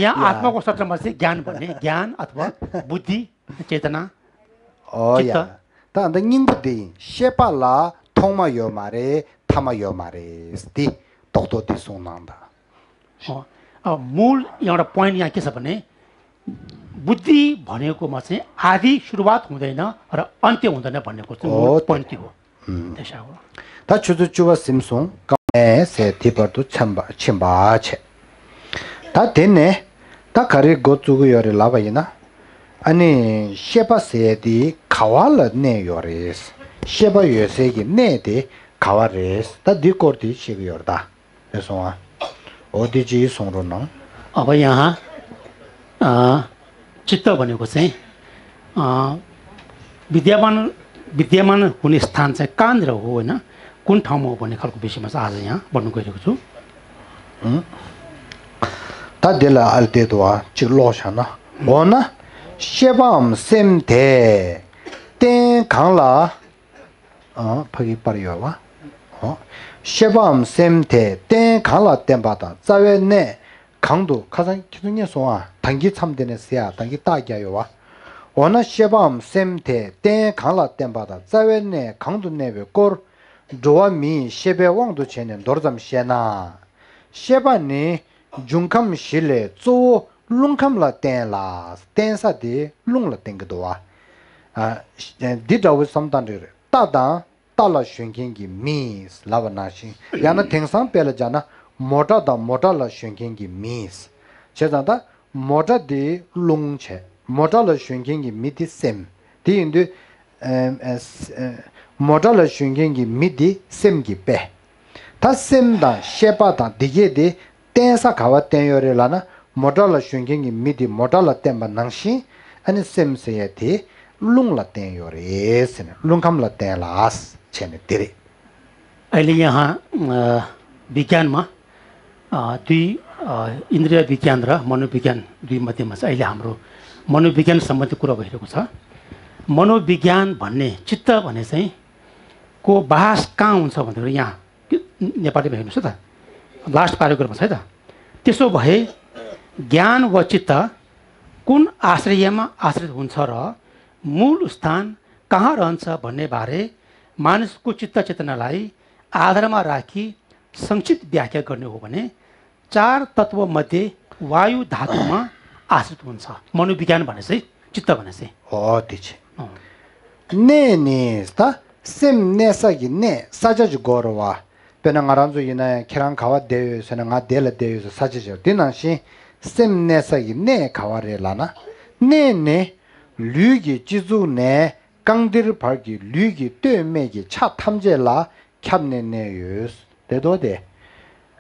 यहाँ आत्माको शब्दमा चाहिँ ज्ञान भन्ने ज्ञान अथवा बुद्धि, चेतना, चित्त। ད་ད་སྙིང་པོ་འདི་ཡིན། ཤེས་པ་ལ་ཐོག་མ་ཡོད་མ་རེད། ཐ་མ་ཡོད་མ་རེད། འདི་རྡོག་རྡོག་འདི་གསུངས་གནང་ད། हो। अब मूल एउटा पोइन्ट यहाँ के छ भने, बुद्धि भनेकोमा चाहिँ आदि, सुरुवात हुँदैन र अन्त्य हुँदैन भन्नेको चाहिँ हो, मूल त्यो। पोइन्ट त्यो हो। उम्। त्यसै हो। ད་ཆུ་ཚོད་བཅུ་པ་ཟིན་སོང་། ཀ་མེ་ཟེར་དེ་བར་དུ་ཕྱིན་པ་ཕྱིན་པ་བྱས། ད་དེ་ནས་ད་ག་རེ་འགོ་བཙུགས་ཀྱི་ཡོད་རེད་ལབ་པ་ཡིན་ན། ཨ་ནི་ཤེས་པ་ཟེར་དེ་ག་བ་ལ་གནས་ཡོད་རེད། ཤེས་པ་ཡོད་སའི་གི་གནས་དེ་ ག་བ་རེད། ད་འདི་སྐོར་དེ་བཤད་ཀྱི་ཡོད་རེད་ད། རེད་སོང་ཨ། འོ་དེ་ཅིག་གསུང་རོགས་གནང་། अब यहाँ चित्त भनेको चाहिँ विद्यमान विद्यमान हुने स्थान चाहिँ कहाँनिर हो होइन, कुन ठाउँमा हो भन्ने खालको विषयमा चाहिँ आज यहाँ बढ्नु गइरहेको छु। ད་འདི་ལ་ཨལ་ཏེ་དུ་བ་གཅིག་ཀློག་བཞག་ན། འོ་ན་ཤེས་པའམ་སེམས་དེ་རྟེན་གང་ལ། ཨ། ཕ་གི་པར་ཡོད་བ། འོ། ཤེས་པའམ་སེམས་དེ་རྟེན་གང་ལ་བརྟེན་པ་དང་རྩ་བའི་གནས་གང་དུ། ཁ་སང་ཁྱེད་ཚོ་རྙེད་སོང་ཨ། ད་གིན་མཚམས་དེ་ནས་ཟེར་ཡ། ད་གིན་རྟགས་རྒྱག་ཡོད་བ། འོ་ན་ཤེས་པའམ་སེམས་དེ་རྟེན་གང་ལ་བརྟེན་པ་དང་རྩ་བའི་གནས་གང་དུ་གནས་པའི་སྐོར། འགྲོ་བ་མིའི་ཤེས་པའི་དབང་དུ་བྱས་ནས་མདོར་ཙམ་བཤད་ན། ཤེས་པ་ནི་འབྱུང་ཁམས་བཞི་ལས་གཙོ་བོ་རླུང་ཁམས་ལ་བརྟེན་ལ། བརྟེན་ས་དེ་རླུང་ལ་བརྟེན་གྱི་འདུག་བ། ཨ། འདི་འདྲ་བོ་བསམ་སྟངས་འགྲིག་རེད། རྟ་དང་རྟ་ལ་ཞོན་མཁན་གྱི་མི་ལབ་པ་ནང་བཞིན། ཡང་ན་དེང་སང་དཔེ་ལ་སྦྱར་ན་མོ་ཊ་དང་མོ་ཊ་ལ་ཞོན་མཁན་གྱི་མི། བྱས་ཙང་ད་མོ་ཊ་དེ་རླུང་བྱས། མོ་ཊ་ལ་ཞོན་མཁན་གྱི་མི་དེ་སེམས། དེ་ཡིན་དུས་ཨ་ཨ་མོ་ཊ་ལ་ཞོན་མཁན་གྱི་མི་དེ་སེམས་ཀྱི་དཔེ། ད་སེམས་དང་ཤེས་པ་དང་འདི་གས་དེ་བརྟེན་ས་ག་བ་བརྟེན་ཡོད་རེད་ལབ་ན། མོ་ཊ་ལ་ཞོན་མཁན་གྱི་མི་དེ་མོ་ཊ་ལ་བརྟེན་པ་ནང་བཞིན། ཨ་ནི་སེམས་ཟེར་ཡ་དེ་རླུང་ལ་བརྟེན་ཡོད་རེད་ཟེར་ནས། རླུང་ཁམས་ལ་བརྟེན་ལ་བྱས་ནས་དེ་རེད། अहिले यहाँ अ, विज्ञानमा अ, दुई अ, इन्द्रिय विज्ञान र मनोविज्ञान दुई मध्येमा चाहिँ अहिले हाम्रो मनोविज्ञान सम्बन्धी कुरा भइरहेको छ। मनोविज्ञान भन्ने, चित्त भन्ने चाहिँ को बास कहाँ हुन्छ भन्दाखेरि यहाँ नेपालीमा हेर्नुहोस् है त, लास्ट प्याराग्राफमा छ है त। त्यसो भए ज्ञान वा चित्त कुन आश्रयमा आश्रित हुन्छ र मूल स्थान कहाँ रहन्छ भन्ने बारे मानिसको चित्त चेतनालाई आधारमा राखी संक्षिप्त व्याख्या गर्ने हो भने चार तत्त्व मध्ये वायु धातुमा आश्रित हुन्छ। मनोविज्ञान भने चाहिँ, चित्त भने चाहिँ। འོ་དེ་ཆེ། གནས་ནི་ད་སེམས་གནས་ས་གི་གནས་ས་ཆ་ཅིག་དགོས་རེད་བ། དཔེར་ན་ང་རང་ཚོ་ཡིན་ན་ཡང་ཁྱེད་རང་ག་བ་བསྡད་ཡོད་ཟེར་ན། ང་འདི་ལ་བསྡད་ཡོད་ཟེར་ས་ཆ་ཅིག་ཡོད། དེ་ནང་བཞིན་སེམས་གནས་ས་གི་གནས་ག་བ་རེད་ལབ་ན། གནས་ནི་ལུས་ཀྱི་སྤྱི་གཙུག་ནས་རྐང་མཐིལ་བར་གྱི་ལུས་ཀྱི་སྟོད་སྨད་ཀྱི་ཆ་ཐམས་ཅད་ལ་ཁྱབ་ནས་གནས་ཡོད། དེ་ལྟོ་དེ།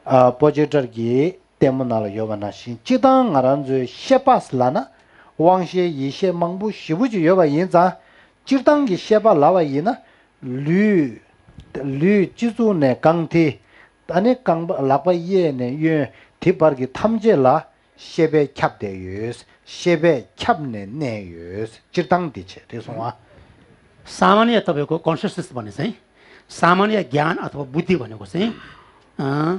ཨ། པོ་ཅེ་ཏྲར་གྱི་ལྟད་མོ་ནང་ལ་ཡོད་པ་ནང་བཞིན། སྤྱིར་བཏང་ང་རང་ཚོའི་ཤེས་པ་ལབ་ན་དབང་ཤེས་ཡིད་ཤེས་མང་པོ་ཞེ་པོ་ཅིག་ཡོད་པ་ཡིན་ཙང་། སྤྱིར་བཏང་གི་ཤེས་པ་ལབ་པ་ཡིན་ན། ལུས། ལུས་སྤྱི་གཙུག་ནས་རྐང་མཐིལ། ཨ་ནི་རྐང་པ། ལག་པ་གཡས་ནས་གཡོན། དེ་བར་གྱི་ཐམས་ཅད་ལ་ཤེས་པས་ཁྱབ་བསྡད་ཡོད། ཤེས་པས་ཁྱབ་ནས་གནས་ཡོད། སྤྱིར་བཏང་འདི་བྱས། དེ་སོང་ཨ། सामान्य तपाईँको कन्सियसनेस भने चाहिँ सामान्य ज्ञान अथवा बुद्धि भनेको चाहिँ अ,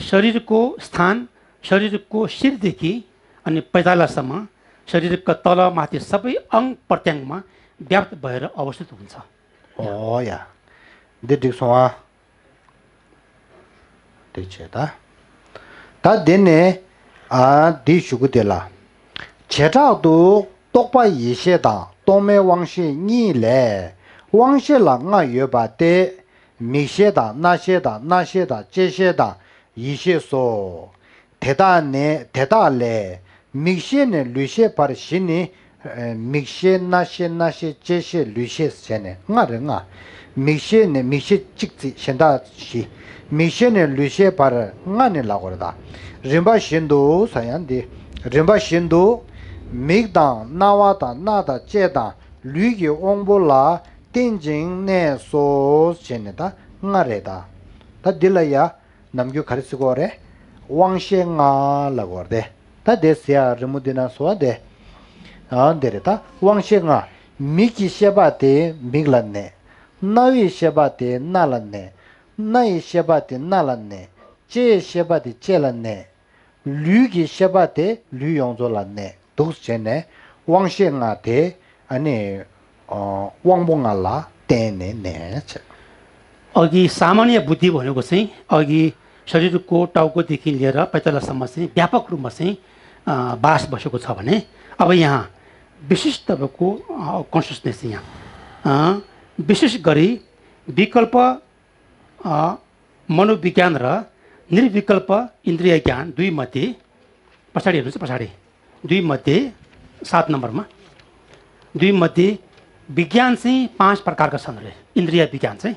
शरीरको स्थान, शरीरको शिरदेखि अनि पैतालासम्म शरीरका तल माथि सबै अङ्ग प्रत्यङ्गमा व्याप्त भएर अवस्थित हुन्छ। འོ་ཡ། འདི་འགྲིག་སོང་ཨ། དེ་བྱས་ད། ད་དེ་ནས་ཨ་འདི་ཞུ་གི་དེ་ལ། བྱེ་བྲག་ཏུ་རྟོག་པ་ཡིད་ཤེས་དང་རྟོག་མེད་དབང་ཤེས་གཉིས་ལས། དབང་ཤེས་ལ་ལྔ་ཡོད་པ་སྟེ། མིག་ཤེས་དང་རྣ་ཤེས་དང་སྣང་ཤེས་དང་ལྕེ་ཤེས་དང་ཡིད་ཤེས་སོ། དེ་དག་ནས། དེ་དག་ལས་མིག་ཤེས་ནས་ལུས་ཤེས་བར་བཞི་ནི། ཨ། མིག་ཤེས་རྣ་ཤེས་སྣང་ཤེས་ལྕེ་ཤེས་ལུས་ཤེས་བྱས་ནས་ལྔ་རེད། ལྔ། མིག་ཤེས་ནས། མིག་ཤེས་གཅིག་བརྩིས། གཞན་དག་བཞི། མིག་ཤེས་ནས་ལུས་ཤེས་བར་ལྔ་ནི་ལབ་དགོས་རེད་ད། རིམ་པ་བཞིན་དུ་ཟེར་ཡང་འདི། རིམ་པ་བཞིན་དུ་མིག་དང་རྣ་བ་དང་སྣ་དང་ལྕེ་དང་ལུས་ཀྱི་དབང་པོ་ལ་བརྟེན་ཅིང་གནས་སོ་བྱས་ནས་ད་ལྔ་རེད་ད། ད་འདི་ལ་ཡ། ནམ་རྒྱུན་ག་རེ་ཟེར་གྱི་ཡོད་རེད། དབང་ཤེས་ལྔ་ལབ་ཀྱི་ཡོད་རེད། ད་དེ་ཟེར་ཡ་རི་མོ་འདི་ན་བཟོ་བ་དེ། ཨ་འདི་རེད་ད། དབང་ཤེས་ལྔ། མིག་གི་ཤེས་པ་དེ་མིག་ལ་གནས། རྣ་བའི་ཤེས་པ་དེ་རྣ་ལ་གནས། སྣའི་ཤེས་པ་དེ་སྣ་ལ་གནས། ལྕེའི་ཤེས་པ་དེ་ལྕེ་ལ་གནས། ལུས་ཀྱི་ཤེས་པ་དེ་ལུས་ཡོངས་རྫོགས་ལ་གནས་འདུག་བྱས་ནས། དབང་ཤེས་ལྔ་དེ་ཨ་ནི། ཨ། དབང་པོ་ལྔ་ལ་བརྟེན་ནས་གནས་བྱས། अघि सामान्य बुद्धि भनेको चाहिँ अघि शरीरको टाउकोदेखि लिएर पैतालासम्म चाहिँ व्यापक रूपमा चाहिँ अ, बास बसेको छ भने अब यहाँ विशिष्ट तपाईँको अ, कन्सियसनेस यहाँ अ, विशेष गरी विकल्प अ, मनोविज्ञान र निर्विकल्प इन्द्रिय ज्ञान दुई मध्ये पछाडि हेर्नुहोस्, पछाडि दुई मध्ये सात नम्बरमा दुई मध्ये विज्ञान चाहिँ पाँच प्रकारका छन् अरे। इन्द्रिय विज्ञान चाहिँ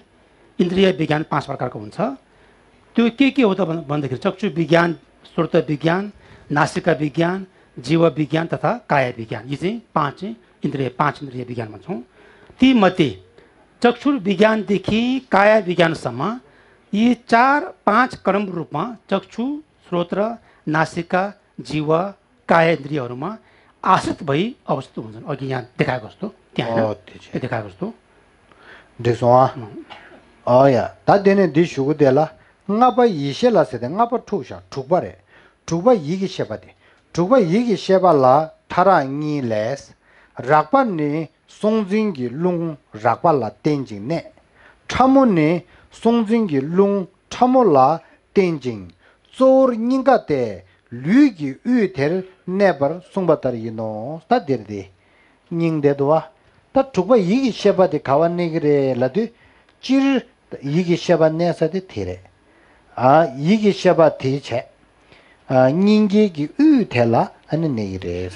इन्द्रिय विज्ञान पाँच प्रकारको हुन्छ। त्यो के के हो त भन्- भन्दाखेरि चक्षु विज्ञान, श्रोत्र विज्ञान, नासिका विज्ञान, जीव विज्ञान तथा काय विज्ञान, यी चाहिँ पाँच चाहिँ इन्द्रिय, पाँच इन्द्रिय विज्ञान भन्छौँ। तीमध्ये चक्षु विज्ञानदेखि काय विज्ञानसम्म यी चार पाँच क्रम रूपमा चक्षु, श्रोत्र, नासिका, जीव, काय इन्द्रियहरूमा आश्रित भई अवस्थित हुन्छन्। अघि यहाँ देखाएको जस्तो, त्यहाँ होइन? अँ, त्यो चाहिँ। देखाएको जस्तो। देख्छौँ, अँ। ཨོ་ཡ། ད་དེ་ནས་འདི་ཞུ་གི་དེ་ལ། ལྔ་པ་ཡིད་ཤེས་ལ་ཟེར་ཏེ། ལྔ་པ་འཁྲུགས་ཤག་དྲུག་པ་རེད། དྲུག་པ་ཡིད་ཀྱི་ཤེས་པ་དེ། དྲུག་པ་ཡིད་ཀྱི་ཤེས་པ་ལ་ཐ་རག་གཉིས་ལས། རགས་པ་ནི་སྲོག་འཛིན་གྱི་རླུང་རགས་པ་ལ་བརྟེན་ཅིང་གནས། ཕྲ་མོ་ནི་སྲོག་འཛིན་གྱི་རླུང་ཕྲ་མོ་ལ་བརྟེན་ཅིང་། གཙོ་བོར་སྙིང་ག་སྟེ་ལུས་ཀྱི་དབུས་དེར་གནས་པར་གསུངས་པ་ལྟར་ཡིན་ནོ། ད་འདིར་དེ་སྙིང་དེ་འདུག་བ། ད་དྲུག་པ་ཡིད་ཀྱི་ཤེས་པ་དེ་ག་བ་གནས་ཀྱི་རེད་ལབ་དུས། སྤྱིར་ཡིད་ཀྱི་ཤེས་པ་གནས་ས་དེ་དེ་རེད། ཨ། ཡིད་ཀྱི་ཤེས་པ་དེ་བྱས། ཨ། སྙིང་གའི་གི་དབུས་དེ་ལ་ཨ་ནི་གནས་ཀྱི་རེད།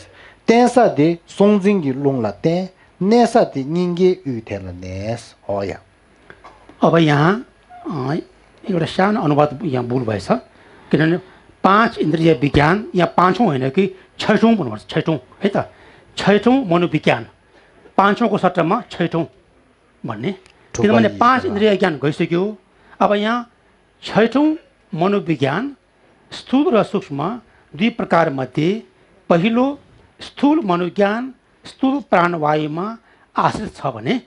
བརྟེན་ས་དེ་སྲོག་འཛིན་གྱི་རླུང་ལ་བརྟེན། གནས་ས་དེ་སྙིང་གའི་དབུས་དེ་ལ་གནས། ཨོ་ཡ། अब यहाँ अ, एउटा सानो अनुवाद यहाँ भुल भएछ। किनभने पाँच इन्द्रिय विज्ञान यहाँ पाँचौँ होइन कि छैटौँ भन्नुपर्छ, छैटौँ है त। छैटौँ मनोविज्ञान, पाँचौँको सट्टामा छैटौँ भन्ने। किनभने पाँच इन्द्रिय ज्ञान गइसक्यो। अब यहाँ छैटौँ मनोविज्ञान, स्थूल र सूक्ष्म दुई प्रकार मध्ये पहिलो स्थूल मनोविज्ञान स्थूल प्राणवायुमा आश्रित छ भने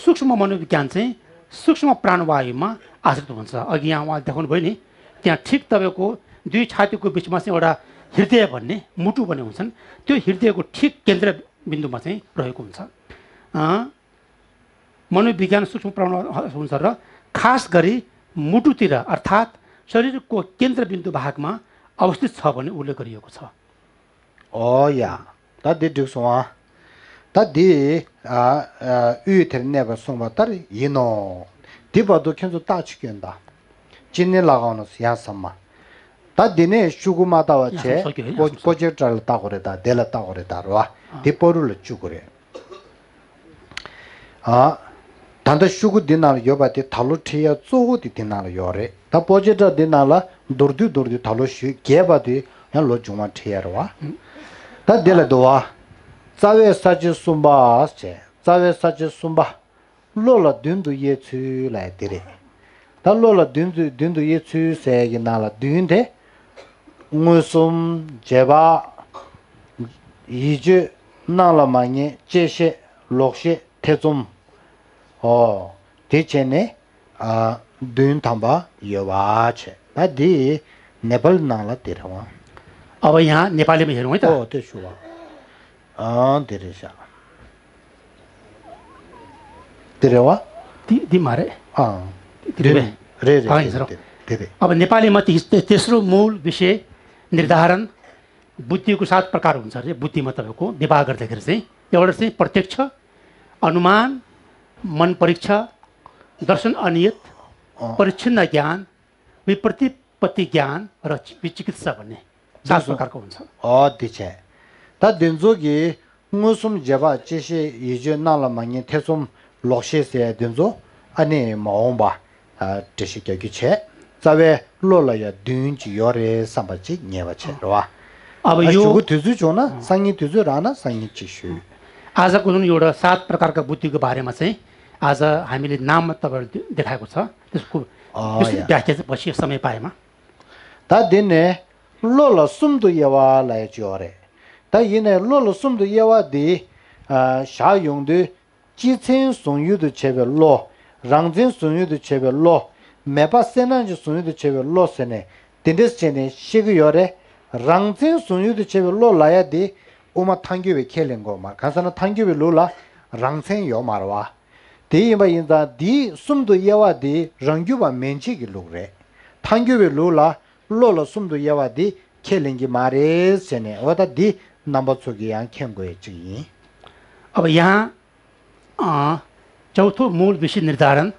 सूक्ष्म मनोविज्ञान चाहिँ सूक्ष्म प्राणवायुमा आश्रित हुन्छ। अघि यहाँ उहाँले देखाउनु भयो नि, त्यहाँ ठिक तपाईँको दुई छातीको बिचमा चाहिँ एउटा हृदय भन्ने, मुटु भन्ने हुन्छन्। त्यो हृदयको ठिक केन्द्रबिन्दुमा चाहिँ रहेको हुन्छ। अँ, मनोविज्ञान सूक्ष्म प्राण हुन्छ र खास गरी मुटुतिर अर्थात् शरीरको केन्द्रबिन्दु भागमा अवस्थित छ भन्ने उल्लेख गरिएको छ। ཨོ་ཡ། ད་འདི་འགྲིག་སོང་ཨ། ད་འདི། ཨ། ཨ། དབུས་དེར་གནས་པར་གསུངས་པ་ལྟར་ཡིན་ནོ། འདི་བར་དུ་ཁྱེད་ཚོ་བརྟག་ཅིག་སྐྱོན་དང་། ཅི་ནས་ལ་གང་ནོ་ཡང་བསམ་མ། ད་འདི་ནས་ཤུ་གུ་མ་ལྟ་བ་ཡང་བྱས། སོ་སོ་སོ། པོ་པོ་ཅེ་ཏྲ་ལ་བལྟ་དགོས་རེད། ད་དེ་ལ་བལྟ་དགོས་རེད། ད་རེད་བ། འདི་པོ་རུ་ལ་བཅུག་དགོས་རེད། ཨ། ད་ལྟ་ཤུ་གུ་འདི་ནང་ལ་ཡོད་པ་དེ་ད་ལོ་ཁྲིད་ཡ་གཙོ་བོ་དེ་དེ་ནང་ལ་ཡོད་རེད། ད་པོ་ཅེ་ཏྲ་འདི་ནང་ལ་མདོར་བསྡུས་མདོར་བསྡུས་ད་ལོ་ཞུས། རྒྱས་པ་དེ་ཡང་ལོ་མཇུག་མ་ཁྲིད་ཡ་རེད་བ། ད་འདི་ལ་འདུག་བ། རྩ་བའི་ས་བཅད་གསུམ་པ་བྱས། རྩ་བའི་ས་བཅད་གསུམ་པ། བློ་ལ་མདུན་དུ་དབྱེ་ཚུལ་ལབ་ཡ་དེ་རེད། ད་བློ་ལ་མདུན་དུ་མདུན་དུ་དབྱེ་ཚུལ་ཟེར་ཡ་གི་ནང་ལ་མདུན་དེ། མངོན་སུམ། རྗེས་དཔག་ཡིད་དཔྱོད། སྣང་ལ་མ་ངེས། བཅད་ཤེས། ལོག་ཤེས། ཐེ་ཚོམ། ཨོ། དེ་བྱས་ནས། ཨ། བདུན་ཐམ་པ་ཡོད་པ་བྱས། ད་འདི་ནེ་པཱལ་ནང་ལ་དེ་རེད་བ། अब यहाँ नेपालीमा हेरौँ है त। ཨོ། དེ་ཞུ་བ། ཨ། དེ་རེད་ཤག་དེ་རེད་བ། འདི་འདི་མ་རེད། ཨ། འདི་རེད་པས། རེད་རེད། ཨ། ཡིན་ཟེར་རོ། དེ་རེད། अब नेपालीमा ती- ते- तेस्रो मूल विषय निर्धारण बुद्धिको सात प्रकार हुन्छ अरे। बुद्धिमा तपाईँको विभाग गर्दाखेरि चाहिँ एउटा चाहिँ प्रत्यक्ष, अनुमान, मन परीक्षा, दर्शन अनियत, अँ। परिच्छिन्न ज्ञान, विप्रतिपत्ति ज्ञान र विचिकित्सा भन्ने सात प्रकारको हुन्छ। ཨོ། དེ་བྱས། ད་འདི་ཚོ་གི་མངོན་སུམ། རྗེས་དཔག་བཅད་ཤེས། ཡིད་དཔྱོད། སྣང་ལ་མ་ངེས། ཐེ་ཚོམ། ལོག་ཤེས་ཟེར་ཡ་འདི་ཚོ་ཨ་ནི་མ་འོངས་པ། ཨ། འགྲེལ་བཤད་རྒྱག་རྒྱུ་བྱས། རྩ་བའི་བློ་ལ་ཡང་བདུན་ཅིག་ཡོད་རེད་བསམ་པ་ཅིག་ངེས་པ་བྱས་རེད་བ། अब ད यो ཞུ་གི་དུས་ཚོད་བྱུང་ན། སང་ཉིན་དུས་ཚོད་རག་ན་སང་ཉིན་ཅིག་ཞུ། आज कुनै एउटा सात प्रकारका बुद्धिको बारेमा चाहिँ आज हामीले नाम तपाईँहरू दे- देखाएको छ, त्यसको अँ, विस्तृत या। व्याख्या चाहिँ पछि समय पाएमा। ད་འདི་ནས་བློ་ལ་གསུམ་དུ་དབྱེ་བ་ལབ་ཡ་ཅིག་ཡོད་རེད། ད་ཡིན་ནའི་བློ་ལ་གསུམ་དུ་དབྱེ་བ་འདི། ཨ། བཞག་ཡོང་དུས། སྤྱི་མཚན་བཟུང་ཡུལ་དུ་བྱས་པའི་བློ། རང་མཚན་བཟུང་ཡུལ་དུ་བྱས་པའི་བློ། མེད་པ་གསལ་སྣང་གཅིག་བཟུང་ཡུལ་དུ་བྱས་པའི་བློ་ཟེར་ནས་དེ་འདྲས་བྱས་ནས་བཤད་ཀྱི་ཡོད་རེད། རང་མཚན་བཟུང་ཡུལ་དུ་བྱས་པའི་བློ་ལབ་ཡ་དེ་དབུ་མ་ཐལ་འགྱུར་བས་ཁས་ལེན་དགོས་མ་རེད། གང་ཟེར་ན་ཐལ་འགྱུར་བའི་ལུགས་ལ་རང་མཚན་ཡོད་མ་རེད་བ། དེ་ཡིན་པ་ཡིན་ཙང་འདིའི་གསུམ་དུ་དབྱེ་བ་དེ་རང་རྒྱུད་པ་མན་ཆད་ཀྱི་ལུགས་རེད། ཐལ་འགྱུར་བའི་ལུགས་ལ་བློ་ལ་གསུམ་དུ་དབྱེ་བ་འདི་ཁས་ལེན་གྱི་མ་རེད་ཟེར་ནས། འོ། ད་འདི་རྣམ་པ་ཚོ་གིས་ཡང་མཁྱེན་དགོས་ཡ་གཅིག་ཡིན། अब यहाँ अँ, चौथो मूल विषय निर्धारण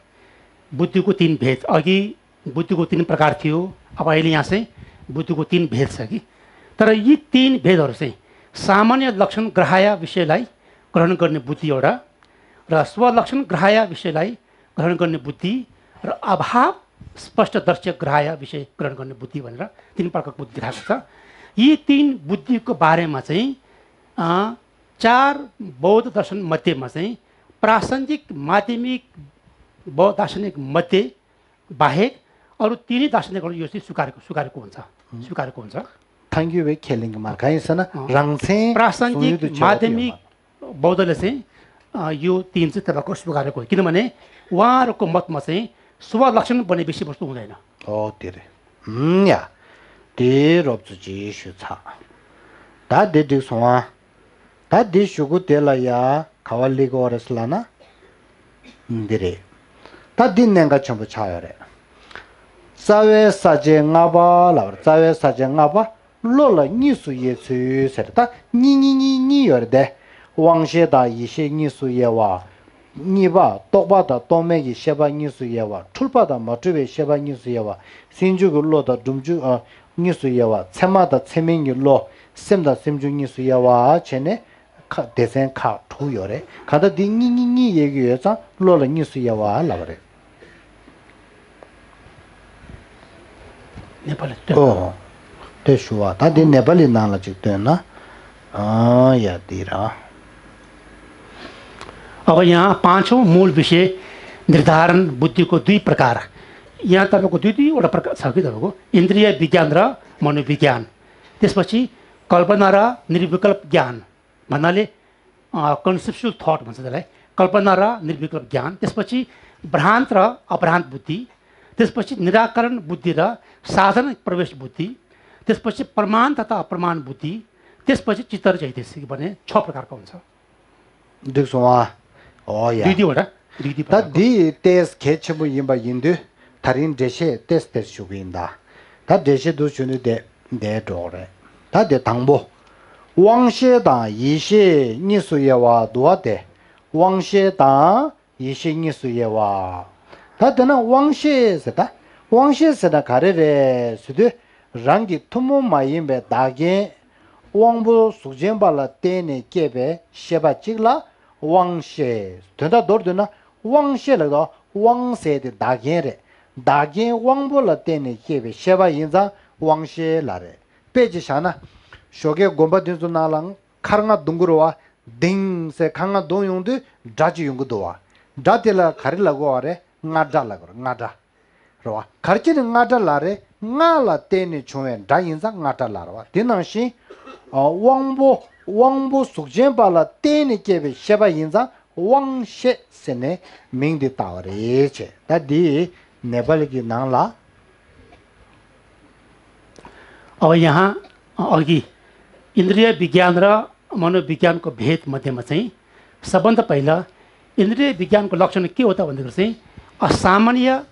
बुद्धिको तीन भेद। अघि बुद्धिको तीन प्रकार थियो, अब अहिले यहाँ चाहिँ बुद्धिको तीन भेद छ कि। तर यी तीन भेदहरू चाहिँ सामान्य लक्षण ग्राह्य विषयलाई ग्रहण गर्ने बुद्धि एउटा, र स्वलक्षण ग्राह्य विषयलाई ग्रहण गर्ने बुद्धि, र अभाव स्पष्ट दर्शक ग्राह्य विषय ग्रहण गर्ने बुद्धि भनेर तीन प्रकारको बुद्धि देखाएको छ। यी तीन बुद्धिको बारेमा चाहिँ अ, चार बौद्ध दर्शन मध्येमा चाहिँ प्रासंगिक माध्यमिक बौद्ध दार्शनिक मध्ये बाहेक अरू तिनै दार्शनिकहरू यो चाहिँ स्वीकारेको स्वीकारेको हुन्छ स्वीकारेको हुन्छ। ཐང་རྒྱུད་པའི་ཁས་ལེན་གྱི་མ་གང་ཡིན་ཟེར་ན། ཨ། རང་མཚན་བཟུང་ཡུལ་དུ་प्रासंगिक བྱེད་པ་དེ་माध्यमिक ཡོད་མ། बौद्धले चाहिँ अ, यो तीन चाहिँ तपाईँको स्वीकारेको हो, किनभने उहाँहरूको मतमा चाहिँ स्वलक्षण भन्ने विषयवस्तु हुँदैन। ཨོ་དེ་རེད། ཨུམ་ཡ། དེ་རོབ་ཙམ་ཅིག་ཞུ་ཚར། ད་དེ་འགྲིག་སོང་ཨ། ད་དེ་ཞུ་གུ་དེ་ལ་ཡ་ག་བ་ལི་གོ་རེ་སི་ལ་ན། འདི་རེད། ད་འདི་གནད་འགག་ཆེན་པོ་ཆགས་ཡོད་རེད། རྩ་བའི་ས་བཅད་ལྔ་པ་ལ་བར་རྩ་བའི་ས་བཅད་ལྔ་པ། བློ་ལ་གཉིས་སུ་དབྱེ་ཚུལ་ཟེར། ད་གཉིས་གཉིས་གཉིས་གཉིས་ཡོད་རེད་དེ། དབང་ཤེས་དང་ཡིད་ཤེས་གཉིས་སུ་དབྱེ་བ། གཉིས་པ་རྟོག་པ་དང་རྟོག་མེད་ཀྱི་ཤེས་པ་གཉིས་སུ་དབྱེ་བ། འཁྲུལ་པ་དང་མ་འཁྲུལ་བའི་ཤེས་པ་གཉིས་སུ་དབྱེ་བ། སེམས་བྱུང་གི་བློ་དང་སྒྲུབ་བྱུང་ཨ་གཉིས་སུ་དབྱེ་བ། ཚད་མ་དང་ཚད་མིན་གྱི་བློ། སེམས་དང་སེམས་བྱུང་གཉིས་སུ་དབྱེ་བ་བྱས་ནས་ཁ་སྡེ་ཚན་ཁག་དྲུག་ཡོད་རེད། གང་ལྟར་འདི་གཉིས་གཉིས་གཉིས་དབྱེ་གི་ཡོད་ཙང་བློ་ལ་གཉིས་སུ་དབྱེ་བ་ལབ་པ་རེད། ནེ་པ་ལི་སྟོན། ཨོ། དེ་ཞུ་བ་ད་འདི་ནེ་པ་ལི་ནང་ལ་ཅིག་སྟོན་ན། ཨ་ཡ་འདི་ར། अब यहाँ पाँचौं मूल विषय निर्धारण बुद्धि को दुई प्रकार। यहाँ तपाईँको दुई दुईवटा प्रकार छ कि तपाईँको इन्द्रिय विज्ञान र मनोविज्ञान। त्यसपछि कल्पना र निर्विकल्प ज्ञान। भन्नाले कन्सेप्सुअल थट भन्छ त्यसलाई। कल्पना र निर्विकल्प ज्ञान, त्यसपछि भ्रान्त र अभ्रान्त बुद्धि, त्यसपछि निराकरण बुद्धि र साधन प्रवेश बुद्धि, त्यसपछि प्रमाण तथा अप्रमाण बुद्धि, त्यसपछि चित्त र चैतसिक भन्ने छ प्रकारको हुन्छ। འགྲིག་སོང་ཨ། ཨོ་ཡ། दुई दुईवटा दुई दुई ད་प्रकारको འདི་ཏེས་གལ་ཆེན་པོ་ཡིན་པ་ཡིན་དུས། ད་རིང་འགྲེལ་བཤད་ཏེས་ཏེས་ཞུ་གི་ཡིན་ད། ད་འགྲེལ་བཤད་འདུག་ཞུ་ནི་དེ་འདས་འགྲོ་རེད། ད་དེ་དང་པོ། དབང་ཤེས་དང་ཡིད་ཤེས་གཉིས་སུ་དབྱེ་བ་འདུག་བ་དེ། དབང་ཤེས་དང་ཡིད་ཤེས་གཉིས་སུ་དབྱེ་བ། ད་དེ་ན་དབང་ཤེས་ཟེར་ད། དབང་ཤེས་ཟེར་ན་ག་རེ་རེད་ཟེར་དུས། རང་གི་ཐུན་མོང་མ་ཡིན་པའི་བདག་རྐྱེན། དབང་པོ་གཟུགས་ཅན་པ་ལ་བརྟེན་ནས་སྐྱེས་པའི་ཤེས་པ་གཅིག་ལ་དབང་ཤེས། དོན་དག་མདོར་བསྡུས་ན་དབང་ཤེས་ལ་དབང་ཟེར་དེ་བདག་རྐྱེན་རེད། བདག་རྐྱེན་དབང་པོ་ལ་བརྟེན་ནས་སྐྱེས་པའི་ཤེས་པ་ཡིན་ཙང་དབང་ཤེས་ལ་རེད། དཔེ་ཅིག་བཞག་ན། ཞོགས་ཀའི་དགོན་པ་འདི་ཚོ་ནང་ལ་ཁར་རྔ་རྡུང་གི་རེད་བ། ལྡིང་ཟེར་ཁར་རྔ་རྡུང་ཡོང་དུས་སྒྲ་ཅིག་ཡོང་གི་འདུག་བ། སྒྲ་དེ་ལ་ག་རེ་ལབ་དགོས་བ་རེད། རྔ་སྒྲ་ལབ་དགོས་རེད། རྔ་སྒྲ། རེད་བ། ག་རེ་བྱས་ནས་རྔ་སྒྲ་ལབ་རེད། རྔ་ལ་བརྟེན་ནས་བྱུང་བའི་སྒྲ་ཡིན་ཙང་རྔ་སྒྲ་ལབ་རེད་བ། དེ་ནང་བཞིན། ཨ། དབང་པོ། དབང་པོ་གཟུགས་ཅན་པ་ལ་བརྟེན་ནས་སྐྱེས་པའི་ཤེས་པ་ཡིན་ཙང་དབང་ཤེས་ཟེར་ནས་མིང་འདི་བཏགས་པ་རེད་ཅེས། ད་འདི་ནེ་པ་ལི་གི་ནང་ལ། अब यहाँ अघि इन्द्रिय विज्ञान र मनोविज्ञानको भेद मध्येमा चाहिँ सबभन्दा पहिला इन्द्रिय विज्ञानको लक्षण के हो त भन्दाखेरि चाहिँ असामान्य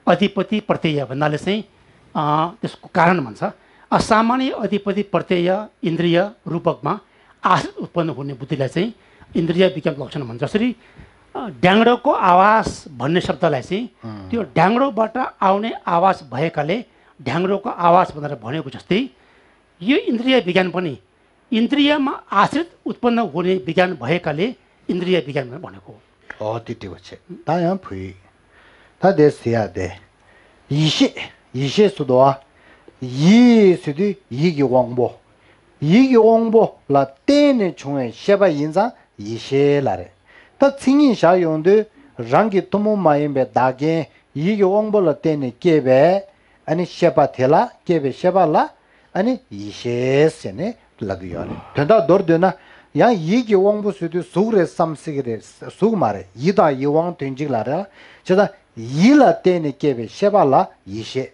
अधिपति प्रत्यय भन्नाले चाहिँ, अ, त्यसको कारण भन्छ। असामान्य अधिपति प्रत्यय इन्द्रिय रूपकमा आश्रित उत्पन्न हुने बुद्धिलाई चाहिँ इन्द्रिय विज्ञानको लक्षण भन्छ। जसरी, अ, ड्याङ्ग्रोको आवाज भन्ने शब्दलाई चाहिँ त्यो ड्याङ्ग्रोबाट आउने आवाज भएकाले ड्याङ्ग्रोको आवाज भनेर भनेको जस्तै यो इन्द्रिय विज्ञान पनि इन्द्रियमा आश्रित उत्पन्न हुने विज्ञान भएकाले इन्द्रिय विज्ञान भनेर भनेको हो। ཨོ་དེ་དྲི་བ་བྱེད། ད་ཡང་བུ་ཡིག་ད་དེ་ཟེར་ཡ་དེ། ཡིད་ཤེས། ཡིད་ཤེས་སུ་དོ། ཡིད་ཟེར་དུས་ཡིད་ཀྱི་དབང་པོ། ཡིད་ཀྱི་དབང་པོ་ལ་བརྟེན་ནས་བྱུང་བའི་ཤེས་པ་ཡིན་ཙང་ཡིད་ཤེས་ལ་རེད། ད་མཚན་ཉིད་བཞག་ཡོང་དུས་རང་གི་ཐུན་མོང་མ་ཡིན་པའི་བདག་རྐྱེན་ཡིད་ཀྱི་དབང་པོ་ལ་བརྟེན་ནས་སྐྱེས་པའི་ཨ་ནི་ཤེས་པ་དེ་ལ་སྐྱེས་པའི་ཤེས་པ་ལ། ཨ་ནི་ཡིད་ཤེས་ཟེར་ནས་ལབ་ཀྱི་ཡོད་རེད། དོན་དག་མདོར་བསྡུས་ན་ཡང་ཡིད་ཀྱི་དབང་པོ་ཟེར་དུས་གཟུགས་རེད་བསམ་སྲིད་ཀྱི་རེད། གཟུགས་མ་རེད། ཡིད་དང་ཡིད་དབང་དོན་གཅིག་ལ་རེད། བྱས་ཙང་ཡིད་ལ་བརྟེན་ནས་སྐྱེས་པའི་ཤེས་པ་ལ་ཡིད་ཤེས།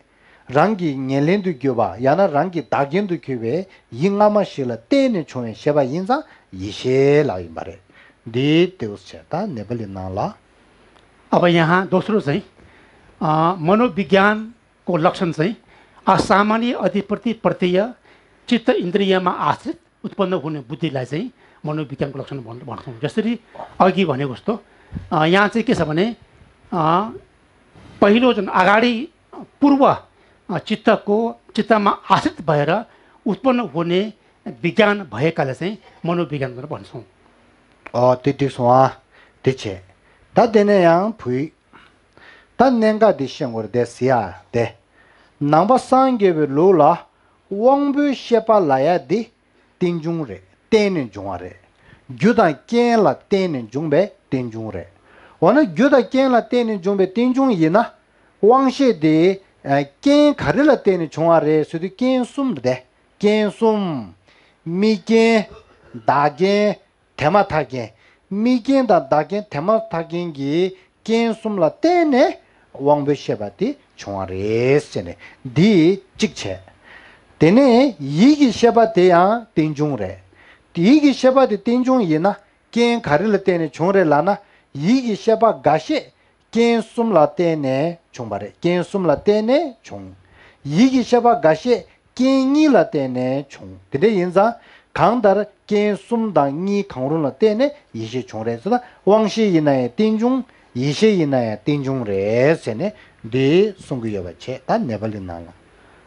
རང་གི་ཉེར་ལེན་དུ་གྱུར་པ་ཡང་ན་རང་གི་བདག་རྐྱེན་དུ་གྱུར་པའི་ཡིད་སྔ་མ་ཞིག་ལ་བརྟེན་ནས་བྱུང་བའི་ཤེས་པ་ཡིན་ཙང་ཡིད་ཤེས་ལབ་ཡིན་པ་རེད། འདི་ལྟེའུ་བྱས་ད་ནེ་པ་ལི་ནང་ལ། अब यहाँ दोस्रो चाहिँ, अ, मनोविज्ञानको लक्षण चाहिँ असामान्य अधिपति प्रत्यय चित्त इन्द्रियमा आश्रित उत्पन्न हुने बुद्धिलाई चाहिँ मनोविज्ञानको लक्षण भन्- भन्छौँ। जसरी अघि भनेको जस्तो, अ, यहाँ चाहिँ के छ भने, अ, पहिलो जुन अगाडि पूर्व, अ, चित्तको चित्तमा आश्रित भएर उत्पन्न हुने विज्ञान भएकाले चाहिँ मनोविज्ञान भनेर भन्छौँ। ཨོ་དེ་འགྲིག་སོང་ཨ། དེ་བྱས། ད་དེ་ནས་ཡང་བུ་ཡིག་ད་གནད་འགག་འདི་ཤེས་དགོས་རེད་དེ་ཟེར་ཡ་དེ། ནང་པ་སངས་རྒྱས་པའི་ལུགས་ལ་དབང་པོའི་ཤེས་པ་ལབ་ཡ་འདི་རྟེན་འབྱུང་རེད། བརྟེན་ནས་འབྱུང་བ་རེད། རྒྱུ་དང་རྐྱེན་ལ་བརྟེན་ནས་འབྱུང་བའི་རྟེན་འབྱུང་རེད། འོ་ན་རྒྱུ་དང་རྐྱེན་ལ་བརྟེན་ནས་འབྱུང་བའི་རྟེན་འབྱུང་ཡིན་ན། དབང་ཤེས་དེ་ཨ་རྐྱེན་ག་རེ་ལ་བརྟེན་ནས་བྱུང་བ་རེད་ཟེར་དུས་རྐྱེན་གསུམ་རེད་དེ། རྐྱེན་གསུམ། དམིགས་རྐྱེན། བདག་རྐྱེན། དེ་མ་ཐག་རྐྱེན། དམིགས་རྐྱེན་དང་བདག་རྐྱེན་དེ་མ་ཐག་རྐྱེན་གྱི་རྐྱེན་གསུམ་ལ་བརྟེན་ནས་དབང་པོའི་ཤེས་པ་དེ་བྱུང་བ་རེད་ཟེར་ནས་འདི་གཅིག་བྱས། དེ་ནས་ཡིད་ཀྱི་ཤེས་པ་དེ་ཡང་རྟེན་འབྱུང་རེད། ཡིད་ཀྱི་ཤེས་པ་དེ་རྟེན་འབྱུང་ཡིན་ན་རྐྱེན་ག་རེ་ལ་བརྟེན་ནས་བྱུང་རེད་ལབ་ན། ཡིད་ཀྱི་ཤེས་པ་འགའ་ཤས་རྐྱེན་གསུམ་ལ་བརྟེན་ནས་བྱུང་བ་རེད། རྐྱེན་གསུམ་ལ་བརྟེན་ནས་བྱུང་། ཡིད་ཀྱི་ཤེས་པ་འགའ་ཤས་རྐྱེན་གཉིས་ལ་བརྟེན་ནས་བྱུང་། དེ་འདྲ་ཡིན་ཙང་གང་ལྟར་རྐྱེན་གསུམ་དང་གཉིས་གང་རུང་ལ་བརྟེན་ནས་ཡིད་ཤེས་བྱུང་རེད་ཟེར་ན། དབང་ཤེས་ཡིན་ན་ཡང་རྟེན་འབྱུང་། ཡིད་ཤེས་ཡིན་ན་ཡང་རྟེན་འབྱུང་རེད་ཟེར་ནས་འདི་གསུང་གི་ཡོད་པ་བྱས། ད་ནེ་པ་ལི་ནང་ལ།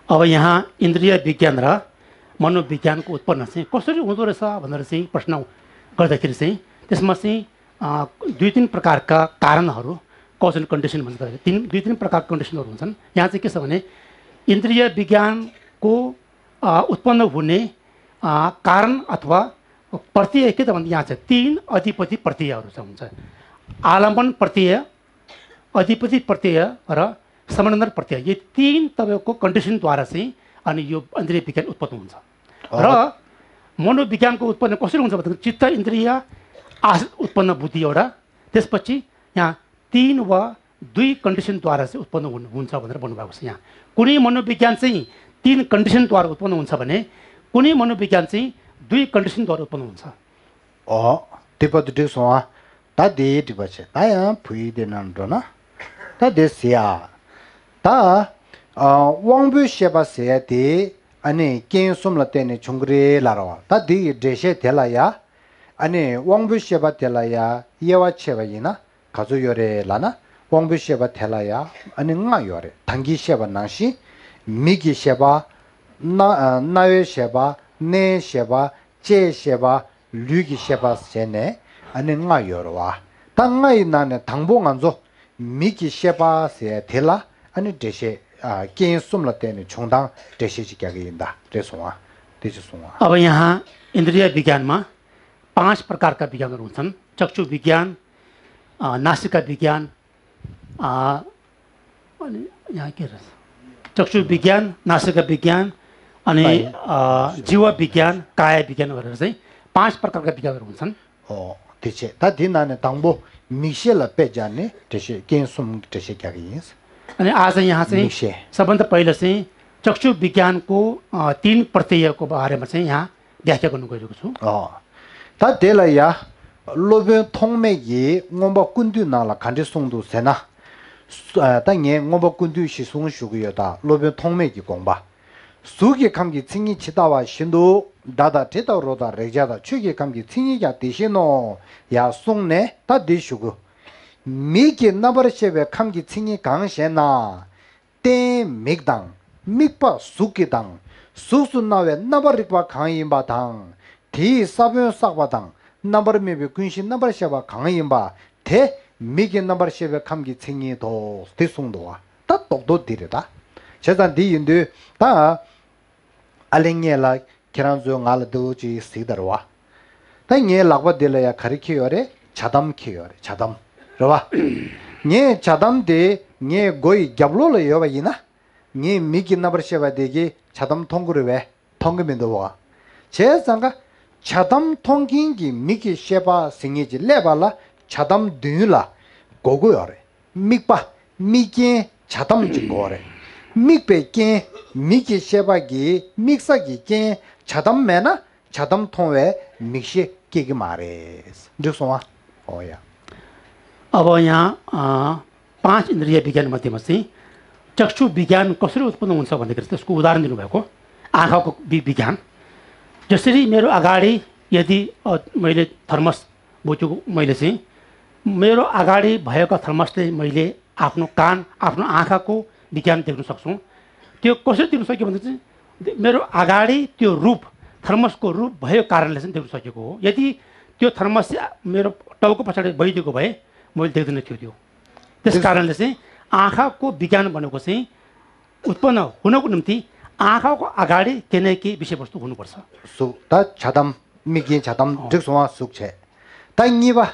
अब यहाँ इन्द्रिय विज्ञान र मनोविज्ञानको उत्पन्न चाहिँ कसरी हुँदो रहेछ भनेर चाहिँ प्रश्न गर्दाखेरि चाहिँ त्यसमा चाहिँ अ, दुई तिन प्रकारका कारणहरू, कज एन्ड कन्डिसन भन्छ। तिन दुई तिन प्रकारका कन्डिसनहरू हुन्छन्। यहाँ चाहिँ के छ भने इन्द्रिय विज्ञानको अ, उत्पन्न हुने अ, कारण अथवा प्रत्यय के त भन्दा यहाँ चाहिँ तीन अधिपति प्रत्ययहरू छ, हुन्छ। आलम्बन प्रत्यय, अधिपति प्रत्यय र समनन्तर प्रत्यय, यो तीन तपाईँको कन्डिसनद्वारा चाहिँ अनि यो इन्द्रिय विज्ञान उत्पन्न हुन्छ। र मनोविज्ञानको उत्पन्न कसरी हुन्छ भन्दाखेरि चित्त इन्द्रिय आश्रित उत्पन्न बुद्धि एउटा, त्यसपछि यहाँ तीन वा दुई कन्डिसनद्वारा चाहिँ उत्पन्न हुन हुन्छ भनेर भन्नुभएको छ। यहाँ कुनै मनोविज्ञान चाहिँ तीन कन्डिसनद्वारा उत्पन्न हुन्छ भने कुनै मनोविज्ञान चाहिँ दुई कन्डिसनद्वारा उत्पन्न हुन्छ। ཨོ། དེ་བར་དུ་འགྲིག་སོང་ཨ། ད་དེའི་འགྲིག་པ་བྱེད། ད་ཡང་བོད་ཡིག་དེ་ནང་འགྲོ་ན། ད་དེ་ཟེར་ཡ། ད། ཨ། དབང་པོའི་ཤེས་པ་ཟེར་ཡ་དེ། ཨ་ནི་རྐྱེན་གསུམ་ལ་བརྟེན་ནས་བྱུང་གི་རེད་ལབ་ར་བ། ད་དེ་ཡི་འགྲེལ་བཤད་དེ་ལ་ཡ། ཨ་ནི་དབང་པོའི་ཤེས་པ་དེ་ལ་ཡ་དབྱེ་བ་ཕྱེ་བ་ཡིན་ན་ག་ཚོད་ཡོད་རེད་ལབ་ན། དབང་པོའི་ཤེས་པ་དེ་ལ་ཡ་ཨ་ནི་ལྔ་ཡོད་རེད། དང་གི་ཤེས་པ་ནང་བཞིན། མིག་གི་ཤེས་པ། རྣ་རྣ་བའི་ཤེས་པ། སྣའི་ཤེས་པ། ལྕེའི་ཤེས་པ། ལུས་ཀྱི་ཤེས་པ་ཟེར་ནས་ཨ་ནི་ལྔ་ཡོད་རེད་བ། ད་ལྔ་ཡི་ནང་ནས་དང་པོ་ང་ཚོ་མིག་གི་ཤེས་པ་ཟེར་དེ་ལ་ཨ་ནི་འགྲེལ་བཤད། ཨ། རྐྱེན་གསུམ་ལ་བརྟེན་ནས་བྱུང་སྟངས་འགྲེལ་བཤད་ཅིག་རྒྱག་གི་ཡིན། ད་རེད་སོང་ཨ། དེ་ཅིག་སོང་ཨ། अब यहाँ इन्द्रिय विज्ञानमा पाँच प्रकारका विज्ञानहरू हुन्छन्। चक्षु विज्ञान, अ, नासिका विज्ञान, अ, अनि यहाँ के रहेछ? चक्षु विज्ञान, नासिका विज्ञान, अनि, अ, जीव विज्ञान, काय विज्ञान भनेर चाहिँ पाँच प्रकारका विज्ञानहरू हुन्छन्। ཨོ། དེ་བྱས། ད་དེ་ནང་ནས་དང་པོ་མིག་ཤེས་ལ་དཔེ་སྦྱར་ནས་འགྲེལ་བཤད། རྐྱེན་གསུམ་གྱི་འགྲེལ་བཤད་རྒྱག་གི་ཡིན། अनि आज यहाँ चाहिँ मिक्से। सबभन्दा पहिला चाहिँ चक्षु विज्ञानको, अ, तीन प्रत्ययको बारेमा चाहिँ यहाँ व्याख्या गर्नु गइरहेको छु। ཨོ། ད་དེ་ལ་ཡ། སློབ་དཔོན་ཐོགས་མེད་ཀྱིས་མངོན་པ་ཀུན་བཏུས་ནང་ལ་ག་འདྲ་གསུངས་འདུག་ཟེར་ན། ཨ། ད་ངས་མངོན་པ་ཀུན་བཏུས་ཤིག་གསུང་ཞུ་གི་ཡོད། ད་སློབ་དཔོན་ཐོགས་མེད་ཀྱི་དགོངས་པ། གཟུགས་ཀྱི་ཁམས་ཀྱི་མཚན་ཉིད་ཇི་ལྟ་བ་བཞིན་དུ། སྒྲ་དང་དྲི་དང་རོ་དང་རེག་བྱ་དང་ཆོས་ཀྱི་ཁམས་ཀྱི་མཚན་ཉིད་ཀྱང་དེ་བཞིན་ནོ། ཡང་གསུངས་ནས་ད་འདི་ཞུ་དགོས། མིག་གི་རྣམ་པར་ཤེས་པའི་ཁམས་ཀྱི་མཚན་ཉིད་གང་ཞེ་ན། རྟེན་མིག་དང་། དམིགས་པ་གཟུགས་ཀྱི་དང་། གཟུགས་སུ་སྣང་བའི་རྣམ་པར་རིག་པ་གང་ཡིན་པ་དང་། དེའི་ས་བོན་བསགས་པ་དང་། རྣམ་པར་སྨིན་པའི་ཀུན་གཞི་རྣམ་པར་ཤེས་པ་གང་ཡིན་པ། དེ་མིག་གི་རྣམ་པར་ཤེས་པའི་ཁམས་ཀྱི་མཚན་ཉིད་དོ། དེ་གསུངས་འདུག་བ། ད་རྡོག་རྡོག་འདི་རེད་ད། བྱས་ཙང་འདི་ཡིན་དུས་ད། ཨ་ལེ་ངས་ལ་ཁྱེད་རང་ཚོས་ང་ལ་འདི་འོ་ཅིག་གཟིགས་དང་རེད་བ། ད་ངའི་ལག་པ་འདི་ལ་ཡ་ག་རེ་འཁྱེར་ཡོད་རེད། ཇ་དམ་འཁྱེར་ཡོད་རེད། ཇ་དམ། རེད་བ། ངས་ཇ་དམ་དེ་ངའི་མགོ་ཡི་རྒྱབ་ལོགས་ལ་ཡོད་པ་ཡིན་ན། ངའི་མིག་གི་རྣམ་པར་ཤེས་པ་དེ་གིས་ཇ་དམ་མཐོང་གི་རེད་བས། མཐོང་གི་མི་འདུག་བ། བྱས་ཙང་ཀ། ཇ་དམ་མཐོང་མཁན་གྱི་མིག་གི་ཤེས་པ་ཟེར་མཁན་ཅིག་སླེབས་པ་ལ་ཇ་དམ་མདུན་ལ་དགོས་ཀྱི་ཡོད་རེད། དམིགས་པ། དམིགས་རྐྱེན་ཇ་དམ་གྱི་སྒོ་རེད། དམིགས་པའི་རྐྱེན་མིག་གི་ཤེས་པ་གིས་དམིགས་བསལ་གྱི་རྐྱེན་ཇ་དམ་མེད་ན་ཇ་དམ་མཐོང་བའི་མིག་ཤེས་སྐྱེ་གི་མ་རེད། འགྲིག་སོང་ཨ། ཨོ་ཡ། अब यहाँ अ, पाँच इन्द्रिय विज्ञान मध्येमा चाहिँ चक्षु विज्ञान कसरी उत्पन्न हुन्छ भन्दाखेरि त्यसको उदाहरण दिनुभएको आँखाको वि- विज्ञान। जसरी मेरो अगाडि यदि अ, मैले थर्मस बोकेको, मैले चाहिँ मेरो अगाडि भएको थर्मसले मैले आफ्नो कान, आफ्नो आँखाको विज्ञान देख्न सक्छु। त्यो कसरी देख्न सक्यो भन्दा चाहिँ मेरो अगाडि त्यो रूप, थर्मसको रूप भएको कारणले चाहिँ देख्न सकेको हो। यदि त्यो थर्मस चाहिँ मेरो टाउको पछाडि भइदिएको भए मैले देख्दिनँ थियो त्यो। त्यस कारणले चाहिँ आँखाको विज्ञान भनेको चाहिँ उत्पन्न हुनको निम्ति आँखाको अगाडि के न के विषयवस्तु हुनुपर्छ। གཟུགས། ད་བྱ་དམ། དམིགས་རྐྱེན་བྱ་དམ་འགྲིག་སོང་བ་གཟུགས་བྱས། ད་གཉིས་པ།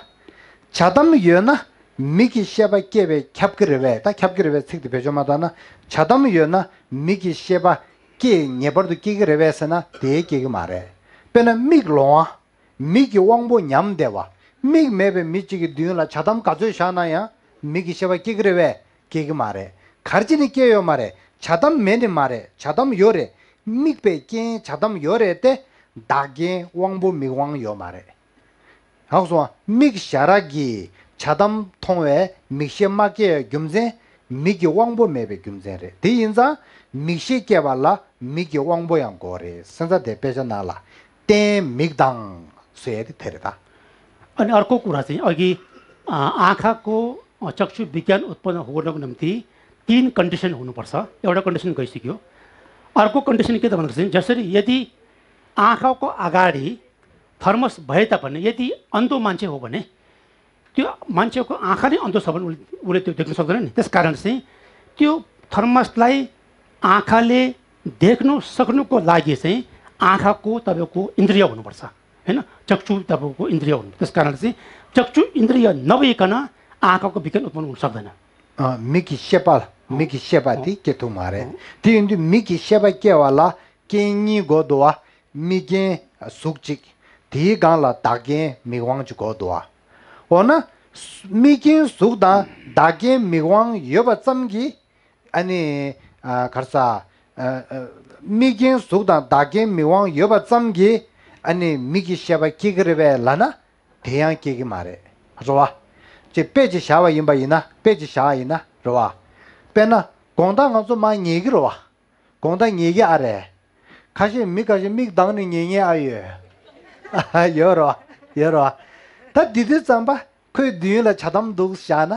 བྱ་དམ་ཡོད་ན་མིག་གི་ཤེས་པ་སྐྱེ་བས་ཁྱབ་ཀྱི་རེད་པས། ད་ཁྱབ་ཀྱི་རེད་པས་ཚིག་དེ་བེད་སྤྱོད་མ་བཏང་ན། བྱ་དམ་ཡོད་ན་མིག་གི་ཤེས་པ་སྐྱེ། ངེས་པར་དུ་སྐྱེ་གི་རེད་པས་ཟེར་ན་དེ་སྐྱེ་གི་མ་རེད། དཔེར་ན་མིག་ལོང་བ། མིག་གི་དབང་པོ་ཉམས་བསྡད་པ། མིག་མེད་པའི་མི་གཅིག་གི་མདུན་ལ་བྱ་དམ་ག་ཚོད་བཞག་ན་ཡང་མིག་གི་ཤེས་པ་སྐྱེ་གི་རེད་པས། སྐྱེ་གི་མ་རེད། ག་རེ་བྱས་ནས་སྐྱེ་ཡོད་མ་རེད། བྱ་དམ་མེད་ནི་མ་རེད། བྱ་དམ་ཡོད་རེད། དམིགས་པའི་རྐྱེན་བྱ་དམ་ཡོད་རེད་དེ། བདག་རྐྱེན་དབང་པོ་མིག་དབང་ཡོད་མ་རེད། ཧ་གོ་སོང་ང་། མིག་བྱ་ར་གིས་བྱ་དམ་མཐོང་བས་མིག་ཤེས་མ་སྐྱེ་བའི་རྒྱུ་མཚན། མིག་གི་དབང་པོ་མེད་པའི་རྒྱུ་མཚན་རེད། དེ་ཡིན་ཙང་མིག་ཤེས་སྐྱེ་བ་ལ་མིག་གི་དབང་པོ་ཡང་དགོས་རེད། སེམས་ཙམ་དེ་དཔེ་ཆ་ནང་ལ་རྟེན་མིག་དང་ཟེར་ཡ་དེ་དེ་རེད་ད། अनि अर्को कुरा चाहिँ अघि आँखाको चक्षु विज्ञान उत्पन्न हुनको निम्ति तीन कन्डिसन हुनुपर्छ। एउटा कन्डिसन गइसक्यो। अर्को कन्डिसन के त भन्दाखेरि चाहिँ जसरी यदि आँखाको अगाडि थर्मस भए तापनि यदि अन्धो मान्छे हो भने त्यो मान्छेको आँखा नै अन्धो छ भने उसले उसले त्यो देख्न सक्दैन नि। त्यस कारण चाहिँ त्यो थर्मसलाई आँखाले देख्न सक्नुको लागि चाहिँ आँखाको तपाईँको इन्द्रिय हुनुपर्छ, होइन? चक्षु तपाईँको इन्द्रिय हुनु। त्यस कारण चाहिँ चक्षु इन्द्रिय नभइकन आँखाको विज्ञान उत्पन्न हुन सक्दैन। ཨ། མིག་གི་ཤེས་པ། མིག་གི་ཤེས་པ་དེ་སྐྱེ་ཐུབ་མ་རེད། དེ་ཡིན་དུས་མིག་གི་ཤེས་པ་སྐྱེ་བ་ལ་རྐྱེན་གཉིས་དགོས་འདུག་བ། དམིགས་རྐྱེན་གཟུགས་གཅིག། དེའི་སྒང་ལ་བདག་རྐྱེན་མིག་དབང་གཅིག་དགོས་འདུག་བ། འོ་ན། དམིགས་རྐྱེན་གཟུགས་དང་བདག་རྐྱེན་མིག་དབང་ཡོད་པ་ཙམ་གྱིས། ཨ་ནི། ཨ། ག་རེ་ཟ། ཨ། ཨ། དམིགས་རྐྱེན་གཟུགས་དང་བདག་རྐྱེན་མིག་དབང་ཡོད་པ་ཙམ་གྱིས། ཨ་ནི་མིག་གི་ཤེས་པ་སྐྱེ་གི་རེད་པས་ལབ་ན། དེ་ཡང་སྐྱེ་གི་མ་རེད། རེད་བ། ཅེས་དཔེ་ཅིག་བཞག་པ་ཡིན་པ་ཡིན་ན། དཔེ་ཅིག་བཞག་པ་ཡིན་ན། རེད་བ། དཔེར་ན་དགོང་དག་ང་ཚོ་མར་ཉལ་གི་རེད་བ། དགོང་དག་ཉལ་གི་ཨ་རེད། ཁ་ཤས་མི་ཁ་ཤས་མིག་གདངས་ནས་ཉལ་མཁན་ཨ་ཡོད། ཡོད་རེད་བ། ཡོད་རེད་བ། ད་དེ་དུས་ཙམ་པ་ཁོའི་མདུན་ལ་བྱ་དམ་འདུག་བཞག་ན།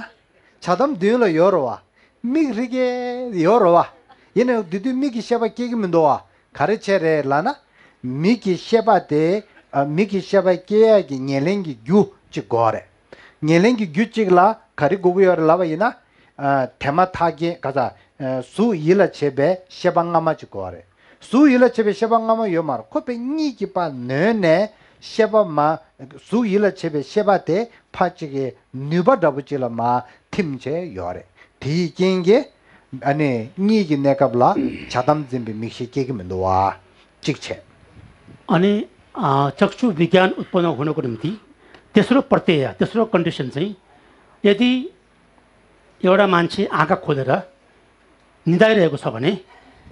བྱ་དམ་མདུན་ལ་ཡོད་རེད་བ། མིག་རིག་གེ་ཡོད་རེད་བ། ཡིན་ནའང་དེ་དུས་མིག་གི་ཤེས་པ་སྐྱེ་གི་མི་འདུག་བ། ག་རེ་བྱས་རེད་ལབ་ན། མིག་གི་ཤེས་པ་དེ། ཨ། མིག་གི་ཤེས་པ་སྐྱེ་ཡག་གི་ཉེར་ལེན་གྱི་རྒྱུ་གཅིག་དགོས་རེད། ཉེར་ལེན་གྱི་རྒྱུ་གཅིག་ལ་ག་རེ་དགོས་ཀྱི་ཡོད་རེད་ལབ་པ་ཡིན་ན། ཨ། དེ་མ་ཐག་རྐྱེན་ག་ས། ཨ། གཟུགས་ཡིད་ལ་བྱེད་པའི་ཤེས་པ་སྔ་མ་གཅིག་དགོས་རེད། གཟུགས་ཡིད་ལ་བྱེད་པའི་ཤེས་པ་སྔ་མ་ཡོད་མ་རེད། ཁོ་པས་གཉིད་ཀྱི་བར་ནོན་ནས་ཤེས་པ་མ། གཟུགས་ཡིད་ལ་བྱེད་པའི་ཤེས་པ་དེ་ཕར་གཅིག་གི་ནུས་པ་འདྲ་པོ་གཅིག་ལ་མར་ཐིམ་བྱས་ཡོད་རེད། དེ་ཡི་རྐྱེན་གྱིས། ཨ་ནི་གཉིད་ཀྱི་གནས་སྐབས་ལ་བྱ་དམ་འཛིན་པའི་མིག་ཤེས་སྐྱེ་གི་མི་འདུག་བ། གཅིག་བྱས། अनि अ, चक्षु विज्ञान उत्पन्न हुनको निम्ति तेस्रो प्रत्यय, तेस्रो कन्डिसन चाहिँ यदि एउटा मान्छे आँखा खोलेर निदाइरहेको छ भने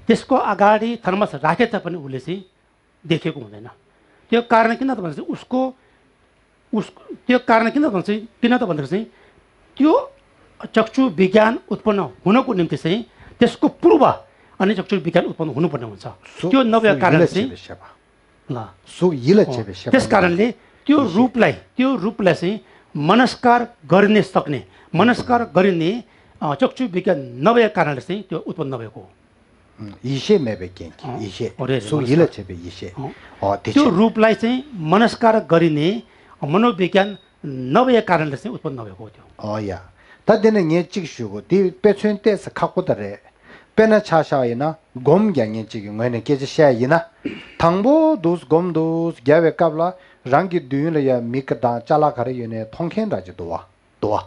त्यसको अगाडि थर्मस राखे तापनि उसले चाहिँ देखेको हुँदैन। त्यो कारण किन त भन्दाखेरि उसको उस त्यो कारण किन त भन्छ, किन त भन्दाखेरि चाहिँ त्यो चक्षु विज्ञान उत्पन्न हुनको निम्ति चाहिँ त्यसको पूर्व अनि चक्षु विज्ञान उत्पन्न हुनुपर्ने हुन्छ। त्यो नभएको कारणले चाहिँ ल གཟུགས་ཡིད་ལ་བྱེད་པའི་ཤེས་པ། त्यस कारणले त्यो रूपलाई, त्यो रूपलाई चाहिँ मनस्कार गरिने सक्ने, मनस्कार गरिने अ, चक्षु विज्ञान नभएको कारणले चाहिँ त्यो उत्पन्न नभएको हो। ཡིད་ཤེས་མེད་པའི་རྐྱེན་གྱིས། ཡིད་ཤེས། ཨོ་རེད་རེད། གཟུགས་ཡིད་ལ་བྱེད་པའི་ཡིད་ཤེས། ཨོ་དེ་त्यो བྱས། रूपलाई चाहिँ मनस्कार गरिने मनोविज्ञान नभएको कारणले चाहिँ उत्पन्न नभएको हो त्यो। ཨོ་ཡ། ད་དེ་ནས་ངས་གཅིག་ཞུ་དགོས། དེ་དཔེ་མཚོན་ཏོག་ཙམ་ཁག་པོ་ད་རེད། དཔེར་ན་ཆ་བཞག་པ་ཡིན་ན་སྒོམ་རྒྱག་མཁན་གཅིག་གི་ངོས་ནས་སྐད་ཆ་བཤད་ཡིན་ན། དང་པོ་འདུག་སྒོམ་འདུག་རྒྱག་པའི་སྐབས་ལ་རང་གི་མདུན་ལ་ཡ་མི་གི་དང་ཅ་ལག་ག་རེ་ཡོད་ནའི་མཐོང་མཁན་འདྲ་ཅིག་འདུག་བ། འདུག་བ།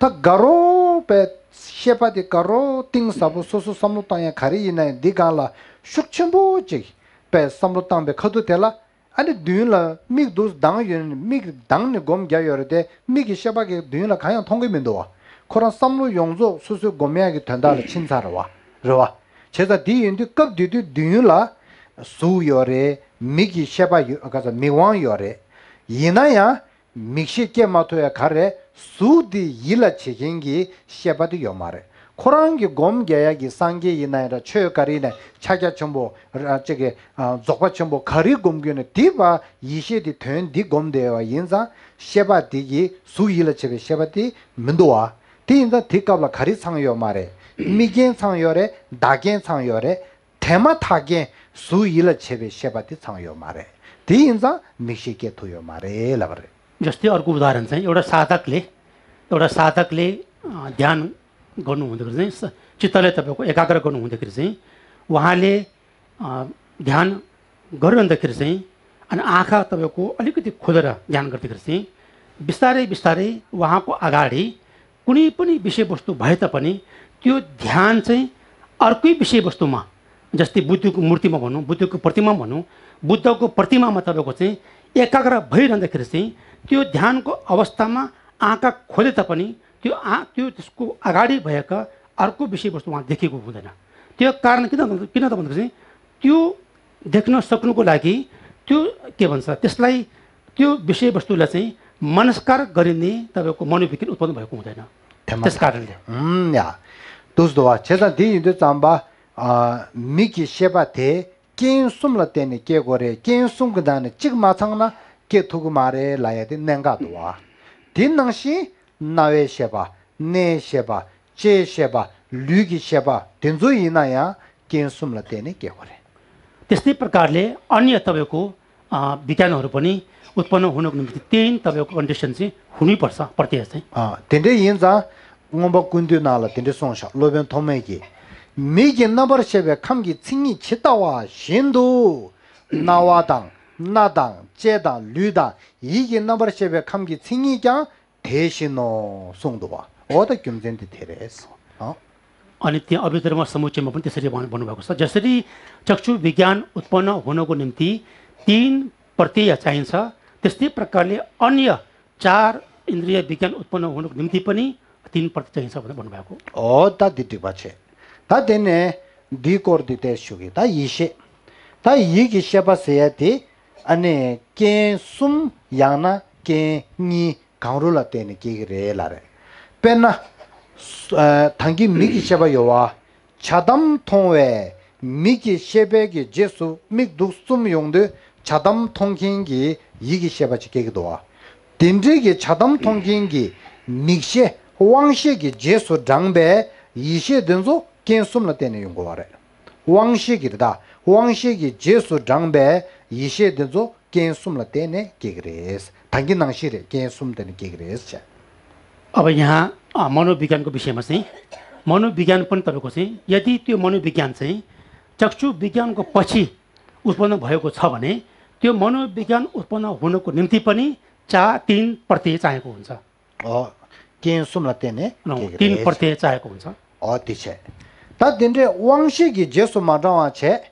ད་དགའ་རོགས་པའི་ཤེས་པ་དེ་དགའ་རོགས་གཏིང་ཟབ་པོ་སོ་སོ་བསམ་བློ་བཏང་ཡ་ག་རེ་ཡིན་ན་ཡང་འདི་སྒང་ལ་ཤུགས་ཆེན་པོ་ཅིག་པའི་བསམ་བློ་བཏང་པའི་ཁ་ཐུག་དེ་ལ། ཨ་ནི་མདུན་ལ་མིག་འདུག་གདངས་ཡོད་ནི། མིག་གདངས་ནི་སྒོམ་རྒྱག་ཡོད་རེད་དེ། མིག་གི་ཤེས་པ་གི་མདུན་ལ་གང་ཡང་མཐོང་གི་མི་འདུག་བ། ཁོ་རང་བསམ་བློ་ཡོངས་རྫོགས་སོ་སོའི་སྒོམ་ཡག་གི་དོན་དག་ལ་ཕྱིན་ཚར་བ་རེད་བ། བྱས་ཙང་དེ་ཡིན་དུས་སྐབས་དེ་དུས་མདུན་ལ་གཟུགས་ཡོད་རེད། མིག་གི་ཤེས་པ་ཡོད། ག་ས། མིག་དབང་ཡོད་རེད། ཡིན་ན་ཡང་། མིག་ཤེས་སྐྱེ་མ་ཐུབ་ཡ་ག་རེ། གཟུགས་འདི་ཡིད་ལ་བྱེད་མཁན་གྱི་ཤེས་པ་དེ་ཡོད་མ་རེད། ཁོ་རང་གི་སྒོམ་རྒྱག་ཡ་གི་སངས་རྒྱས་ཡིན་ན་ཡང་འདྲ། ཆོས་ག་རེ་ཡིན་ན། ཕྱག་རྒྱ་ཆེན་པོ་ར་ཅིག་གི་ཨ་རྫོགས་པ་ཆེན་པོ་ག་རེ་སྒོམ་རྒྱུ་ན་དེ་བ་ཡེ་ཤེས་དེ་དོན་འདི་སྒོམ་བསྡད་པ་ཡིན་ཙང་ཤེས་པ་དེ་གི་གཟུགས་ཡིད་ལ་བྱེད་པའི་ཤེས་པ་དེ་མི་འདུག་བ། དེ་ཡིན་ཙང་དེ་སྐབས་ལ་ག་རེ་ཚང་ཡོད་མ་རེད། དམིགས་རྐྱེན་ཚང་ཡོད་རེད། བདག་རྐྱེན་ཚང་ཡོད་རེད། དེ་མ་ཐག་རྐྱེན་གཟུགས་ཡིད་ལ་བྱེད་པའི་ཤེས་པ་དེ་ཚང་ཡོད་མ་རེད། དེ་ཡིན་ཙང་མིག་ཤེས་སྐྱེ་ཐུབ་ཡོད་མ་རེད་ལབ་པ་རེད། जस्तै अर्को उदाहरण चाहिँ एउटा साधकले, एउटा साधकले अ, ध्यान गर्नु हुँदाखेरि चाहिँ स- चित्तलाई तपाईँको एकाग्र गर्नु हुँदाखेरि चाहिँ उहाँले अ, ध्यान गरिरहँदाखेरि चाहिँ अनि आँखा तपाईँको अलिकति खोलेर ध्यान गर्दाखेरि चाहिँ बिस्तारै बिस्तारै उहाँको अगाडि कुनै पनि विषयवस्तु भए तापनि त्यो ध्यान चाहिँ अर्कै विषयवस्तुमा, जस्तै बुद्धको मूर्तिमा भनौँ, बुद्धको प्रतिमा भनौँ, बुद्धको प्रतिमामा तपाईँको चाहिँ एकाग्र भइरहँदाखेरि चाहिँ त्यो ध्यानको अवस्थामा आँखा खोले तापनि त्यो आ त्यो त्यसको अगाडि भएका अर्को विषयवस्तु उहाँ देखेको हुँदैन। त्यो कारण किन, किन त भन्दाखेरि चाहिँ त्यो देख्न सक्नुको लागि त्यो के भन्छ, त्यसलाई, त्यो विषयवस्तुलाई चाहिँ मनस्कार गरिने तपाईँको मनोविज्ञान उत्पन्न भएको हुँदैन। त्यस कारणले ཡ། དུས་འདུག་བ་བྱས་ཙང་དེ་ཡིན་དུས་ཙམ་པ། མིག་གི་ཤེས་པ་དེ་རྐྱེན་གསུམ་ལ་བརྟེན་ནས་སྐྱེ་དགོས་རེད། རྐྱེན་གསུམ་གྱི་ནང་ནས་གཅིག་མ་ཚང་ན་སྐྱེ་ཐུབ་ཀྱི་མ་རེད་ལབ་ཡ་དེ་གནད་འགག་འདུག་བ། དེ་ནང་བཞིན་རྣ་བའི་ཤེས་པ། སྣའི་ཤེས་པ། ལྕེའི་ཤེས་པ། ལུས་ཀྱི་ཤེས་པ་དེ་ཚོ་ཡིན་ན་ཡང་རྐྱེན་གསུམ་ལ་བརྟེན་ནས་སྐྱེ་དགོས་རེད། त्यस्तै प्रकारले अन्य तपाईँको विज्ञानहरू पनि उत्पन्न हुनको निम्ति त्यही तपाईँको कन्डिसन चाहिँ हुनैपर्छ, प्रत्यय चाहिँ। དེ་འདྲ་ཡིན་ཙང་མངོན་པ་ཀུན་བཏུས་ནང་ལ་དེ་འདྲ་གསུངས་ཤག་སློབ་དཔོན་ཐོགས་མེད་ཀྱིས། མིག་གི་རྣམ་པར་ཤེས་པའི་ཁམས་ཀྱི་མཚན་ཉིད་ཇི་ལྟ་བ་བཞིན་དུ། རྣ་བ་དང་སྣ་དང་ལྕེ་དང་ལུས་དང་ཡིད་ཀྱི་རྣམ་པར་ཤེས་པའི་ཁམས་ཀྱི་མཚན་ཉིད་ཀྱང་དེ་བཞིན་ནོ་གསུངས་འདུག་བ། འོ་ད་རྒྱུ་མཚན་དེ་དེ་རེད། ཨ། अनि त्यहाँ अभिधर्म समुच्चयमा पनि त्यसरी भन्- भन्नुभएको छ। जसरी चक्षु विज्ञान उत्पन्न हुनको निम्ति तीन प्रत्यय चाहिन्छ, त्यस्तै प्रकारले अन्य चार इन्द्रिय विज्ञान उत्पन्न हुनको निम्ति पनि तीन प्रत्यय चाहिन्छ भनेर भन्नुभएको। ཨོ་ད་འདི་འགྲིག་པ་བྱས། ད་དེ་ནས་འདིའི་སྐོར་འདི་ཏོག་ཙམ་ཞུ་གི། ད་ཡིད་ཤེས། ད་ཡིད་ཀྱི་ཤེས་པ་ཟེར་ཡ་དེ་ཨ་ནི་རྐྱེན་གསུམ་ཡང་ན་རྐྱེན་གཉིས་གང་རུང་ལ་བརྟེན་ནས་སྐྱེ་གི་རེད་ལབ་རེད། དཔེར་ན། ཨ། ད་གིན་མིག་གི་ཤེས་པ་ཡོད་བ། ཇ་དམ་མཐོང་བས་མིག་གི་ཤེས་པའི་གི་རྗེས་སུ་མིག་འདུག་བཙུམ་ཡོང་དུས་ཇ་དམ་མཐོང་མཁན་གྱི་ཡིད་ཀྱི་ཤེས་པ་ཅིག་སྐྱེ་གི་འདུག་བ། དེ་འདྲའི་གི་ཇ་དམ་མཐོང་མཁན་གྱི་མིག་ཤེས་དབང་ཤེས་ཀྱི་རྗེས་སུ་འབྲངས་པའི་ཡིད་ཤེས་དེ་ཚོ་རྐྱེན་གསུམ་ལ་བརྟེན་ནས་ཡོང་དགོས་བ་རེད། དབང་ཤེས་ཀྱི་རེད་ད། དབང་ཤེས་ཀྱི་རྗེས་སུ་འབྲངས་པའི་ཡིད་ཤེས་དེ་ཚོ་རྐྱེན་གསུམ་ལ་བརྟེན་ནས་སྐྱེ་གི་རེད། ད་གིན་ནང་བཞིན་རེད། རྐྱེན་གསུམ་བརྟེན་ནས་སྐྱེ་གི་རེད་ཟེར། अब यहाँ अ, मनोविज्ञानको विषयमा चाहिँ, मनोविज्ञान पनि तपाईँको चाहिँ, यदि त्यो मनोविज्ञान चाहिँ चक्षु विज्ञानको पछि उत्पन्न भएको छ भने त्यो मनोविज्ञान उत्पन्न हुनको निम्ति पनि चार तीन प्रत्यय चाहिएको हुन्छ। ཨོ། རྐྱེན་གསུམ་ལ་བརྟེན་ནས་སྐྱེ་གི་རེད། རྐྱེན་བར་དེ་རྩ་ཡག་གོང་ཚ། ཨོ་དེ་བྱས། ད་དེ་འདྲའི་དབང་ཤེས་ཀྱི་རྗེས་སུ་མ་འབྲང་བ་བྱས།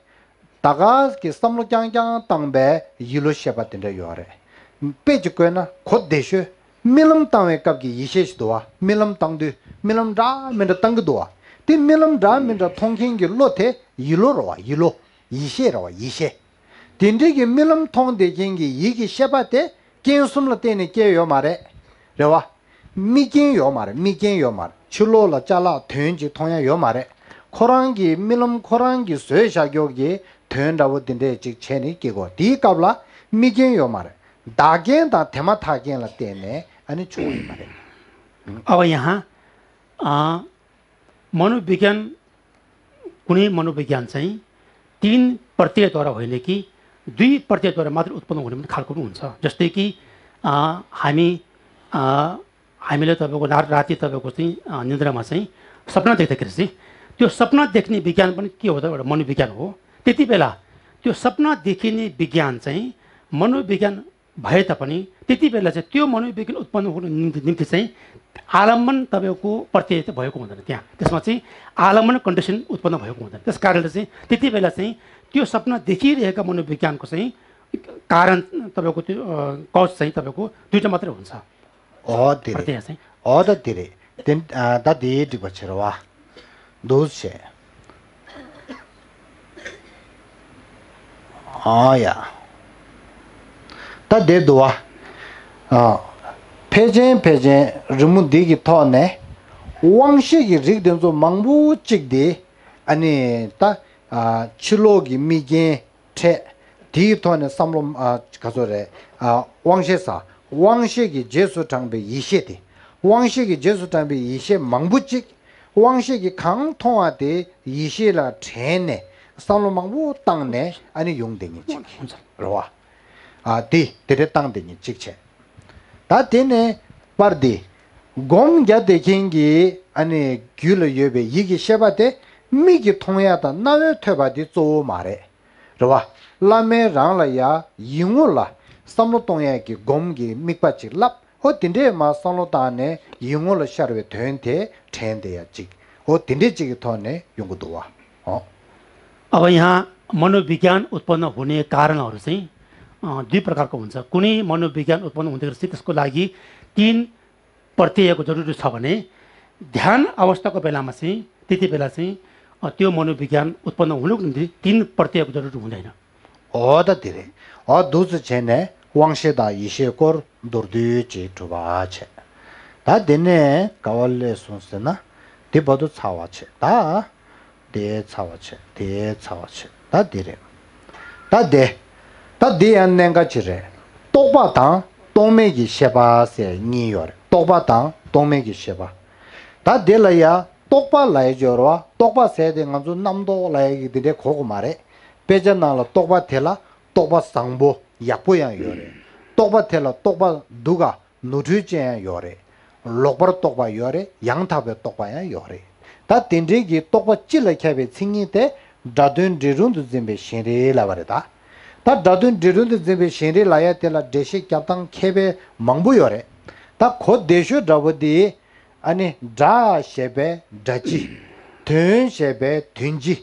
ད་ག་གི་བསམ་བློ་རྐྱང་རྐྱང་བཏང་པའི་ཡིད་བློ་ཤེས་པ་དེ་འདྲ་ཡོད་རེད། དཔེ་ཅིག་བཀོད་ན་གོ་བདེ་ཤོས། རྨི་ལམ་བཏང་བའི་སྐབས་ཀྱི་ཡིད་ཤེས་ཤིག་འདུག་བ། རྨི་ལམ་བཏང་དུས་རྨི་ལམ་འདྲ་མི་འདྲ་བཏང་གི་འདུག་བ། དེ་རྨི་ལམ་འདྲ་མི་འདྲ་མཐོང་མཁན་གྱི་བློ་དེ་ཡིད་བློ་རེད་བ། ཡིད་བློ། ཡིད་ཤེས་རེད་བ། ཡིད་ཤེས། དེ་འདྲའི་གི་རྨི་ལམ་མཐོང་བསྡད་མཁན་གྱི་ཡིད་ཀྱི་ཤེས་པ་དེ་རྐྱེན་གསུམ་ལ་བརྟེན་ནས་སྐྱེ་ཡོད་མ་རེད། རེད་བ། རྨི་རྐྱེན་ཡོད་མ་རེད། རྨི་རྐྱེན་ཡོད་མ་རེད། ཕྱི་ལོགས་ལ་ཅ་ལག་དོན་ཅིག་མཐོང་ཡ་ཡོད་མ་རེད། ཁོ་རང་གི་རྨི་ལམ་ཁོ་རང་གི་བཟོས་བཞག་རྒྱུ་གི་དོན་འདྲ་བོ་འདི་འདྲས་ཅིག་བྱས་ནས་སྐྱེ་དགོས། དེའི་སྐབས་ལ་རྨི་རྐྱེན་ཡོད་མ་རེད། བདག་རྐྱེན་དང་དེ་མ་ཐག་རྐྱེན་ལ་བརྟེན་ནས་ཨ་ནི་བྱུང་བ་ཡིན་པ་རེད། अब यहाँ अ, मनोविज्ञान कुनै मनोविज्ञान चाहिँ तीन प्रत्ययद्वारा होइन कि दुई प्रत्ययद्वारा मात्र उत्पन्न हुने पनि खालको पनि हुन्छ। जस्तै कि अ, हामी अ, हामीले तपाईँको रा राति तपाईँको चाहिँ अ, निन्द्रामा चाहिँ सपना देख्दाखेरि चाहिँ त्यो सपना देख्ने विज्ञान पनि के हो त? एउटा मनोविज्ञान हो। त्यति बेला त्यो सपना देखिने विज्ञान चाहिँ मनोविज्ञान भए तापनि त्यति बेला चाहिँ त्यो मनोविज्ञान उत्पन्न हुनको निम्ति निम्ति चाहिँ आलम्बन तपाईँको प्रत्यय त भएको हुँदैन। त्यहाँ त्यसमा चाहिँ आलम्बन कन्डिसन उत्पन्न भएको हुँदैन। त्यस कारणले चाहिँ त्यति बेला चाहिँ त्यो सपना देखिरहेका मनोविज्ञानको चाहिँ कारण तपाईँको त्यो कज चाहिँ तपाईँको दुईवटा मात्रै हुन्छ। ཨོ་དེ་རེད། དེ་ཡང་སེང་། ཨོ་ད་དེ་རེད། དེ་ད་དེའི་འགྲིག་པ་བྱེད་རོགས། འདུག་བྱས། ཨ་ཡ། ད་དེ་འདུག་བ། ཨ། ཕལ་ཆེན་ཕལ་ཆེན་རི་མོ་འདི་གི་ཐོག་ནས་དབང་ཤེས་ཀྱི་རིགས་དེ་ཚོ་མང་པོ་གཅིག་དེ་ཨ་ནི་ད་ཨ་ཕྱི་ལོགས་ཀྱི་དམིགས་རྐྱེན། འཕྲད། དེའི་ཐོག་ནས་བསམ་བློ་ཨ་ག་ཚོད་རེད། ཨ་དབང་ཤེས་ས། དབང་ཤེས་ཀྱི་རྗེས་སུ་འབྲངས་པའི་ཡིད་ཤེས་དེ། དབང་ཤེས་ཀྱི་རྗེས་སུ་འབྲངས་པའི་ཡིད་ཤེས་མང་པོ་གཅིག་དབང་ཤེས་ཀྱིས་གང་མཐོང་བ་དེ་ཡིད་ཤེས་ལ་དྲན་ནས་བསམ་བློ་མང་པོ་བཏང་ནས་ཨ་ནི་ཡོང་བསྡད་མཁན་གཅིག་རེད་བ། ཨ་དེ་དེ་འདྲ་བཏང་བསྡད་མཁན་གཅིག་བྱས། ད་དེ་ནས་པར་འདི། སྒོམ་རྒྱག་བསྡད་མཁན་གྱི་ ཨ་ནི་རྒྱུད་ལ་ཡོད་པའི་ཡིད་ཀྱི་ཤེས་པ་དེ་མིག་གིས་མཐོང་ཡ་དང་རྣ་བས་ཐོས་པ་དེ་གཙོ་བོ་མ་རེད། རེད་བ། བླ་མས་རང་ལ་ཡ་ཡིད་ངོ་ལ་བསམ་བློ་གཏོང་ཡ་གི་སྒོམ་གྱི་དམིགས་པ་ཅིག་བསླབ། ཨོ་དེ་འདྲས་མ་བསམ་བློ་བཏང་ནས་ཡིད་ངོ་ལ་ཤར་བའི་དོན་དེ་དྲན་བསྡད་ཡ་ཅིག་ཨོ་དེ་འདྲས་ཅིག་གི་ཐོག་ནས་ཡོང་གི་འདུག་བ། ཨོ། अब यहाँ मनोविज्ञान उत्पन्न हुने कारणहरू चाहिँ, अ, दुई प्रकारको हुन्छ। कुनै मनोविज्ञान उत्पन्न हुँदाखेरि चाहिँ त्यसको लागि तीन प्रत्ययको जरुरी छ भने ध्यान अवस्थाको बेलामा चाहिँ, त्यति बेला चाहिँ, अ, त्यो मनोविज्ञान उत्पन्न हुनुको निम्ति तीन प्रत्ययको जरुरी हुँदैन। ཨོ་ད་དེ་རེད། ཨོ་འདུག་སེ་བྱས་ནས་དབང་ཤེས་དང་ཡེ་ཤེས་སྐོར་མདོར་བསྡུས་ཅིག་གྲུབ་པ་བྱས། ད་དེ་ནས་ག་བ་སླེབས་སོང་ཟེར་ན། དེ་བར་དུ་ཚར་བ་བྱས། ད་དེ་ཚར་བ་བྱས། དེ་ཚར་བ་བྱས། ད་དེ་རེད། ད་དེ། ད་དེ་ཡང་གནད་འགག་ཅིག་རེད། རྟོག་པ་དང་རྟོག་མེད་ཀྱི་ཤེས་པ་ཟེར་གཉིས་ཡོད་རེད། རྟོག་པ་དང་རྟོག་མེད་ཀྱི་ཤེས་པ། ད་དེ་ལ་ཡ་རྟོག་པ་ལབ་ཡ་ཅིག་ཡོད་རེད་བ། རྟོག་པ་ཟེར་དེ་ང་ཚོ་རྣམ་རྟོག་ལབ་ཡ་གི་དེ་འདྲའི་གོ་གི་མ་རེད། དཔེ་ཆ་ནང་ལ་རྟོག་པ་དེ་ལ་རྟོག་པ་བཟང་པོ་ཡག་པོ་ཡང་ཡོད་རེད། རྟོག་པ་དེ་ལ་རྟོག་པ་སྡུག་ག་ནོར་འཁྲུལ་ཅན་ཡང་ཡོད་རེད། ལོག་པར་རྟོག་པ་ཡོད་རེད། ཡང་དག་པའི་རྟོག་པ་ཡང་ཡོད་རེད། ད་དེ་འདྲའི་གི་རྟོག་པ་སྤྱི་ལ་ཁྱབ་པའི་མཚན་ཉིད་དེ་སྒྲ་དོན་འབྲས་རུང་དུ་འཛིན་པའི་ཞེན་རེད་ལབ་པ་རེད་ད། ད་སྒྲ་དོན་འབྲས་རུང་དུ་འཛིན་པའི་ཞེན་རེད་ལབ་ཡ་དེ་ལ་འགྲེལ་བཤད་རྒྱབ་སྟངས་མཁས་པ་མང་པོ་ཡོད་རེད། ད་གོ་བདེ་ཤོས་འདྲ་པོ་དེ། ཨ་ནི་སྒྲ་ཞེས་པའི་སྒྲ་སྤྱི། དོན་ཞེས་པའི་དོན་སྤྱི།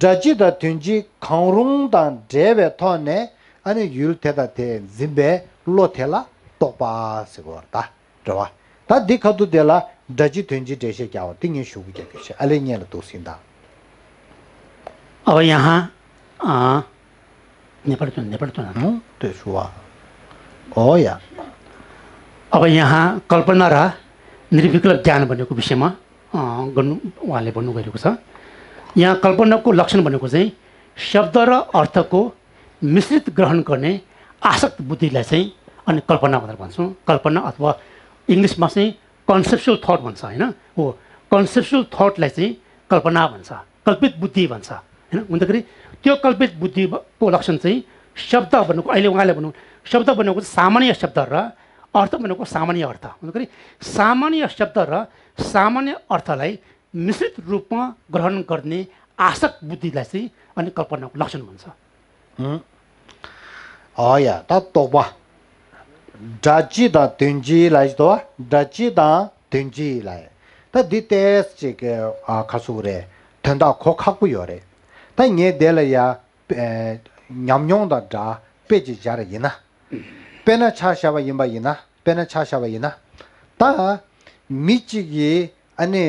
སྒྲ་སྤྱི་དང་དོན་སྤྱི་གང་རུང་དང་འབྲེལ་བའི་ཐོག་ནས་ཨ་ནི་ཡུལ་དེ་དང་དེ་འཛིན་པའི་བློ་དེ་ལ་རྟོག་པ་ཟེར་གོ་ར་ད། རེད་བ། ད་འདི་ཁ་ཐུག་དེ་ལ་སྒྲ་སྤྱི་དོན་སྤྱི་འགྲེལ་བཤད་རྒྱག་པ་དེ་ངས་ཞུ་གི་རྒྱག་གི་བྱས། ཨ་ལས་ངས་ལ་འདུག་ཟིན་ད། अब यहाँ, अ, नेपाली टोन, नेपाली टोन। हँ, त्यो सुवा। हो या। अब यहाँ कल्पना र निर्विकल्प ज्ञान भनेको विषयमा, अ, गर्नु, उहाँले भन्नुभएको छ। यहाँ कल्पनाको लक्षण भनेको चाहिँ शब्द र अर्थको मिश्रित ग्रहण गर्ने आसक्त बुद्धिलाई चाहिँ अनि कल्पना भनेर भन्छौँ। कल्पना अथवा इङ्ग्लिसमा चाहिँ कन्सेप्सुअल थट भन्छ, होइन? हो, कन्सेप्सुअल थटलाई चाहिँ कल्पना भन्छ, कल्पित बुद्धि भन्छ, होइन? हुँदाखेरि त्यो कल्पित बुद्धिको लक्षण चाहिँ शब्द भनेको, अहिले उहाँले भन्नु, शब्द भनेको सामान्य शब्द र अर्थ भनेको सामान्य अर्थ। हुँदाखेरि सामान्य शब्द र सामान्य अर्थलाई मिश्रित रूपमा ग्रहण गर्ने आसक्त बुद्धिलाई चाहिँ अनि कल्पनाको लक्षण भन्छ। ཨོ་ཡ། ད་རྟོག་པ། སྒྲ་སྤྱི་དང་དོན་སྤྱི་ལ་ཡིན་དོ། སྒྲ་སྤྱི་དང་དོན་སྤྱི་ལ་ཡིན། ད་འདི་ཏོག་ཙམ་ཅིག་ཨ་ཁ་སུག་རེད། དོན་དག་གོ་ཁག་པོ་ཡོད་རེད། ད་ངས་དེ་ལ་ཡ་ཨེ་ཉམས་མྱོང་དང་སྦྲགས་དཔེ་ཅིག་སྦྱར་ཡིན་ན། དཔེར་ན་ཆ་བཞག་པ་ཡིན་པ་ཡིན་ན། དཔེར་ན་ཆ་བཞག་པ་ཡིན་ན། ད་མི་གཅིག་གིས་ཨ་ནི་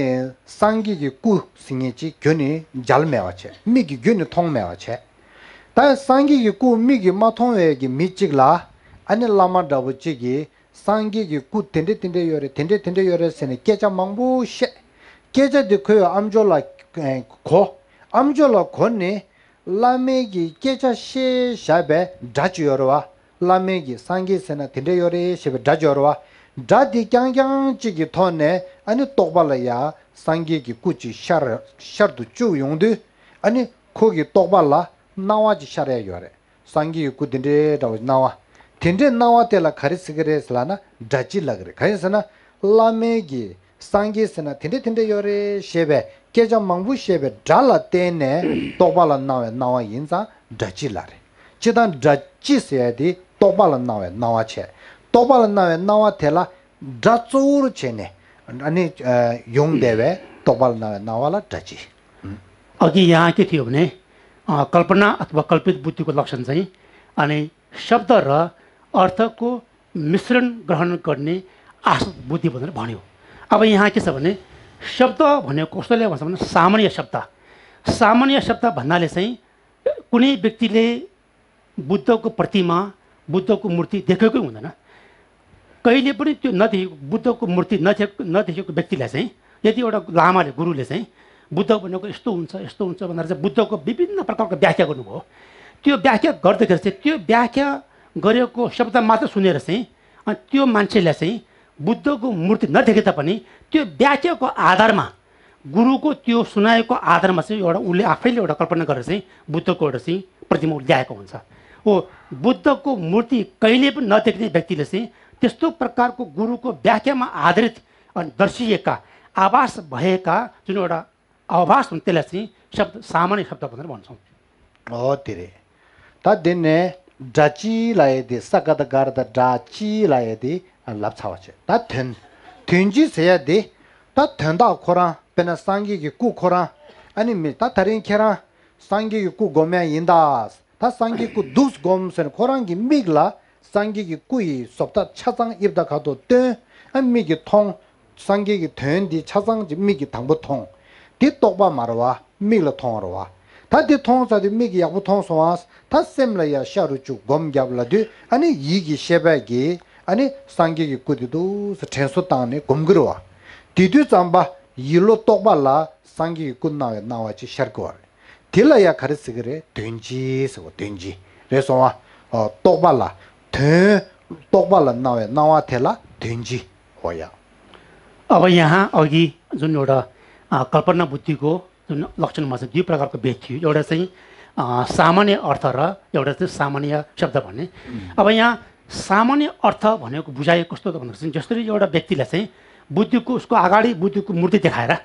སངས་རྒྱས་ཀྱི་སྐུ་ཟེར་མཁན་ཅིག་རྒྱུད་ནས་མཇལ་མེད་པ་བྱས། མིག་གིས་རྒྱུད་ནས་མཐོང་མེད་པ་བྱས། ད་སངས་རྒྱས་ཀྱི་སྐུ་མིག་གིས་མ་མཐོང་བའི་གི་མི་གཅིག་ལ་ཨ་ནི་བླ་མ་འདྲ་པོ་གཅིག་གིས་སངས་རྒྱས་ཀྱི་སྐུ་དེ་འདྲས་དེ་འདྲས་ཡོད་རེད། དེ་འདྲས་དེ་འདྲས་ཡོད་རེད་ཟེར་ནས་སྐད་ཆ་མང་པོ་བཤད། སྐད་ཆ་དེ་ཁོའི་ཨམ་ཅོག་ལ་གོ། ཨམ་ཅོག་ལ་གོ་ནས། བླ་མའི་གི་སྐད་ཆ་བཤད་བཞག་པའི་སྒྲ་ཅིག་ཡོད་རེད་བ། བླ་མའི་གི་སངས་རྒྱས་ཟེར་ན་དེ་འདྲ་ཡོད་རེད་ཞེས་པའི་སྒྲ་ཅིག་ཡོད་རེད་བ། སྒྲ་དེ་རྐྱང་རྐྱང་གཅིག་གི་ཐོག་ནས་ཨ་ནི་རྟོག་པ་ལ་ཡ་སངས་རྒྱས་ཀྱི་སྐུ་ཅིག་ཤར་ཤར་དུ་བཅུག་ཡོང་དུས། ཨ་ནི་ཁོ་གི་རྟོག་པ་ལ་སྣང་བ་ཅིག་ཤར་ཡ་ཡོད་རེད། སངས་རྒྱས་ཀྱི་སྐུ་དེ་འདྲའི་འདྲ་བའི་སྣང་བ། དེ་འདྲའི་སྣང་བ་དེ་ལ་ག་རེ་ཟེར་གི་རེད་ཟེར་ལབ་ན་སྒྲ་སྤྱི་ལབ་གི་རེད། ག་རེ་ཟེར་ན་བླ་མའི་གི་སངས་རྒྱས་ཟེར་ན་དེ་འདྲ་དེ་འདྲ་ཡོད་རེད་ཞེས་པའི་སྐད་ཆ་མང་པོ་བཤད་པའི་སྒྲ་ལ་བརྟེན་ནས་རྟོག་པ་ལ་སྣང་བའི་སྣང་བ་ཡིན་ཙང་སྒྲ་སྤྱི་ལབ་རེད། སྤྱི་དང་སྒྲ་སྤྱི་ཟེར་ཡ་དེ་རྟོག་པ་ལ་སྣང་བའི་སྣང་བ་བྱས། རྟོག་པ་ལ་སྣང་བའི་སྣང་བ་དེ་ལ་སྒྲ་གཙོ་བོར་བྱས་ནས་ཨ་ནི་ཡོང་བསྡད་པའི་རྟོག་པ་ལ་སྣང་བའི་སྣང་བ་ལ་སྒྲ་སྤྱི། अघि यहाँ के थियो भने, अ, कल्पना अथवा कल्पित बुद्धिको लक्षण चाहिँ अनि शब्द र अर्थको मिश्रण ग्रहण गर्ने आसक्त बुद्धि भनेर भन्यो। अब यहाँ के छ भने शब्द भनेको कसैले भन्छ भने सामान्य शब्द। सामान्य शब्द भन्नाले चाहिँ कुनै व्यक्तिले बुद्धको प्रतिमा, बुद्धको मूर्ति देखेकै हुँदैन। कहिले पनि त्यो नदेखेको, बुद्धको मूर्ति नथे नदेखेको व्यक्तिलाई चाहिँ यदि एउटा लामाले, गुरुले चाहिँ बुद्ध भनेको यस्तो हुन्छ, यस्तो हुन्छ भनेर चाहिँ बुद्धको विभिन्न प्रकारको व्याख्या गर्नुभयो। त्यो व्याख्या गर्दाखेरि चाहिँ त्यो व्याख्या गरेको शब्द मात्र सुनेर चाहिँ अनि त्यो मान्छेलाई चाहिँ बुद्धको मूर्ति नदेखे तापनि त्यो व्याख्याको आधारमा, गुरुको त्यो सुनाएको आधारमा चाहिँ एउटा उसले आफैले एउटा कल्पना गरेर चाहिँ बुद्धको एउटा चाहिँ प्रतिमा उसले ल्याएको हुन्छ। हो, बुद्धको मूर्ति कहिले पनि नदेख्ने व्यक्तिले चाहिँ त्यस्तो प्रकारको गुरुको व्याख्यामा आधारित अनि दर्शिएका आभास भएका जुन एउटा आभास हुन्, त्यसलाई चाहिँ शब्द, सामान्य शब्द भनेर भन्छौँ। हो, दे रे। ད་དེ་ནས་སྒྲ་སྤྱི་ལབ་ཡས་དེ་ས་ཀ་ད་ག་ར་ད་སྒྲ་སྤྱི་ལབ་ཡས་དེ་ལབ་ཚར་བ་བྱས། ད་དོན། དོན་སྤྱི་ཟེར་ཡས་དེ། ད་དོན་དག་ཁོ་རང་དཔེར་ན་སངས་རྒྱས་ཀྱི་སྐུ་ཁོ་རང་། ཨ་ནི་མི་ད་ད་རིང་ཁྱེད་རང་སངས་རྒྱས་ཀྱི་སྐུ་སྒོམ་ཡས་ཡིན་ད། ད་སངས་རྒྱས་སྐུ་འདུག་སྒོམ་ཟེར་ནས་ཁོ་རང་གི་མིག་ལ་སངས་རྒྱས་ཀྱི་སྐུ་ཡི་བཟོ་ལྟ་ཆ་ཚང་དབྱིབས་དང་ཁ་དོག་སྟོན། ཨ་མིག་གིས་མཐོང་། སངས་རྒྱས་ཀྱི་དོན་འདི་ཆ་ཚང་གི་མིག་གིས་དང་པོ་མཐོང་། འདི་རྟོག་པ་མ་རེད་བ། མིག་ལ་མཐོང་བ་རེད་བ། ད་འདི་མཐོང་ཚར་དུས་མིག་གིས་ཡག་པོ་མཐོང་སོང་བ། ད་སེམས་ལ་ཡ་ཤ་རུ་བཅུག་སྒོམ་རྒྱབ་ལབ་དུས་ཨ་ནི་ཡིད་ཀྱི་ཤེས་པས་ཀྱིས་ཨ་ནི་སངས་རྒྱས་ཀྱི་སྐུ་འདི་འདུག་ཟེར་དྲན་གསོ་བཏང་ནས་སྒོམ་གྱི་རེད་བ། དེ་དུས་ཙམ་པ་ཡིད་བློ་རྟོག་པ་ལ་སངས་རྒྱས་ཀྱི་སྐུ་སྣང་བའི་སྣང་བ་ཅིག་ཤར་གྱི་བ་རེད། དེ་ལ་ཡ་ག་རེ་ཟེར་གི་རེད། དོན་སྤྱི་ཟེར་བ། དོན་སྤྱི་རེད་སོང་བ། ཨོ། རྟོག་པ་ལ་དོན། རྟོག་པ་ལ་སྣང་བའི་སྣང་བ་དེ་ལ་དོན་སྤྱི། འོ་ཡ། अब यहाँ अघि जुन एउटा, अ, कल्पना बुद्धिको जुन लक्षणमा चाहिँ दुई प्रकारको भेद थियो। एउटा चाहिँ, अ, सामान्य अर्थ र एउटा चाहिँ सामान्य शब्द भन्ने। अब यहाँ सामान्य अर्थ भनेको बुझाइ कस्तो त भन्दाखेरि चाहिँ, जसरी एउटा व्यक्तिलाई चाहिँ बुद्धको, उसको अगाडि बुद्धको मूर्ति देखाएर,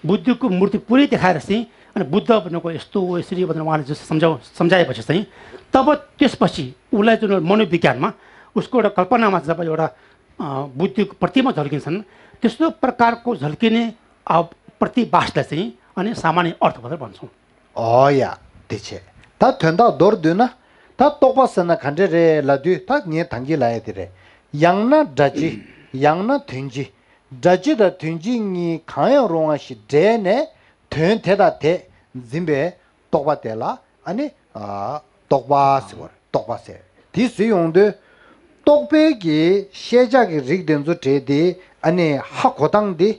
बुद्धको मूर्ति पुरै देखाएर चाहिँ, अनि बुद्ध भनेको यस्तो हो, यसरी भनेर उहाँले जस्तो सम्झाउ सम्झाएपछि चाहिँ, तब त्यसपछि उसलाई जुन मनोविज्ञानमा उसको एउटा कल्पनामा जब एउटा, अ, बुद्धको प्रतिमा झल्किन्छन्, त्यस्तो प्रकारको झल्किने, अ, प्रतिभासलाई चाहिँ अनि सामान्य अर्थ भनेर भन्छौँ। ཨོ་ཡ། དེ་བྱས། ད་དོན་དག་མདོར་བསྡུས་ན། ད་རྟོག་པ་ཟེར་ན་ག་འདྲ་རེད་ལབ་དུས། ད་ངས་ད་གིན་ལབ་ཡ་དེ་རེད། ཡང་ན་སྒྲ་སྤྱི། ཡང་ན་དོན་སྤྱི། སྒྲ་སྤྱི་དང་དོན་སྤྱི་གཉིས་གང་ཡང་རུང་བ་ཞིག་འདྲེས་ནས་དོན་དེ་དང་དེ་འཛིན་པའི་རྟོག་པ་དེ་ལ་ཨ་ནི། ཨ། རྟོག་པ་ཟེར་བ་རེད། རྟོག་པ་ཟེར། དེ་ཟེར་ཡོང་དུས། རྟོག་པའི་གི་ཤེས་བྱ་གི་རིགས་དེ་ཚོ་བྲལ་ཏེ་ཨ་ནི་ཧ་གོ་སྟངས་དེ།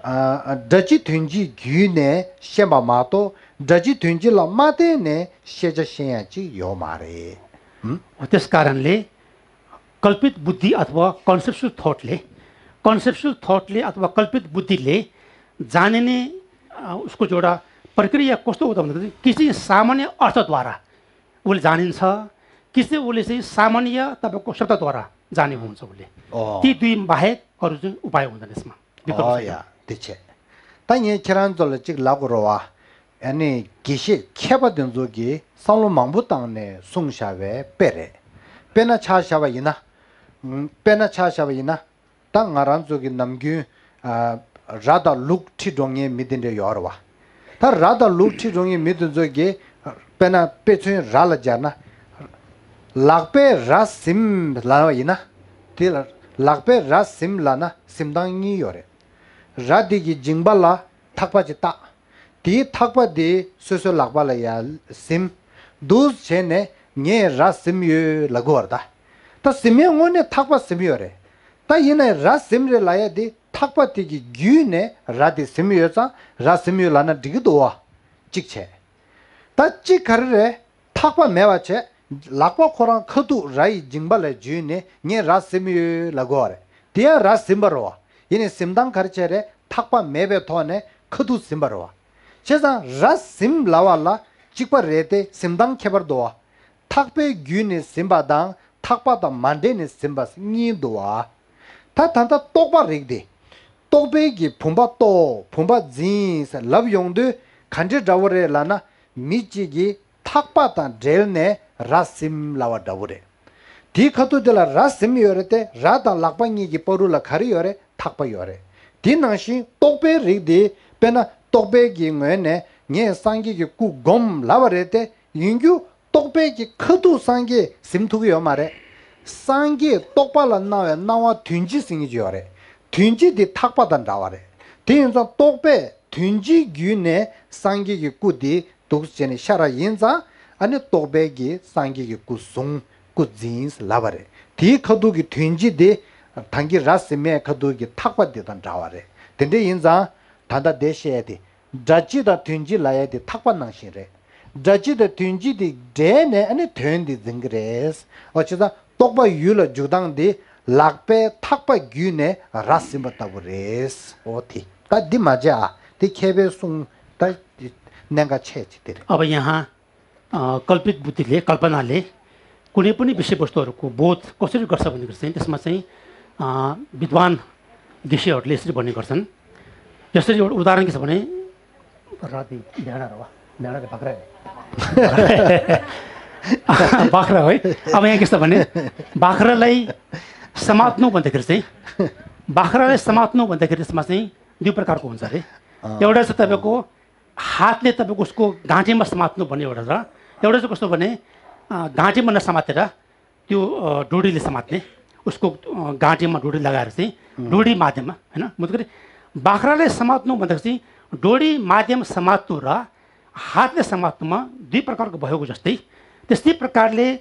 ཨ། སྒྲ་སྤྱི་དོན་སྤྱི་བརྒྱུད་ནས་ཤེས་པ་མ་གཏོགས། སྒྲ་སྤྱི་དོན་སྤྱི་ལ་མ་བརྟེན་ནས་ཤེས་བྱ་ཤེས་ཡ་ཅིག་ཡོད་མ་རེད། ཨུམ། हो, त्यस कारणले कल्पित बुद्धि अथवा कन्सेप्सुअल थटले, कन्सेप्सुअल थटले अथवा कल्पित बुद्धिले जानिने, अ, उसको एउटा प्रक्रिया कस्तो हो त भन्दाखेरि, कि चाहिँ सामान्य अर्थद्वारा उसले जानिन्छ, कि चाहिँ उसले चाहिँ सामान्य तपाईँको शब्दद्वारा जाने हुन्छ उसले। अँ। ती दुई बाहेक अरू चाहिँ उपाय हुँदैन यसमा, विकल्प अँ, छैन। या, त्यो छ। ད་ངས་ཁྱེད་རང་ཚོ་ལ་གཅིག་ལབ་དགོས་རེད་བ། ཨ་ནི་དགེ་བཤེས་མཁས་པ་དེ་ཚོ་གིས་བསམ་བློ་མང་པོ་བཏང་ནས་གསུངས་བཞག་པའི་དཔེ་རེད། དཔེར་ན་ཆ་བཞག་པ་ཡིན་ན། ཨུམ། དཔེར་ན་ཆ་བཞག་པ་ཡིན་ན། ད་ང་རང་ཚོ་གི་ནམ་རྒྱུན། ཨ། ར་དང་ལུག་ཁྲིད་འགྲོ་མཁན་མི་དེ་འདྲ་ཡོད་རེད་བ། ད་ར་དང་ལུག་ཁྲིད་འགྲོ་མཁན་མི་དེ་ཚོ་གིས། དཔེར་ན་དཔེ་མཚོན་ར་ལ་སྦྱར་ན། ལག་པས་ར་ཟིན་ལབ་པ་ཡིན་ན། དེ་ལ་ལག་པས་ར་ཟིན་ལབ་ན་ཟིན་སྟངས་གཉིས་ཡོད་རེད། ར་དེ་གི་མཇིང་པ་ལ་ཐག་པ་ཅིག་བཏགས། དེའི་ཐག་པ་དེ་སོ་སོའི་ལག་པ་ལ་ཡར་ཟིན། འདུག་བྱས་ནས་ངས་ར་ཟིན་ཡོད་ལབ་དགོས་པ་རེད་ད། ད་ཟིན་ཡས་དངོས་གནས་ཐག་པ་ཟིན་ཡོད་རེད། ད་ཡིན་ནའི་ར་ཟིན་རེད་ལབ་ཡ་དེ་ཐག་པ་དེ་གི་བརྒྱུད་ནས་ར་དེ་ཟིན་ཡོད་ཙང་ར་ཟིན་ཡོད་ལབ་ན་འགྲིག་གི་འདུག་བ། གཅིག་བྱས། ད་གཅིག་ག་རེ་རེད། ཐག་པ་མེད་པ་བྱས། ལག་པ་ཁོ་རང་ཁ་ཐུག་ར་ཡི་མཇིང་པ་ལ་འཇུས་ནས་ངས་ར་ཟིན་ཡོད་ལབ་དགོས་པ་རེད། དེ་ཡང་ར་ཟིན་པ་རེད་བ། ཡིན་ནའི་ཟིན་སྟངས་ག་རེ་བྱས་རེད། ཐག་པ་མེད་པའི་ཐོག་ནས་ཁ་ཐུག་ཟིན་པ་རེད་བ། བྱས་ཙང་ར་ཟིན་ལབ་པ་ལ་གཅིག་པ་རེད་དེ་ཟིན་སྟངས་ཁྱད་པར་འདུག་བ། ཐག་པའི་བརྒྱུད་ནས་ཟིན་པ་དང་ཐག་པ་དང་མ་འདྲེས་ནས་ཟིན་པ་གཉིས་འདུག་བ། ད་ད་ལྟ་རྟོག་པ་རིགས་དེ། རྟོག་པའི་གི་བུམ་པ་རྟོགས། བུམ་པ་འཛིན་ཟེར་ལབ་ཡོང་དུས་ག་འདྲའི་འདྲ་བོ་རེད་ལབ་ན། མི་གཅིག་གིས་ཐག་པ་དང་འབྲེལ་ནས་ར་ཟིན་ལབ་པ་འདྲ་བོ་རེད། དེའི་ཁ་ཐུག་དེ་ལ་ར་ཟིན་ཡོད་རེད་དེ། ར་དང་ལག་པ་གཉིས་ཀྱི་བར་དུ་ལ་ག་རེ་ཡོད་རེད། ཐག་པ་ཡོད་རེད། དེ་ནང་བཞིན་རྟོག་པའི་རིགས་དེ། དཔེར་ན་རྟོག་པའི་གི་ངོས་ནས་ངས་སངས་རྒྱས་ཀྱི་སྐུ་བསྒོམ་ལབ་པ་རེད་དེ། ཡིན་རྒྱུ་རྟོག་པའི་གི་ཁ་ཐུག་སངས་རྒྱས་ཟིན་ཐུབ་ཀྱི་ཡོད་མ་རེད། སངས་རྒྱས་རྟོག་པ་ལ་སྣང་བའི་སྣང་བ་དོན་སྤྱི་ཟིན་གྱི་ཡོད་རེད། དོན་སྤྱི་དེ་ཐག་པ་དང་འདྲ་བ་རེད། དེ་ཡིན་ཙང་རྟོག་པས་དོན་སྤྱི་བརྒྱུད་ནས་སངས་རྒྱས་ཀྱི་སྐུ་དེ་འདུག་བྱས་ནས་ཤར་བ་ཡིན་ཙང་། ཨ་ནི་རྟོག་པའི་གི་སངས་རྒྱས་ཀྱི་སྐུ་བཟུང་། སྐུ་འཛིན་ལབ་པ་རེད། དེའི་ཁ་ཐུག་གི་དོན་སྤྱི་དེ། ད་གིན་ར་ཟིན་མའི་ཁ་ཐུག་གི་ཐག་པ་དེ་དང་འདྲ་བ་རེད། དེ་འདྲ་ཡིན་ཙང་ད་ལྟ་དེ་བཤད་དེ། སྒྲ་སྤྱི་དང་དོན་སྤྱི་ལབ་ཡ་དེ་ཐག་པ་ནང་བཞིན་རེད། སྒྲ་སྤྱི་དང་དོན་སྤྱི་དེ་འདྲེས་ནས་ཨ་ནི་དོན་དེ་འཛིན་གྱི་རེད། འོ། བྱས་ཙང་རྟོག་པ་ཡུལ་ལ་འཇུག་སྟངས་དེ་ལག་པའི་ཐག་པ་བརྒྱུད་ནས་ར་ཟིན་པ་ལྟ་བུ་རེད། འོ་དེ། ད་འདི་མ་བྱས་ཨ། དེ་མཁས་པའི་གསུང་ད་གནད་འགག་ཆེ་ཆེ་དེ་རེད། अब यहाँ, अ, कल्पित बुद्धिले, कल्पनाले कुनै पनि विषयवस्तुहरूको बोध कसरी गर्छ भन्ने कुरा चाहिँ त्यसमा चाहिँ, अ, विद्वान दृश्यहरूले यसरी भन्ने गर्छन्। जसरी एउटा उदाहरण के छ भने, राति बिहान र वा, बिहान र बाख्रा है। बाख्रा है। अब यहाँ के छ भने, बाख्रालाई समात्नु भन्दाखेरि चाहिँ, बाख्रालाई समात्नु भन्दाखेरि त्यसमा चाहिँ दुई प्रकारको हुन्छ अरे। अँ। एउटा चाहिँ तपाईँको हातले तपाईँको उसको घाँटीमा समात्नु भन्ने एउटा छ। एउटा चाहिँ कस्तो भने, अँ, घाँटीमा नसमातेर त्यो, अँ, डोरीले समात्ने, उसको, अँ, घाँटीमा डोरी लगाएर चाहिँ, उम्। डोरी माध्यममा, होइन? मतलब बाख्राले समात्नु भन्दाखेरि चाहिँ डोरी माध्यम समात्नु र हातले समात्नुमा दुई प्रकारको भएको जस्तै, त्यस्तै प्रकारले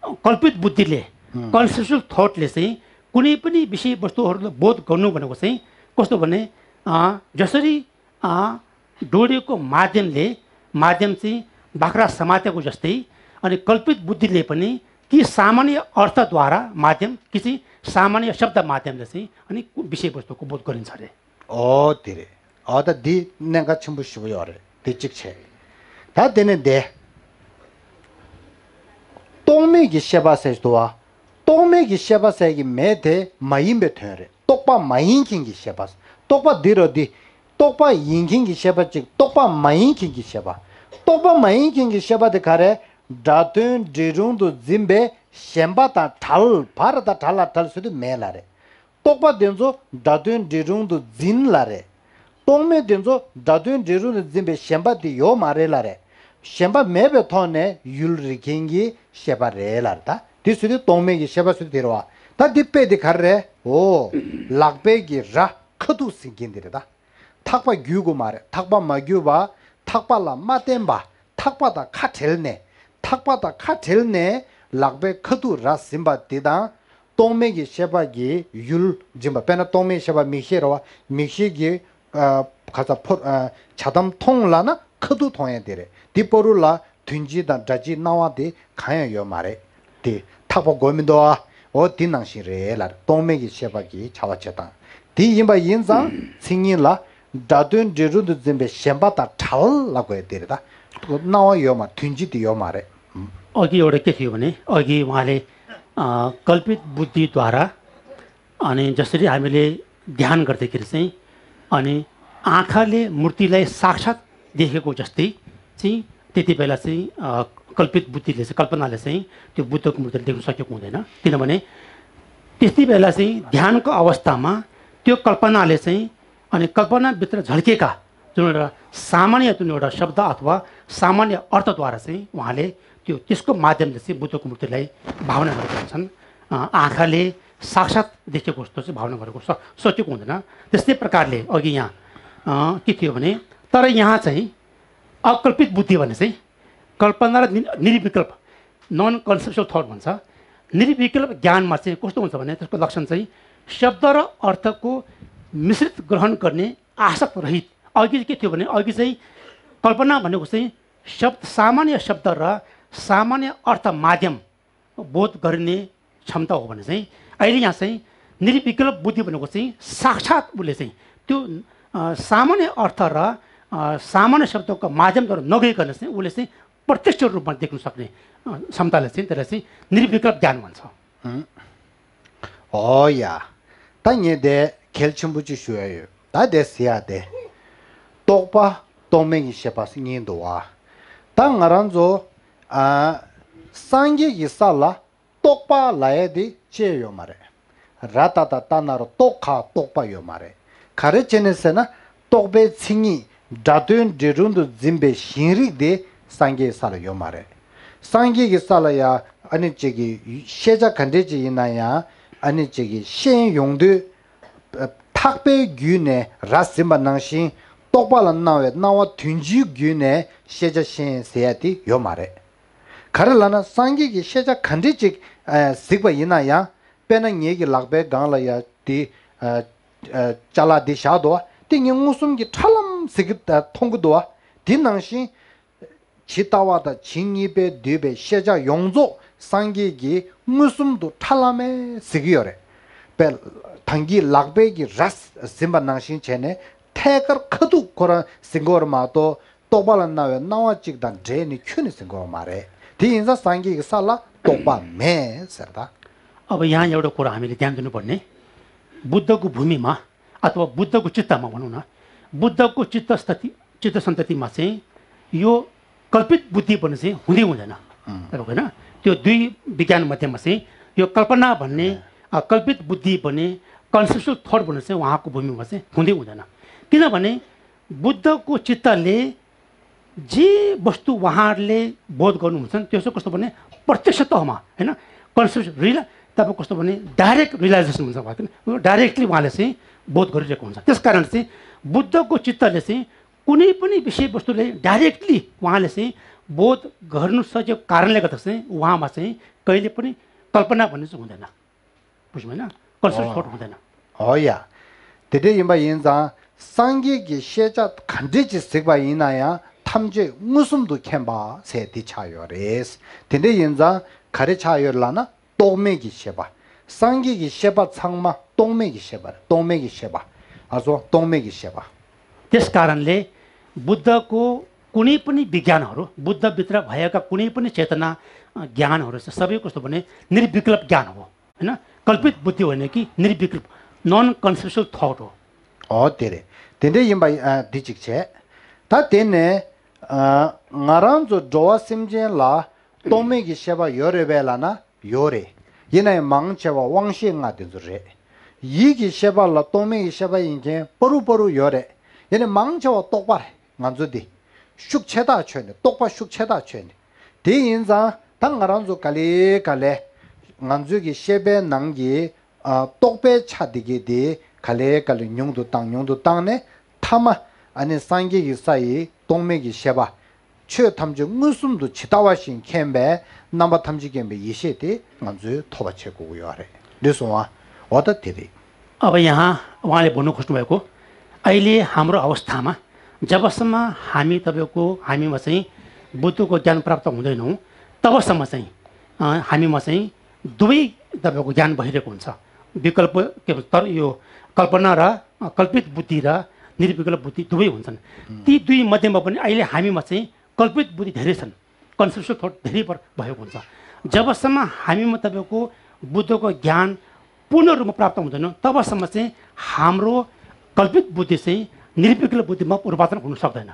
कल्पित बुद्धिले, उम्। कन्सेप्सुअल थटले चाहिँ कुनै पनि विषयवस्तुहरूलाई बोध गर्नु भनेको चाहिँ कस्तो भने, अँ, जसरी, अँ, डोरीको माध्यमले, माध्यम चाहिँ बाख्रा समातेको जस्तै, अनि कल्पित बुद्धिले पनि कि सामान्य अर्थद्वारा माध्यम, कि चाहिँ सामान्य शब्द माध्यमले चाहिँ अनि विषयवस्तुको बोध गरिन्छ अरे। ཨོ་དེ་རེད། ཨོ་ད་འདི་གནད་འགག་ཆེན་པོ་ཞེ་པོ་ཡོད་རེད། དེ་གཅིག་བྱས། ད་དེ་ནས་འདས། རྟོག་མེད་ཀྱི་ཤེས་པ་ཟེར་འདུག་བ། རྟོག་མེད་ཀྱི་ཤེས་པ་ཟེར་གྱི་མེད་དེ་མ་ཡིན་པའི་དོན་རེད། རྟོག་པ་མ་ཡིན་མཁན་གྱི་ཤེས་པ། རྟོག་པ་འདི་རོ་འདི། རྟོག་པ་ཡིན་མཁན་གྱི་ཤེས་པ་གཅིག་རྟོག་པ་མ་ཡིན་མཁན་གྱི་ཤེས་པ། རྟོག་པ་མ་ཡིན་མཁན་གྱི་ཤེས་པ་དེ་ག་རེ། སྒྲ་དོན་འབྲས་རུང་དུ་འཛིན་པའི་ཞེན་པ་དང་བྲལ་བར་དང་བྲལ་ལ་བྲལ་ཟེར་དུས་མེད་ལ་རེད། རྟོག་པ་དེ་ཚོ་སྒྲ་དོན་འབྲས་རུང་དུ་འཛིན་ལ་རེད། རྟོག་མེད་དེ་ཚོ་སྒྲ་དོན་འབྲས་རུང་དུ་འཛིན་པའི་ཞེན་པ་དེ་ཡོད་མ་རེད་ལ་རེད། ཞེན་པ་མེད་པའི་ཐོག་ནས་ཡུལ་རིག་མཁན་གྱི་ཤེས་པ་རེད་ལ་རེད་ད། དེ་ཟེར་དུས་རྟོག་མེད་ཀྱི་ཤེས་པ་ཟེར་དུས་དེ་རེད་བ། ད་འདི་དཔེ་དེ་ག་རེ་རེད། འོ། ལག་པའི་གི་ར་ཁ་ཐུག་ཟིན་མཁན་དེ་རེད་ད། ཐག་པ་བརྒྱུད་དགོས་མ་རེད། ཐག་པ་མ་བརྒྱུད་པ། ཐག་པ་ལ་མ་བརྟེན་པ། ཐག་པ་དང་ཁ་བྲལ་ནས། ཐག་པ་དང་ཁ་བྲལ་ནས་ལག་པའི་ཁ་ཐུག་ར་ཟིན་པ་འདི་དང་། རྟོག་མེད་ཀྱི་ཤེས་པ་གི་ཡུལ་འཛིན་པ། དཔེར་ན་རྟོག་མེད་ཤེས་པ་མིག་ཤེས་རེད་བ། མིག་ཤེས་ཀྱི་ཨ་ག་ས་ཕོ་ཨ་བྱ་དམ་མཐོང་ལབ་ན་ཁ་ཐུག་མཐོང་ཡ་དེ་རེད། འདི་བར་དུ་ལ་དོན་སྤྱི་དང་སྒྲ་སྤྱིའི་སྣང་བ་དེ་གང་ཡང་ཡོད་མ་རེད། དེ་ཐག་པ་དགོས་མི་འདུག་ཨ། འོ་དེ་ནང་བཞིན་རེད་ལ། རྟོག་མེད་ཀྱི་ཤེས་པ་གི་བྱ་བ་བྱེད་སྟངས་དེ་ཡིན་པ་ཡིན་ཙང་མཚན་ཉིད་ལ་སྒྲ་དོན་འབྲས་རུང་དུ་འཛིན་པའི་ཞེན་པ་དང་བྲལ་ལབ་དགོས་ཡ་དེ་རེད་ད། སྣང་བ་ཡོད་མ། དོན་སྤྱི་དེ་ཡོད་མ་རེད། अघि एउटा के थियो भने, अघि उहाँले, अ, कल्पित बुद्धिद्वारा, अनि जसरी हामीले ध्यान गर्दाखेरि चाहिँ, अनि आँखाले मूर्तिलाई साक्षात् देखेको जस्तै चाहिँ त्यति बेला चाहिँ, अ, कल्पित बुद्धिले चाहिँ, कल्पनाले चाहिँ त्यो बुद्धको मूर्तिलाई देख्न सकेको हुँदैन। किनभने त्यति बेला चाहिँ ध्यानको अवस्थामा त्यो कल्पनाले चाहिँ, अनि कल्पनाभित्र झल्केका जुन एउटा सामान्य जुन एउटा शब्द अथवा सामान्य अर्थद्वारा चाहिँ उहाँले त्यो, त्यसको माध्यमले चाहिँ बुद्धको मूर्तिलाई भावना गरेका हुन्छन्। अ, आँखाले साक्षात् देखेको जस्तो चाहिँ भावना गरेको स-, सकेको हुँदैन। त्यस्तै प्रकारले अघि यहाँ, अ, के थियो भने, तर यहाँ चाहिँ अकल्पित बुद्धि भने चाहिँ कल्पना र नि-, निर्विकल्प, नन कन्सेप्सुअल थट भन्छ। निर्विकल्प ज्ञानमा चाहिँ कस्तो हुन्छ भने त्यसको लक्षण चाहिँ शब्द र अर्थको मिश्रित ग्रहण गर्ने आसक्त रहित। अघि के थियो भने, अघि चाहिँ कल्पना भनेको चाहिँ शब्द, सामान्य शब्द र सामान्य अर्थ माध्यम बोध गरिने क्षमता हो भने चाहिँ अहिले यहाँ चाहिँ निर्विकल्प बुद्धि भनेको चाहिँ साक्षात् उसले चाहिँ त्यो, अ, सामान्य अर्थ र, अ, सामान्य शब्दको माध्यमद्वारा नगइकन चाहिँ उसले चाहिँ प्रत्यक्ष रूपमा देख्न सक्ने, अ, क्षमताले चाहिँ त्यसलाई चाहिँ निर्विकल्प ज्ञान भन्छ। हुँ। ཨོ་ཡ། ད་ངས་དེ་གལ་ཆེན་པོ་ཅིག་ཞུ་ཡ་ཡོད། ད་དེ་ཟེར་ཡ་དེ། རྟོག་པ་རྟོག་མེད་ཀྱི་ཤེས་པ་གཉིས་འདུག་བ། ད་ང་རང་ཚོ་ཨ་སངས་རྒྱས་ཀྱི་ས་ལ་རྟོག་པ་ལབ་ཡ་དེ་ཅི་ཡང་ཡོད་མ་རེད། ར་ཏ་ཏ་ཏ་ན་རོ་རྟོག་ག་རྟོག་པ་ཡོད་མ་རེད། ག་རེ་བྱས་ནས་ཟེར་ན། རྟོག་པའི་མཚན་ཉིད་སྒྲ་དོན་འབྲས་རུང་དུ་འཛིན་པའི་ཞེན་རིག་དེ་སངས་རྒྱས་ས་ལ་ཡོད་མ་རེད། སངས་རྒྱས་ཀྱི་ས་ལ་ཡ་ཨ་ནི་ཅིག་གི་ཤེས་བྱ་ག་འདྲས་ཅིག་ཡིན་ན་ཡང་ཨ་ནི་ཅིག་གི་ཤེས་ཡོང་དུས། ཐག་པའི་བརྒྱུད་ནས་ར་ཟིན་པ་ནང་བཞིན་རྟོག་པ་ལ་སྣང་བའི་སྣང་བ་དོན་སྤྱིའི་བརྒྱུད་ནས་ཤེས་བྱ་ཤེས་ཟེར་ཡ་དེ་ཡོད་མ་རེད། ག་རེ་ལབ་ན་སངས་རྒྱས་ཀྱི་ཤེས་བྱ་ག་འདྲས་ཅིག་ཨ་གཟིགས་པ་ཡིན་ན་ཡང་། དཔེར་ན་ངེད་ཀྱི་ལག་པའི་སྒང་ལ་ཡ་དེ་ཨ་ཨ་ཅ་ལག་འདི་བཞག་འདུག་བ། དེ་ངས་མངོན་སུམ་གྱིས་ཁྲ་ལམ་གཟིགས་ཀྱི་ཨ་མཐོང་གི་འདུག་བ། དེ་ནང་བཞིན། ཇི་ལྟ་བ་དང་ཇི་སྙེད་པས་བསྡུས་པའི་ཤེས་བྱ་ཡོངས་རྫོགས་སངས་རྒྱས་ཀྱིས་མངོན་སུམ་དུ་ཁྲ་ལམ་མེ་གཟིགས་ཀྱི་ཡོད་རེད། དཔེ། ཐང་གི་ལག་པའི་གི་ར་ཟིན་པ་ནང་བཞིན་བྱས་ནས་ཐད་ཀར་ཁ་ཐུག་ཁོ་རང་ཟིན་གྱི་ཡོད་རེད་མ་གཏོགས། རྟོག་པ་ལ་སྣང་བའི་སྣང་བ་གཅིག་དང་འབྲེལ་ནས་ཁྱོན་ནས་ཟིན་གྱི་ཡོད་མ་རེད། དེ་ཡིན་ཙང་སངས་རྒྱས་ཀྱི་ས་ལ་རྟོག་པ་མེད་ཟེར་ད། अब यहाँ एउटा कुरा हामीले ध्यान दिनुपर्ने, बुद्धको भूमिमा अथवा बुद्धको चित्तमा भनौँ न, बुद्धको चित्त स्थिति चित्त सन्ततिमा चाहिँ यो कल्पित बुद्धि भन्ने चाहिँ हुँदै हुँदैन। तपाईँको होइन, त्यो दुई विज्ञान मध्येमा चाहिँ यो कल्पना भन्ने, अ, कल्पित बुद्धि भन्ने, कन्सेप्सुअल थट भन्ने चाहिँ उहाँको भूमिमा चाहिँ हुँदै हुँदैन। किनभने बुद्धको चित्तले जे वस्तु उहाँहरूले बोध गर्नुहुन्छ नि, त्यो चाहिँ कस्तो भने प्रत्यक्ष तहमा, होइन, कन्सेप्ट रियल, तपाईँ कस्तो भने डाइरेक्ट रियलाइजेसन हुन्छ उहाँको, डाइरेक्टली उहाँले चाहिँ बोध गरिरहेको हुन्छ। त्यस कारण चाहिँ बुद्धको चित्तले चाहिँ कुनै पनि विषयवस्तुले डाइरेक्टली उहाँले चाहिँ बोध गर्नु सकेको कारणले गर्दा चाहिँ उहाँमा चाहिँ कहिले पनि कल्पना भन्ने चाहिँ हुँदैन। बुझ्नुभयो होइन? कन्सेप्ट थट हुँदैन। हो या। དེ་འདྲ་ཡིན་པ་ཡིན་ཙང་སངས་རྒྱས་ཀྱི་ཤེས་བྱ་ག་འདྲས་ཅིག་གཟིགས་པ་ཡིན་ན་ཡང་ཐམས་ཅད་མངོན་སུམ་དུ་མཁྱེན་པ་ཟེར་འདི་ཆགས་ཡོད་རེད། དེ་འདྲ་ཡིན་ཙང་ག་རེ་ཆགས་ཡོད་ལབ་ན། རྟོག་མེད་ཀྱི་ཤེས་པ། སངས་རྒྱས་ཀྱི་ཤེས་པ་ཚང་མ་རྟོག་མེད་ཀྱི་ཤེས་པ་རེད། རྟོག་མེད་ཀྱི་ཤེས་པ། ཨ་ཙོ་རྟོག་མེད་ཀྱི་ཤེས་པ། त्यस कारणले बुद्धको कुनै पनि विज्ञानहरू, बुद्धभित्र भएका कुनै पनि चेतना, अ, ज्ञानहरू चाहिँ सबै कस्तो भने निर्विकल्प ज्ञान हो, होइन? कल्पित बुद्धि होइन कि निर्विकल्प, नन कन्सेप्सुअल थट हो। ཨོ་དེ་རེད། དེ་འདྲ་ཡིན་པ་ཨ་འདི་གཅིག་བྱས། ད་དེ་ནས་ཨ་ང་རང་ཚོ་འགྲོ་བ་སེམས་ཅན་ལ་རྟོག་མེད་ཀྱི་ཤེས་པ་ཡོད་རེད་པས་ལབ་ན། ཡོད་རེད། ཡིན་ན་ཡང་མང་ཆེ་བ་དབང་ཤེས་ལྔ་དེ་ཚོ་རེད། ཡིད་ཀྱི་ཤེས་པ་ལ་རྟོག་མེད་ཀྱི་ཤེས་པ་ཡིན་མཁན་པ་རུ་པ་རུ་ཡོད་རེད། ཡིན་ནའི་མང་ཆེ་བ་རྟོག་པ་རེད། ང་ཚོ་འདི་ཤུགས་ཆེ་ཐག་ཆོད་ནས་རྟོག་པ་ཤུགས་ཆེ་ཐག་ཆོད་ནས། དེ་ཡིན་ཙང་ད་ང་རང་ཚོ་ག་ལེ་ག་ལེ་ང་ཚོའི་གི་ཤེས་པའི་ནང་གི་ཨ་རྟོག་པའི་ཆ་དེ་གི་དེ་ག་ལེ་ག་ལེ་ཉུང་དུ་བཏང་ཉུང་དུ་བཏང་ནས་མཐའ་མ་ཨ་ནི་སངས་རྒྱས་ཀྱི་ས་ཡི་རྟོག་མེད་ཀྱི་ཤེས་པ། ཆོས་ཐམས་ཅད་མངོན་སུམ་དུ་ཇི་ལྟ་བ་བཞིན་མཁྱེན་པའི་རྣམ་པ་ཐམས་ཅད་མཁྱེན་པའི་ཡེ་ཤེས་དེ་ང་ཚོས་ཐོབ་པ་བྱེད་དགོས་ཀྱི་ཡོད་རེད། འདི་སོང་བ། འོ་ད་དེ་རེད། अब यहाँ उहाँले भन्नु खोज्नुभएको, अहिले हाम्रो अवस्थामा जबसम्म हामी तपाईँको, हामीमा चाहिँ बुद्धको ज्ञान प्राप्त हुँदैनौँ, तबसम्म चाहिँ, अ, हामीमा चाहिँ दुवै तपाईँको ज्ञान भइरहेको हुन्छ। विकल्प, के भन्छ, तर यो कल्पना र, अ, कल्पित बुद्धि र निर्विकल्प बुद्धि दुवै हुन्छन्। ती दुई मध्येमा पनि अहिले हामीमा चाहिँ कल्पित बुद्धि धेरै छन्, कन्सेप्सुअल थट धेरै भर-, भएको हुन्छ। जबसम्म हामीमा तपाईँको बुद्धको ज्ञान पूर्ण रूपमा प्राप्त हुँदैन, तबसम्म चाहिँ हाम्रो कल्पित बुद्धि चाहिँ निर्विकल्प बुद्धिमा रूपान्तरण हुन सक्दैन।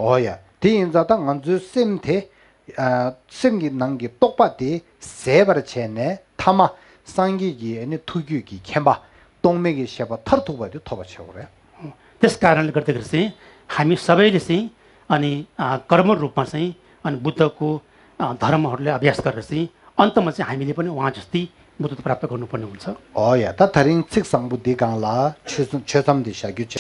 हो या। དེ་ཡིན་ཙང་ད་ང་ཚོའི་སེམས་དེ། ཨ་སེམས་ཀྱི་ནང་གི་རྟོག་པ་དེ་ཟད་པར་བྱས་ནས་མཐའ་མ་སངས་རྒྱས་ཀྱི་ཨ་ནི་ཐུགས་རྒྱུད་ཀྱི་མཁྱེན་པ། རྟོག་མེད་ཀྱི་ཤེས་པ་མཐར་ཐུག་པ་དེ་ཐོབ་པ་བྱེད་དགོས་རེད། त्यसकारणले गर्दाखेरि चाहिँ हामी सबैले चाहिँ अनि, अ, कर्म रूपमा चाहिँ अनि बुद्धको, अ, धर्महरूलाई अभ्यास गरेर चाहिँ अन्तमा चाहिँ हामीले पनि उहाँ जस्तै बुद्धत्व प्राप्त गर्नुपर्ने हुन्छ। हो या, ད་ད་རིང་ཚིག་བཟང་པོ་འདི་སྒང་ལ་ཆོས་ཆོས་མཚམས་འདི་བཞག་རྒྱུ་བྱས།